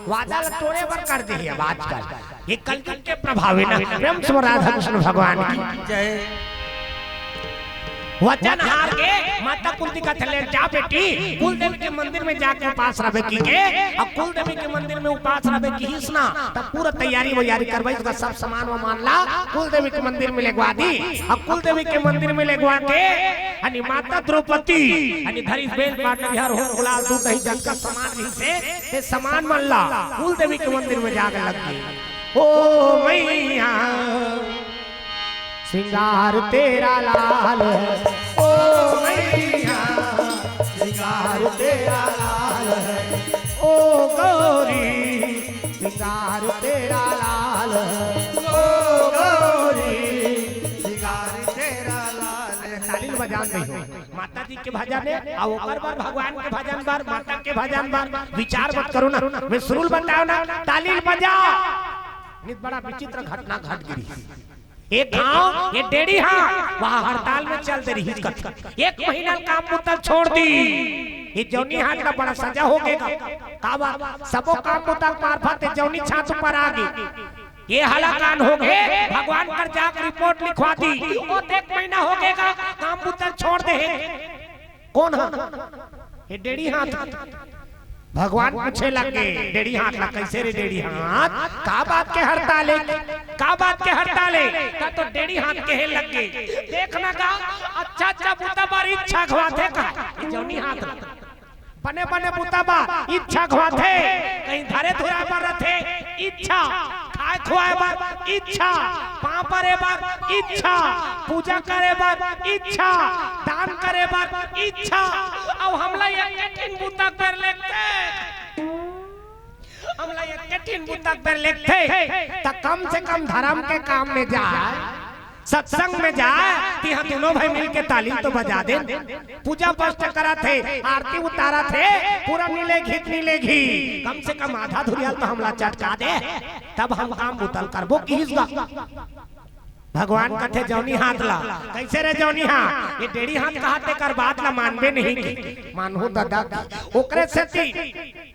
वादा ला तोड़े बर कर दे अब आजकल। ये कलयुग के प्रभाव है ना। प्रेम से राधा कृष्ण भगवान की जय। वचन हार के माता कुंती कथे ले, "जा बेटी, कुल देवी के मंदिर में जाके उपास रहबे की के, अब कुल देवी के मंदिर में उपास रहबे की हिस ना।" तब पूरा तैयारी वैयारी करवाई, उसका सब सामान वामान ला कुल देवी के मंदिर में लेगवा दी। अब कुल देवी के मंदिर में लेगवा के अनि माता द्रौपदी अनि धरिस बेल पाट हरिहर हो गुलाल दूध दही जल का सामान भी से, ये सामान मन ला कुल देवी के मंदिर में जाके लग गई। ओ मैया, श्रृंगार तेरा लाल है। ओ मैया, श्रृंगार तेरा लाल है। ओ गौरी, श्रृंगार तेरा लाल है। ओ गौरी, श्रृंगार तेरा लाल है। ताली ल बजान नहीं हो। माता जी के भजन हे, अउ ओकर बर, भगवान के भजन बर, माता के भजन बर विचार मत करो ना। मैं शुरू ल बताओ ना, ताली ल बजा। नित बड़ा विचित्र घटना घट गिरी। एक गांव, ये डेढ़ी हाथ, वहां हड़ताल में चल दे रही कथ। एक महीना काम बुता छोड़ दी। ये जौनी हाथ का बड़ा सजा हो गएगा। का बात? सबो काम बुता मार्फत ये जौनी छात ऊपर आ गई। ये हला कान हो गए, भगवान कर जाके रिपोर्ट लिखवा दी। ओ, एक महीना हो गएगा, काम बुता छोड़ दे हे। कौन हा? ये डेढ़ी हाथ। भगवान पूछे लगे, डेढ़ी हाथ ला, "कैसे रे डेढ़ी हाथ? का बात के हड़ताल हे? का बात के हड़ताल हे?" त तो डेढ़ी हाथ कहे लगे, "देखना का, अच्छा अच्छा बुता बर इच्छा घवाथे का, ये जौनी हाथ ला। बने बने बुता बर इच्छा घवाथे, कहीं धरे धुराए बर रथे, इच्छा, खाए खुआए बर इच्छा, पांव परे बर इच्छा, पूजा करे बर इच्छा, दान करे बर इच्छा, अउ हमला एक ठिन बुता कर लेते, हमला एक ठिन बुता कर लेते, त कम से कम धर्म के काम में जाए, सत्संग में जाए, तिहां दोनों भाई मिलके ताली तो बजा दे।" पूजा पाठ करत हे, आरती उतारत हे, पूरा मिले घी त मिले घी, कम से कम आधा धुरिया ल तो हमला चटका दे, तब हम काम बुता ल करबो किहिस गा। भगवान कथे, "जौनी हाथ ला।" "कैसे रे जौनी हाथ?" "ये डेढ़ी हाथ कहा तेकर बात ला मानबे नहीं के।" "मानहूं ददा।" ओकरे सेती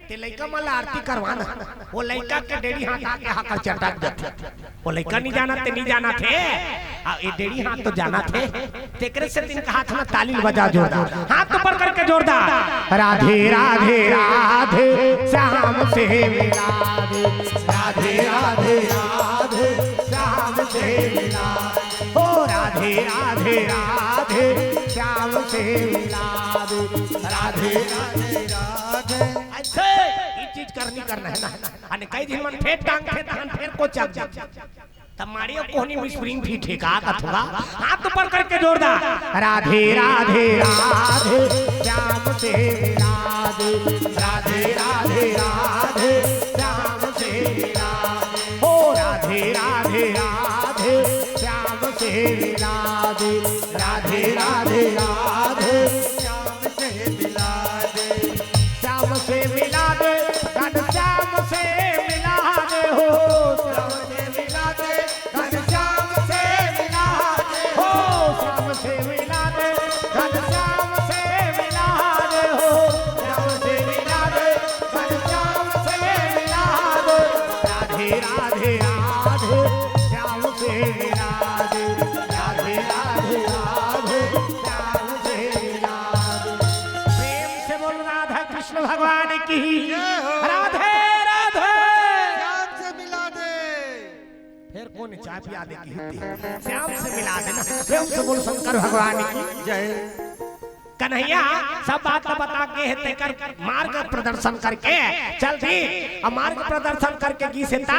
ते लइका मन ला आरती करवाना, वो लइका के डेढ़ी हाथ आके हाकर चटक देथे। वो लइका नहीं जानत, ते नहीं जानत हे, आ ये डेढ़ी हाथ तो जानत हे। तेकरे सेती कहाथंव ना, ताली ल बजा जोरदार, हाथ ऊपर करके जोरदार। राधे राधे राधे, श्याम से मिला दे। राधे राधे राधे, श्याम से मिला दे। ओ राधे राधे राधे, श्याम से मिला दे। राधे राधे राधे। अइसे ये चीज करनी करना हे ना। अने कई दिन मन फेर टांग, फेर तहन फेर कोचक जा। तब मारियो कोहनी में स्प्रिंग फिट हे का कथुआ? हाथ ऊपर करके जोरदार। राधे राधे राधे, श्याम से मिला दे। राधे राधे राधे, श्याम से मिला दे। ओ राधे राधे राधे, श्याम से मिला दे। राधे राधे राधे, श्याम से मिला दे। श्याम से मिला दे, घनश्याम से मिला दे हो। श्याम से मिला दे, घनश्याम से मिला दे हो। श्याम से मिला दे, घनश्याम से मिला दे हो। श्याम से मिला दे, घनश्याम से मिला दे। राधे राधे राधे, श्याम से मिला दे। राधे राधे राधे, श्याम से मिला दे। प्रेम से बोल राधा कृष्ण भगवान की। जय हो। राधे राधे। श्याम से मिला दे। फेर कोन चाय पिया दे की हिंदी? श्याम से मिला देना। प्रेम से बोल शंकर भगवान की। जय। कन्हैया सब बात ला बता के हे, तेकर मार्ग प्रदर्शन करके चल दी। अब मार्ग प्रदर्शन करके गिस हे ता,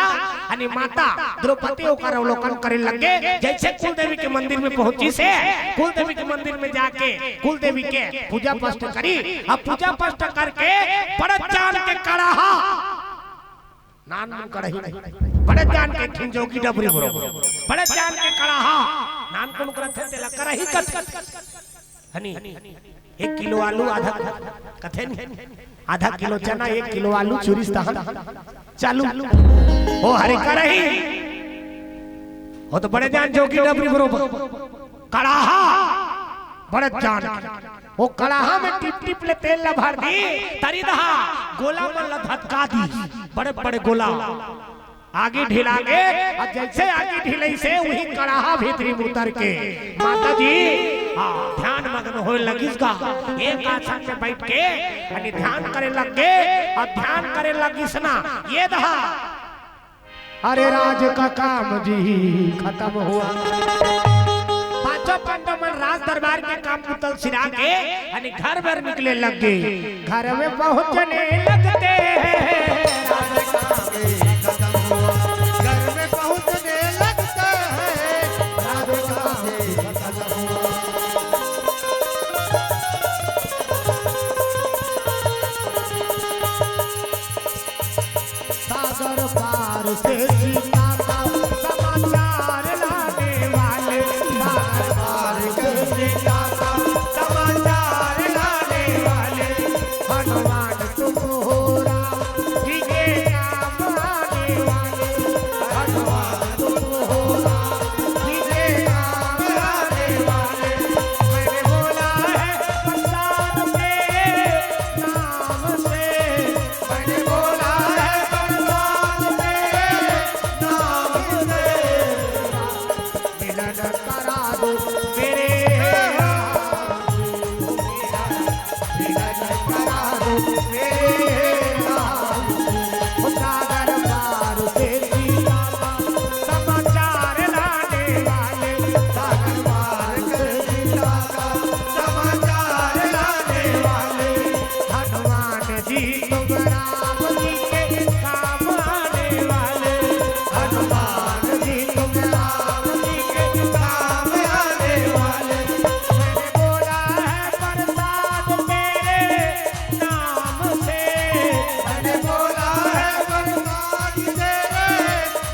अने माता द्रौपदी ओकर अवलोकन करे लगे। जैसे कुल देवी के मंदिर में पहुंचिस हे, कुल देवी के मंदिर में जाके कुल देवी के पूजा पाठ करी। अब पूजा पाठ करके बड़े जान के कड़ाहा, नानकुन कड़ही नहीं, बड़े जान के एक ठिन जोगी डबरी बरोबर, बड़े जान के कड़ाहा, नानकुन करथे तेला कड़ही कथे। हनी, एक किलो आलू आधा, कथे नी, आधा किलो चना, एक किलो आलू चुरिस तहन चालू। ओ हरे कड़ही, ओ तो बड़े जान जोगी डबरी बरोबर। कड़ाहा, बड़े जान के। ओ कड़ाहा में टिप टिप ले तेल ला भर दी, तरी दहा, गोला मन ला धतका दी, बड़े बड़े गोला। आगी ढिला गे, अउ जैसे आगी ढिलइस हे, उही कड़ाहा भीतरी में उतर के माता जी, हाँ, ध्यान मगन होए लगिस गा। एक आसन में बैठ के, अने ध्यान करे लग गे, अउ ध्यान करे लगिस ना, ये दहा, अरे राज का काम जी खतम हुआ। पांचों पांडव मन राज दरबार के काम बुता ल सिरा के अने घर बर निकले लग गे। घर में पहुंचने लगते हैं। राज का काम जी खतम हुआ। घर दरबार से सीता का समाचार लाने वाले, दरबार से सीता का समाचार लाने वाले, हनुमान तुम हो राम जी के काम आने वाले, हनुमान तुम हो राम जी के काम आने वाले। मैंने बोला है प्रसाद के नाम से, मैंने बोला है प्रसाद के नाम से, मिलन करा दो मेरे राम, मिलन करा दो मेरे राम। ओ सागर पार से सीता का समाचार लाने वाले, सागर पार से सीता का समाचार लाने वाले, हनुमान जी तुम राम जी के काम आने वाले, हनुमान जी तुम राम जी के काम आने वाले। मैंने बोला है प्रसाद तेरे नाम से, मैंने बोला है प्रसाद तेरे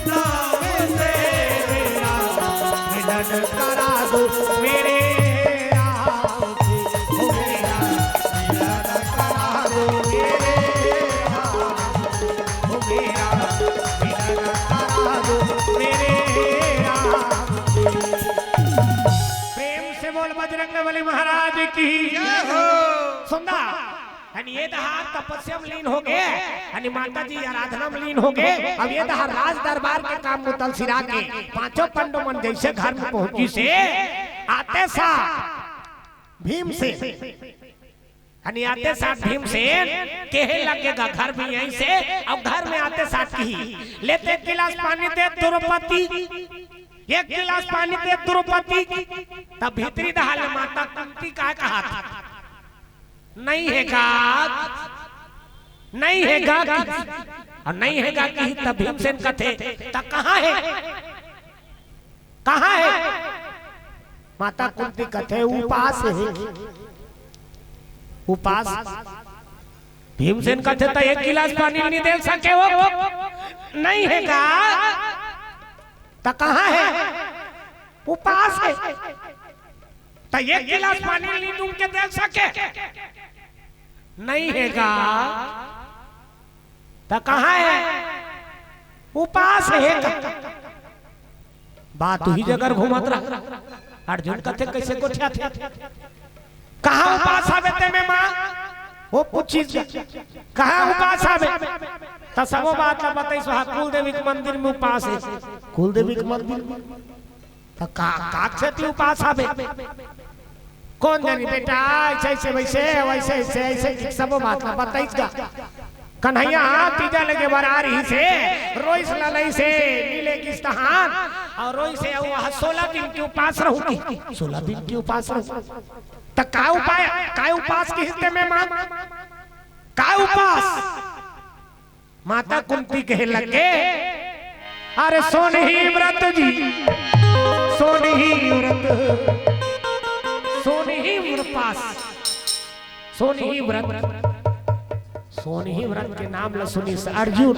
नाम से, मेरा मिलन करा दो मेरे राम से, ओ मेरा मिलन करा दो मेरे राम से, ओ मेरा मिलन करा दो मेरे राम से। प्रेम से बोल बजरंग बली महाराज की। जय हो। सुंदर। हन ये दहार तपस्या में लीन हो गए, हन माता जी आराधना में लीन हो गए। अब ये दहार राज दरबार के काम मुतल सिरा के पांचों पंडो मन जैसे घर में पहुंची से आते साथ भीमसेन, हन आते साथ भीमसेन कहे लगेगा घर में यहीं से, अब घर में आते साथ की लेते एक गिलास पानी दे द्रौपदी, एक गिलास पानी दे द्रौपदी। तब भीतरी दहार ले माता कुंती का कहा था, नहीं है गा, नहीं है गा कि, और नहीं है गा कि तब भीमसेन कथे, त कहाँ है, कहाँ है? माता कुंती कथे, उपास है, उपास। भीमसेन कथे, त एक गिलास पानी नहीं दे सके हो, नहीं है गा, त कहाँ है? उपास है। त एक गिलास पानी नहीं तुमके दे सके, नहीं है गा, त कहाँ है? उपास है गा। बात उही जगह घूमत रहा। अर्जुन कथे, कैसे गोठियाथे? कहाँ उपास आबे ते में माँ? वो पूछिस गा, कहाँ उपास आबे? त सबो बात ला बताइस, वहाँ कुल देवी के मंदिर में उपास है। कुल देवी के मंदिर में? त का, का सेती उपास आबे? कोन जानी बेटा, ऐसे, ऐसे, वैसे, वैसे, ऐसे, ऐसे, सबो बात ला बताइस गा। कन्हैया तीजा लगे बर आ रहिसे, रोइस ललइसे, नीले किस्तहान, अउ रोइसे, अउ वह सोलह दिन के उपास रहूं कि, सोलह दिन के उपास रहूं। त का उपाय, का उपास किहिस ते में माँ? का उपास? माता कुंती कहे लगे, अरे सोनही व्रत जी, सोनही व्रत, सोनही व्रत पास, सोनही व्रत, सोनही व्रत के नाम ला सुनिस अर्जुन।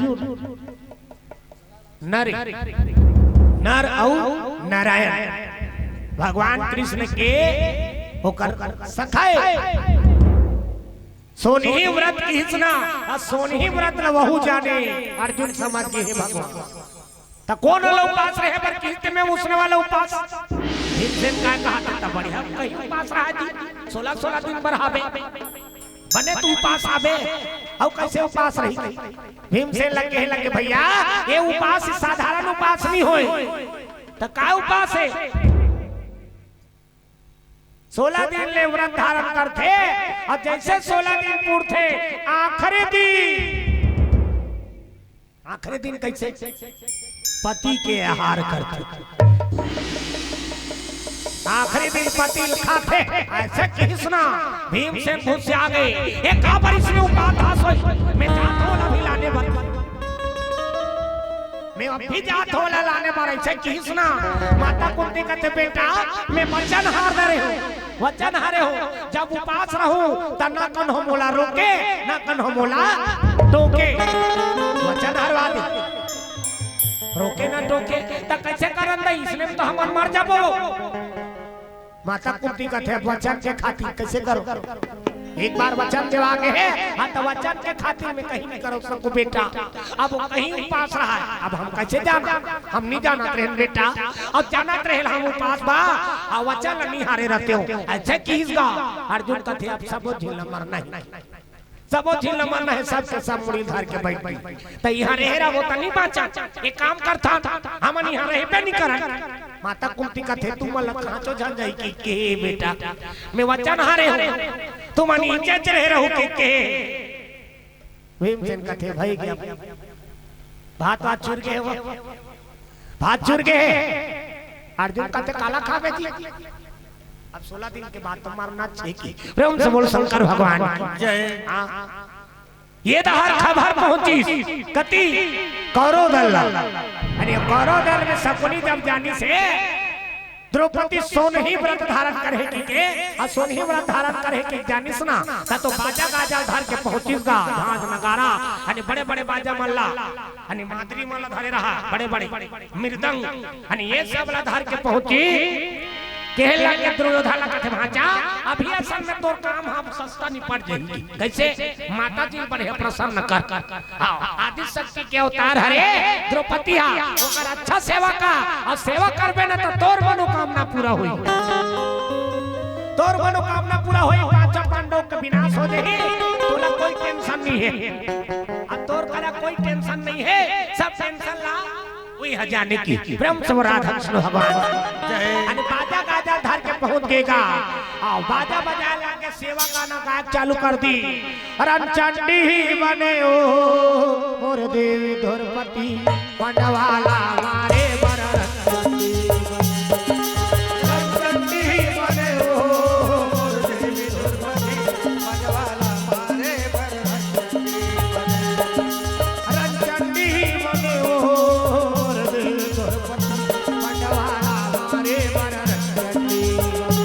नर, नर अउ नारायण भगवान कृष्ण के ओकर सखा ए। सोनही व्रत किहिस ना, अउ सोनही व्रत ला वहू जाने, अर्जुन समझ गे हे भगवान। त कोन वाला उपास रहे बर किहिस ते में उसने वाला उपास? भीमसेन का कहा था, त बढ़िया कहीं उपास रहा जी, सोलह, सोलह दिन बर हाबे। बने तू उपास आबे, अउ कैसे उपास रही? भीमसेन लगे, लगे, भैया, ये उपास साधारण उपास नहीं होय। त का उपास है? सोलह दिन ले व्रत धारण करथे, अउ जैसे सोलह दिन पूरथे, आखिरी दिन, आखिरी दिन कैसे? पति के आहार करथे। आखिरी दिन पति ल खाथे, ऐसे किहिस ना, भीमसेन गुस्सा आ गे। ए का बरिस में उपास होय, मैं जात हों अभी लाने बर। मैं अभी जात हों ला लाने बर, ऐसे किहिस ना। माता कुंती कथे, बेटा, मैं वचन हार दे रहे हूँ, वचन हारे हूँ, जब उपास रहूँ, त ना कन्हो मोला रोके, ना कन्हो मोला टोके। वचन हरवा दे। ओके, त कइसे करन दई? इसने तो हमन मर जाबो। माता कुंती कथे, "वचन के खातिर कइसे करो? एक बार वचन देवा गे हे, हाँ, त वचन के खातिर मैं कहीं नहीं करो सकूं बेटा।" अब वो कहीं उपास रहा है, अब हम कइसे जाना? हम नहीं जानत रहेन बेटा, अब जानत रहेन हम उपास बा, आ वचन नहीं हारे रहते हो। अइसे किहिस गा। अर्जुन कथे, "अब सबो झिन ल मरना हे।" सबो झिन ल मरना हे, सबके सब मुड़ी धर के बइठ गे। त इहाँ रहे रहो त नहीं बाँचा। एक काम करथन, हमन इहाँ रहिबे नहीं करन। माता कुंती कथे, "तुमन ल खाँचो झन जाही कहिके बेटा, मैं वचन हारे हूँ, तुमन इहाँ रहे रहो कहिके।" भीमसेन कथे, "भई गे, भात वात चुर गे हे वो।" भात चुर गे हे। अर्जुन कथे, "काला खाबे जी?" अब सोलह दिन के बाद तो मरना चाहिए कि। प्रेम से बोल शंकर भगवान की। जय। हाँ। ये डहर खबर पहुंचिस कति? कौरव दल ला। अरे कौरव दल में शकुनी जब जानिस हे, द्रौपदी सोनही व्रत धारण करे हे कहिके, अउ सोनही व्रत धारण करे हे कहिके जानिस ना, त तो बाजा गाजा धर के पहुंचिस गा, झांझ नगारा, अने बड़े बड़े बाजा मन ला, अने मादरी मन ला धरे रहा, बड़े बड़े मृदंग, अने ये सब ला धर के पहुंची। केहे लगे दुर्योधन ला कथे, "भांचा, अभी असल में तोर काम ह सस्ता निपट जाही।" कइसे? माता जी बड़े प्रसन्न कर। हाँ, आदि शक्ति के अवतार हरे द्रौपदी हा, ओकर अच्छा सेवा का, अउ सेवा करबे ना त तोर मनोकामना पूरा होई। तोर मनोकामना पूरा होई, पांचों पांडव के विनाश हो जाही, तोला कोई टेंशन नहीं हे। अब तोर करा कोई टेंशन नहीं हे, सब टेंशन ला उही ह जाने की। प्रेम से बोल राधा कृष्ण भगवान। जय। अने बाजा गाजा धर के पहुंच गे गा। अउ बाजा बजाए लागे, सेवा गाना गायक चालू कर दी। रणचंडी बने ओ मोर देवी द्रौपदी, पंडवाला मारे बर रणचंडी बने। रणचंडी बने ओ मोर देवी द्रौपदी, पंडवाला मारे बर रणचंडी बने। रणचंडी बने ओ मोर देवी द्रौपदी, पंडवाला मारे बर रणचंडी बने।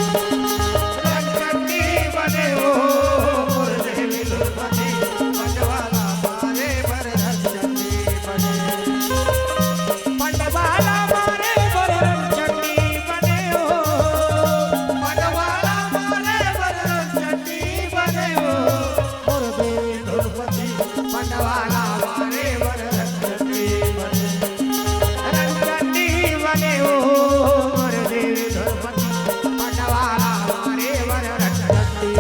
रणचंडी बने ओ मोर देवी द्रौपदी, पंडवाला मारे बर रणचंडी बने। पंडवाला मारे बर रणचंडी बने ओ, पंडवाला मारे बर रणचंडी बने ओ, मोर देवी द्रौपदी, पंडवाला मारे बर रणचंडी बने। रणचंडी बने ओ, मोर देवी द्रौपदी, पंडवाला मारे बर रणचंडी।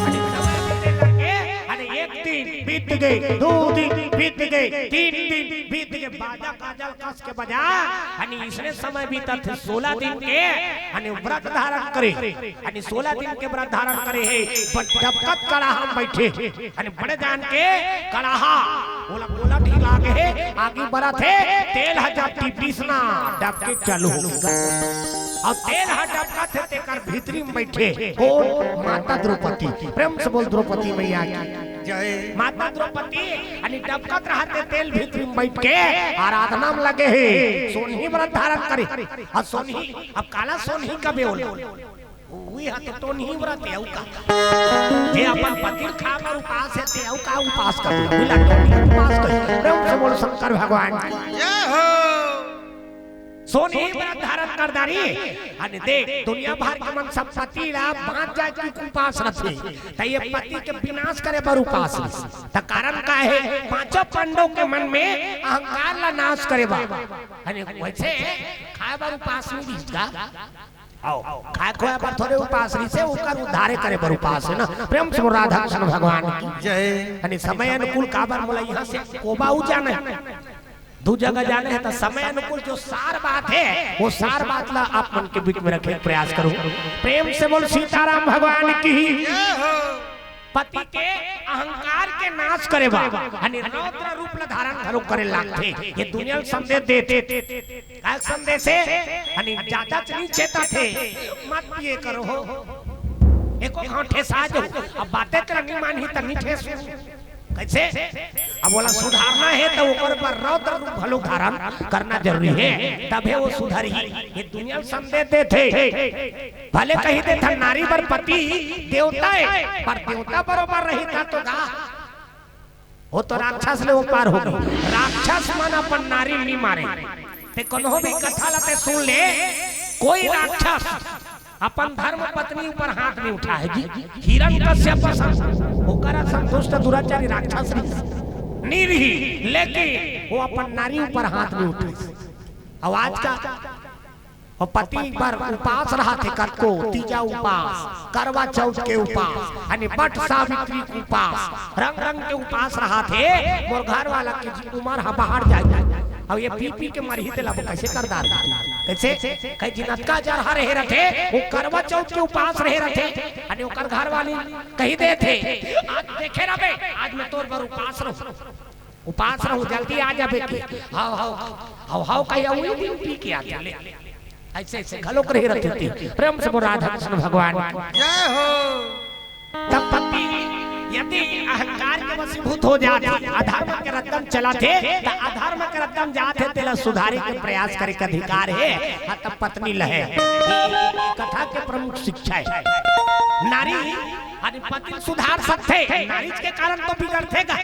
अरे समय बीते करके, अरे एक दिन बीत गे, दो दिन बीत गे, तीन दिन बीत गे, बाजा गाजा ल कस के बजा। अने इसने समय बीतत हे सोलह दिन के, अने व्रत धारण करे, अने सोलह दिन के व्रत धारण करे हे, पर डबकत कड़ाहा म बइठे, अने बड़े जान के कड़ाहा, ओला गोला ढीला गे हे, आगी बरत हे, तेल ह जब टिपिस ना, डबके चालू हो गे। अउ तेल ह डबकत हे, तेकर भीतरी म बइठे, कोन? माता द्रौपदी। प्रेम से बोल द्रौपदी मैया की। जय। माता द्रौपदी, अने डबकत रहत हे तेल भीतरी म बइठ के, आराधना म लगे हे। सोनही व्रत धारण करे। अउ सोनही, अब काला सोनही कबे ओला? उही ह तो तोनही व्रत हे, अउ का? जे अपन पति ल खाए बर उपास हे, ते अउ का उपास करही? उही ला तोनही उपास करही। प्रेम से बोल शंकर भगवान की। जय हो। सोनही व्रत धारण कर डारिस। अने देख, दुनिया भर के मन सब पति ला बाँच जाए के उपास रथे, त ये पति के विनाश करे बर उपास रहिस। त कारण का हे? पांचों पांडव के मन में अहंकार ला नाश करे बर। अने वइसे खाए बर उपास नइ रहिस का? अउ खाए खोए बर थोरे उपास रहिस हे, ओकर उद्धारे करे बर उपास हे ना। प्रेम से बोल राधा कृष्ण भगवान की। जय। अने समय अनुकूल काबर मोला इहाँ से कोबा अउ जाना हे, दू जगह जाना हे, त समय अनुकूल जो सार बात हे, वो सार बात ला आप मन के बीच में रखे के प्रयास करूँ। प्रेम से बोल सीताराम भगवान की। जय हो। पति के अहंकार के नाश करे बर, अने रौद्र रूप ला धारण घलो करे लागथे। ये दुनिया ल संदेश देथे। का संदेश हे? अने जादा च नइ चेताथे, मत पिए करो हो। एको घांव ठेसा जाहू, अब बाते तेला नइ मानही त नइ ठेसहू। कइसे? अब ओला सुधारना हे त ओकर बर रौद्र रूप घलो धारण करना जरूरी हे, तभे वो सुधरही। ये दुनिया ल संदेश देथे। भले कहि देथन नारी बर पति देवता हे, पर देवता बरोबर रही त तो गा। वो तो राक्षस ले वो पार हो गई। राक्षस मन अपन नारी नहीं मारे। ते कोनो भी कथा ला ते सुन ले, कोई राक्षस अपन धर्म पत्नी ऊपर हाथ नहीं उठाए जी। हिरण कश्यप असन, ओकर असन दुष्ट दुराचारी राक्षस नहीं, नहीं रही, लेकिन वो अपन नारी ऊपर हाथ नहीं उठाए। अब आज का वो पति बर उपास रहा थे, कतको तीजा उपास, करवा चौथ के उपास, यानी बट सावित्री के उपास, रंग रंग के उपास रहा थे। मोर घर वाला के जी उमर हा बाहर जाए, अब ये पी पी के मरही तेला वो कैसे कर डार? कैसे? कहीं जिनतका जरहा रहे रथे, वो करवा चौथ के उपास रहे रथे, यानी ओकर घर वाली कही दे थे, आज देखे रहे, आज मैं तोर बर उपास रहूं, उपास रहूं, जल्दी आ जाबे कि। हाव, हाव, हाव, हाव, कहिया उही दिन पी के आथे ले। ऐसे, ऐसे घलोक रहे रहते थे। प्रेम से बोल राधा कृष्ण भगवान की। जय हो। तब पति यदि अहंकार के वशीभूत हो जाथे, अधर्म के रद्दम चलाथे, त अधर्म के रद्दम जाथे, तेला सुधारे के प्रयास करे के अधिकार हे। हाँ, तब पत्नी लहे। ये, ये, ये कथा के प्रमुख शिक्षा हे। नारी यदि पति ल सुधार सकथे, नारी के कारण तो बिगड़थे गा।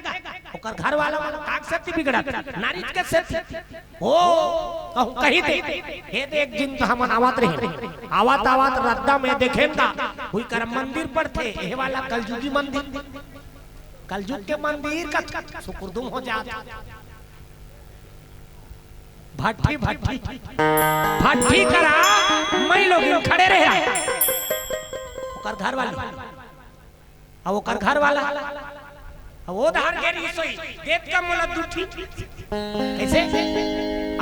ओकर घर वाला मन काक सेती बिगड़त, नारी के सेती। ओ, कहूं कही दे, हे दे एक दिन तो हमन आवत रहे, आवत आवत रद्दा में देखेन गा, हुई कर मंदिर पड़थे, एहे वाला कलजुगी मंदिर, कलजुग के मंदिर का सुकुरदुम हो जात। भट्ठी, भट्ठी, भट्ठी करा, मैं लोग खड़े रहे। ओकर घर वाली, अब ओकर घर वाला, अब वो धार के रही सोई, देत का मोला दुठी। कैसे?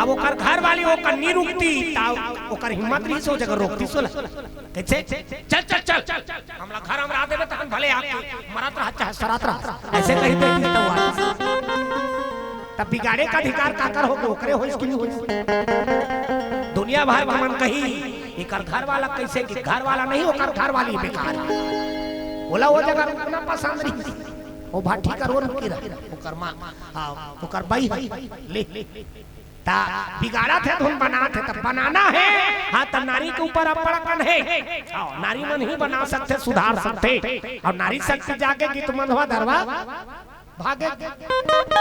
अब ओकर घर वाली ओकर नी रुकती, ता ओकर हिम्मत रही सो जगह रोकती सोला। कैसे? चल, चल, चल, हमला घर हमरा देबे, तहन भले आके मरत रह, चाहे सरात रह, ऐसे कही देती तो वो आती। तब बिगाड़े का अधिकार काकर हो, ओकरे होइस कि नहीं होइस? दुनिया भर के मन कही, एकर घर वाला कैसे कि घर वाला नहीं, ओकर घर वाली बेकार हे। ओला वो जगह रुकना पसंद नहीं। वो भट्ठी कर वो रुकी रह, ओकर माँ, हाँ, ओकर बाई हे। ले, ता बिगाड़त हे, धुन बनात हे, त बनाना हे। हाँ, त नारी के ऊपर अब्बड़ अकन हे। हाँ, नारी मन ही बना सकथे, सुधार सकथे। अउ नारी शक्ति जागेगी त मंदहा दरवा भागे। त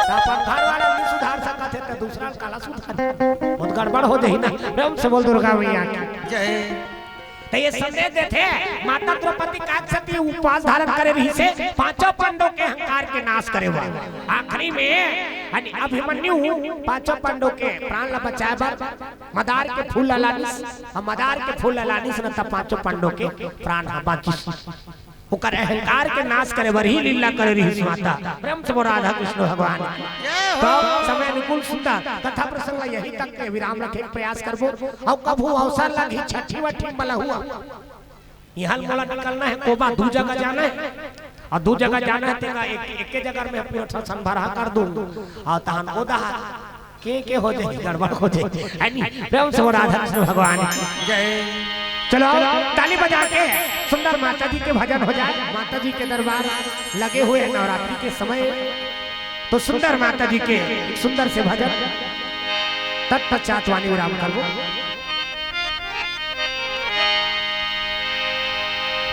अपन घर वाला नहीं सुधार सकत हे, त दूसरा काला सुधार? बहुत गड़बड़ हो जाही ना। प्रेम से बोल दुर्गा मैया की। जय। त ये संदेश देथे, माता द्रौपदी काक सेती उपास धारण करे रहिसे, पांचों पांडव के अहंकार के नाश करे बर। आखिरी में यानी अभिमन्यु पांचों पांडव के प्राण ला बचाए बर मदार के फूल ला लानिस, अउ मदार के फूल ला लानिस न, त पांचों पांडव के प्राण ह बांचिस। ओकर अहंकार के नाश करे बर ही लीला करे रहिस माता। प्रेम से बोल राधा कृष्ण भगवान। जय हो। तो समय अनुकूल सुंदर कथा प्रसंग ला यहीं तक के विराम रखे के प्रयास करबो। अउ कभू अवसर लगही छठी वठी म लहुआ, इहां ले मोला निकलना हे, कोबा दू जगह जाना हे, अउ दू जगह जाना हे, तेला एक, एके जगह में पूरा ठन संभरहा कर दूं, अउ तहन ओ दहा के, के हो जाही, गड़बड़ हो जाही, है नी? प्रेम से बोल राधा कृष्ण भगवान की। जय। चलो, ताली बजा के सुंदर माता जी के भजन हो जाए। माता जी के दरबार लगे हुए हैं नवरात्रि के समय, तो सुंदर माता जी के एक सुंदर से भजन, तत्पश्चात वाणी विराम करबो।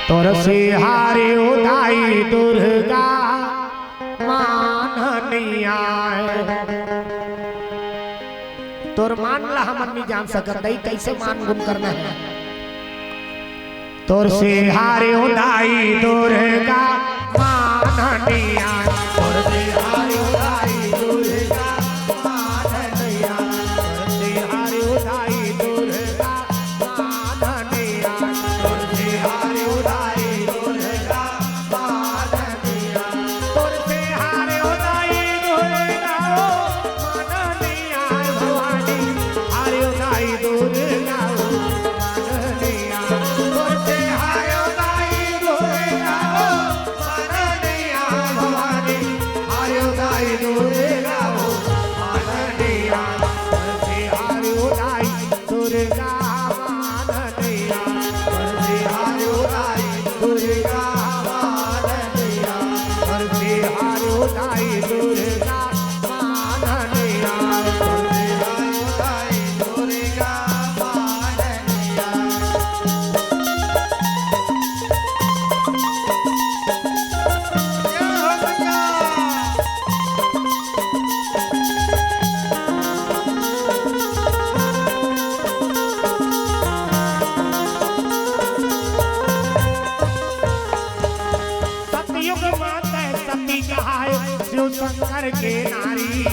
तोर सिहारी ओ दाई दुर्गा मान नइ आय। तोर मान ला हमन नइ जान सकत दई, कैसे मान गुन करना हे। तोर सिहारी ओ दाई दुर्गा मान नइ आय। तोर सिहारी ओ दाई दुर्गा मान नइ आय। तोर सिहारी ओ दाई दुर्गा शंकर के नारी,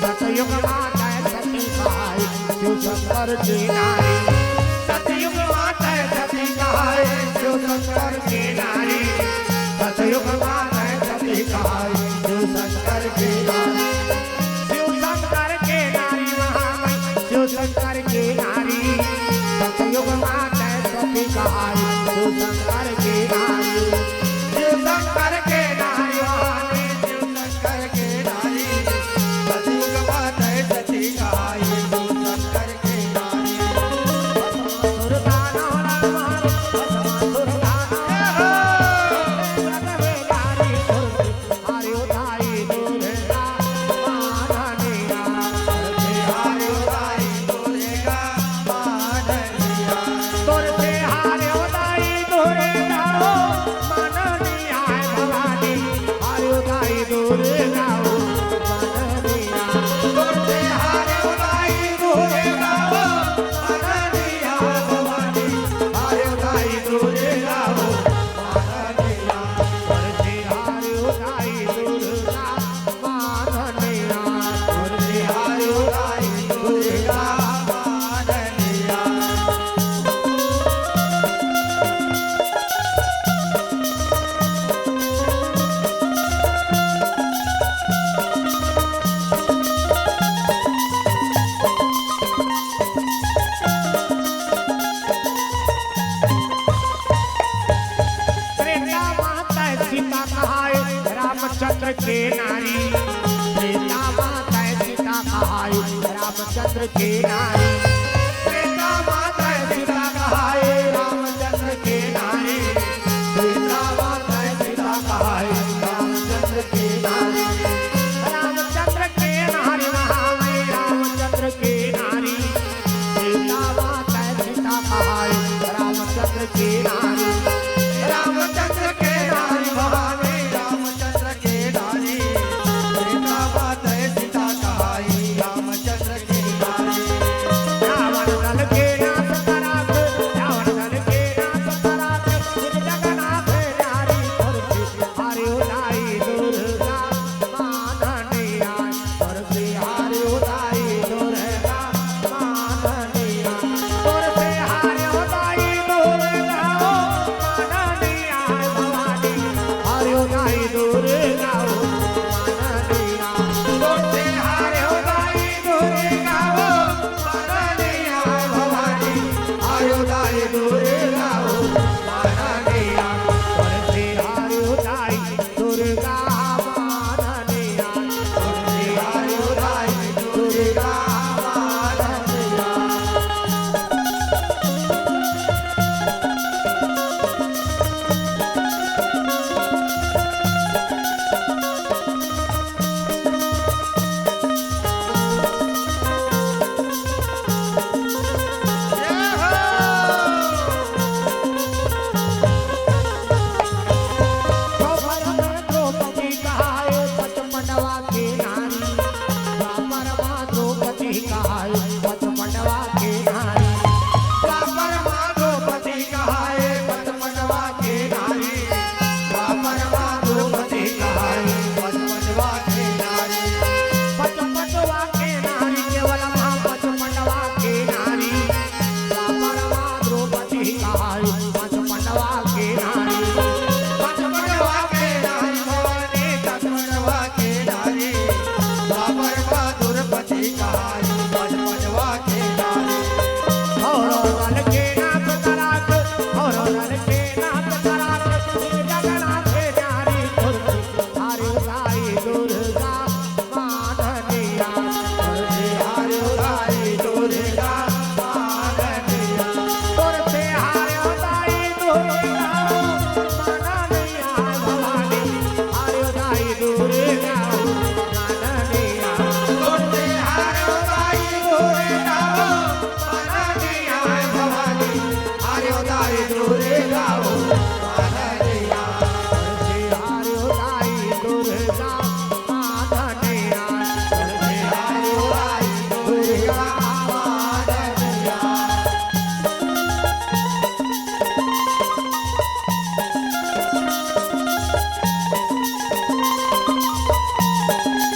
सतयुग मातै सती कहाय, शिव शंकर के नारी। सतयुग मातै सती कहाय, शिव शंकर के नारी। सतयुग मातै सती कहाय, शिव शंकर के नारी। शिव शंकर के नारी महामाई, शिव शंकर के नारी। सतयुग मातै सती कहाय, शिव शंकर के नारी। शिव शंकर के नारी महामाई, शिव शंकर के नारी। सतयुग मातै सती कहाय, शिव शंकर के नारी। भस्मासुर दानव राम, भस्मासुर दानव। हार्यो दाई दुर्गा माननिया। हार्यो दाई दुर्गा माननिया। तोर से हार्यो दाई दुर्गा हो माननिया भवानी। हार्यो दाई दुर्गा हो माननिया। तोर से हार्यो दाई दुर्गा हो माननिया भवानी। हार्यो दाई दुर्गा हो त्रेता मातै सीता कहाय रामचंद्र के नारी। त्रेता मातै सीता कहाय रामचंद्र के नारी। त्रेता मातै सीता कहाय रामचंद्र के नारी। त्रेता मातै सीता कहाय रामचंद्र के नारी। रामचंद्र के नारी महामाई रामचंद्र के नारी। सीता मातै सीता कहाय रामचंद्र के नारी। रामचंद्र के नारी भवानी रामचंद्र के नारी। सीता मातै सीता कहाय रामचंद्र के नारी।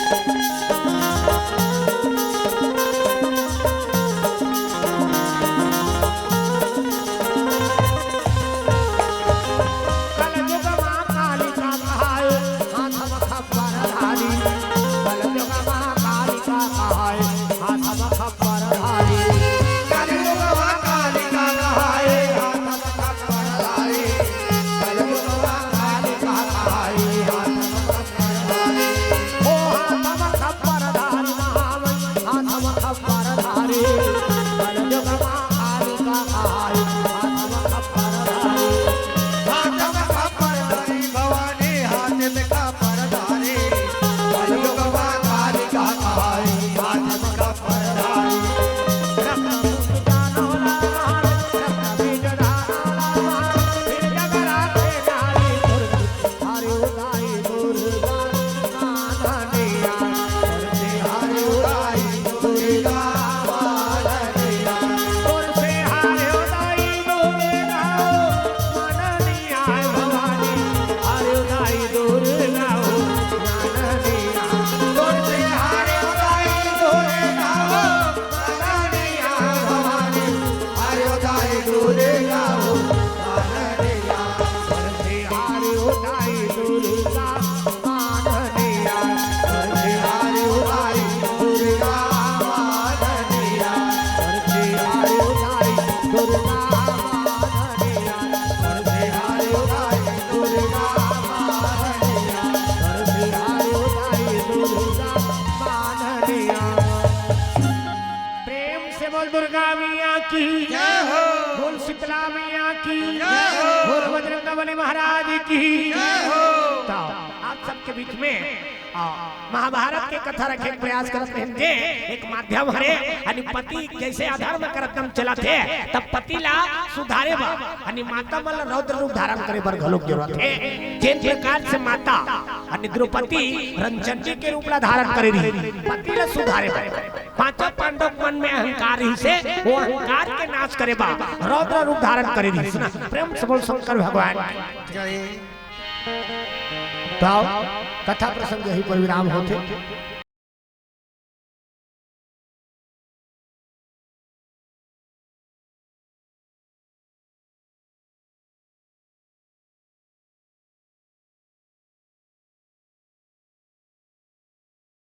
कलयुग मा कालिका कहाय, हाथ म खप्पर धारी। कलयुग मा कालिका कहाय, हाथ म खप्पर धारी। कलयुग मा कालिका कहाय, हाथ म खप्पर धारी। कलयुग मा कालिका कहाय, हाथ म खप्पर धारी। ओ हाथ म खप्पर धारी महामाई, हाथ म खप्पर धारी। कलयुग मा कालिका कहाय, हाथ म खप्पर धारी। हाथ म खप्पर धारी भवानी, हाथ म खप्पर धारी। कलयुग मा कालिका कहाय, हाथ म खप्पर धारी। रक्त बीज दान होला, रक्त बीज दान होला, फिर जगराते नारी दुर्गा। हरि उदाई दुर्गा माननिया, तुलसी हरि उदाई दुर्गा माननिया, तुलसी हरि उदाई दुर्गा माननिया भवानी, हरि उदाई दुर्गा हो माननिया, तुलसी हरि उदाई दुर्गा हो माननिया भवानी, हरि उदाई दुर्गा हो माननिया। हरि उदाई दुर्गा माननिया, हरि उदाई दुर्गा माननिया, हरि उदाई दुर्गा माननिया, हरि उदाई दुर्गा माननिया, हरि उदाई दुर्गा माननिया। प्रेम से बोल दुर्गा मैया की। जय हो। बोल शीतला मैया की। जय हो। बोल बजरंग बली महाराज की। जय हो। तो आप सबके बीच में, आ, महाभारत के कथा रखे के प्रयास करत रहेन जे एक माध्यम हरे, यानी पति जैसे अधर्म करत दम चलत हे, तब पति ला सुधारे बर, यानी माता मन ला रौद्र रूप धारण करे बर घलोक जरूरत हे। जेन प्रकार से माता यानी द्रौपदी रणचंडी के रूप ला धारण करे रही, पति ला सुधारे बर। पांचों पांडव मन में अहंकार रहिसे, वो अहंकार के नाश करे बर रौद्र रूप धारण करे रहिस ना। प्रेम से बोल शंकर भगवान की। जय। तो कथा प्रसंग यही पर विराम होथे।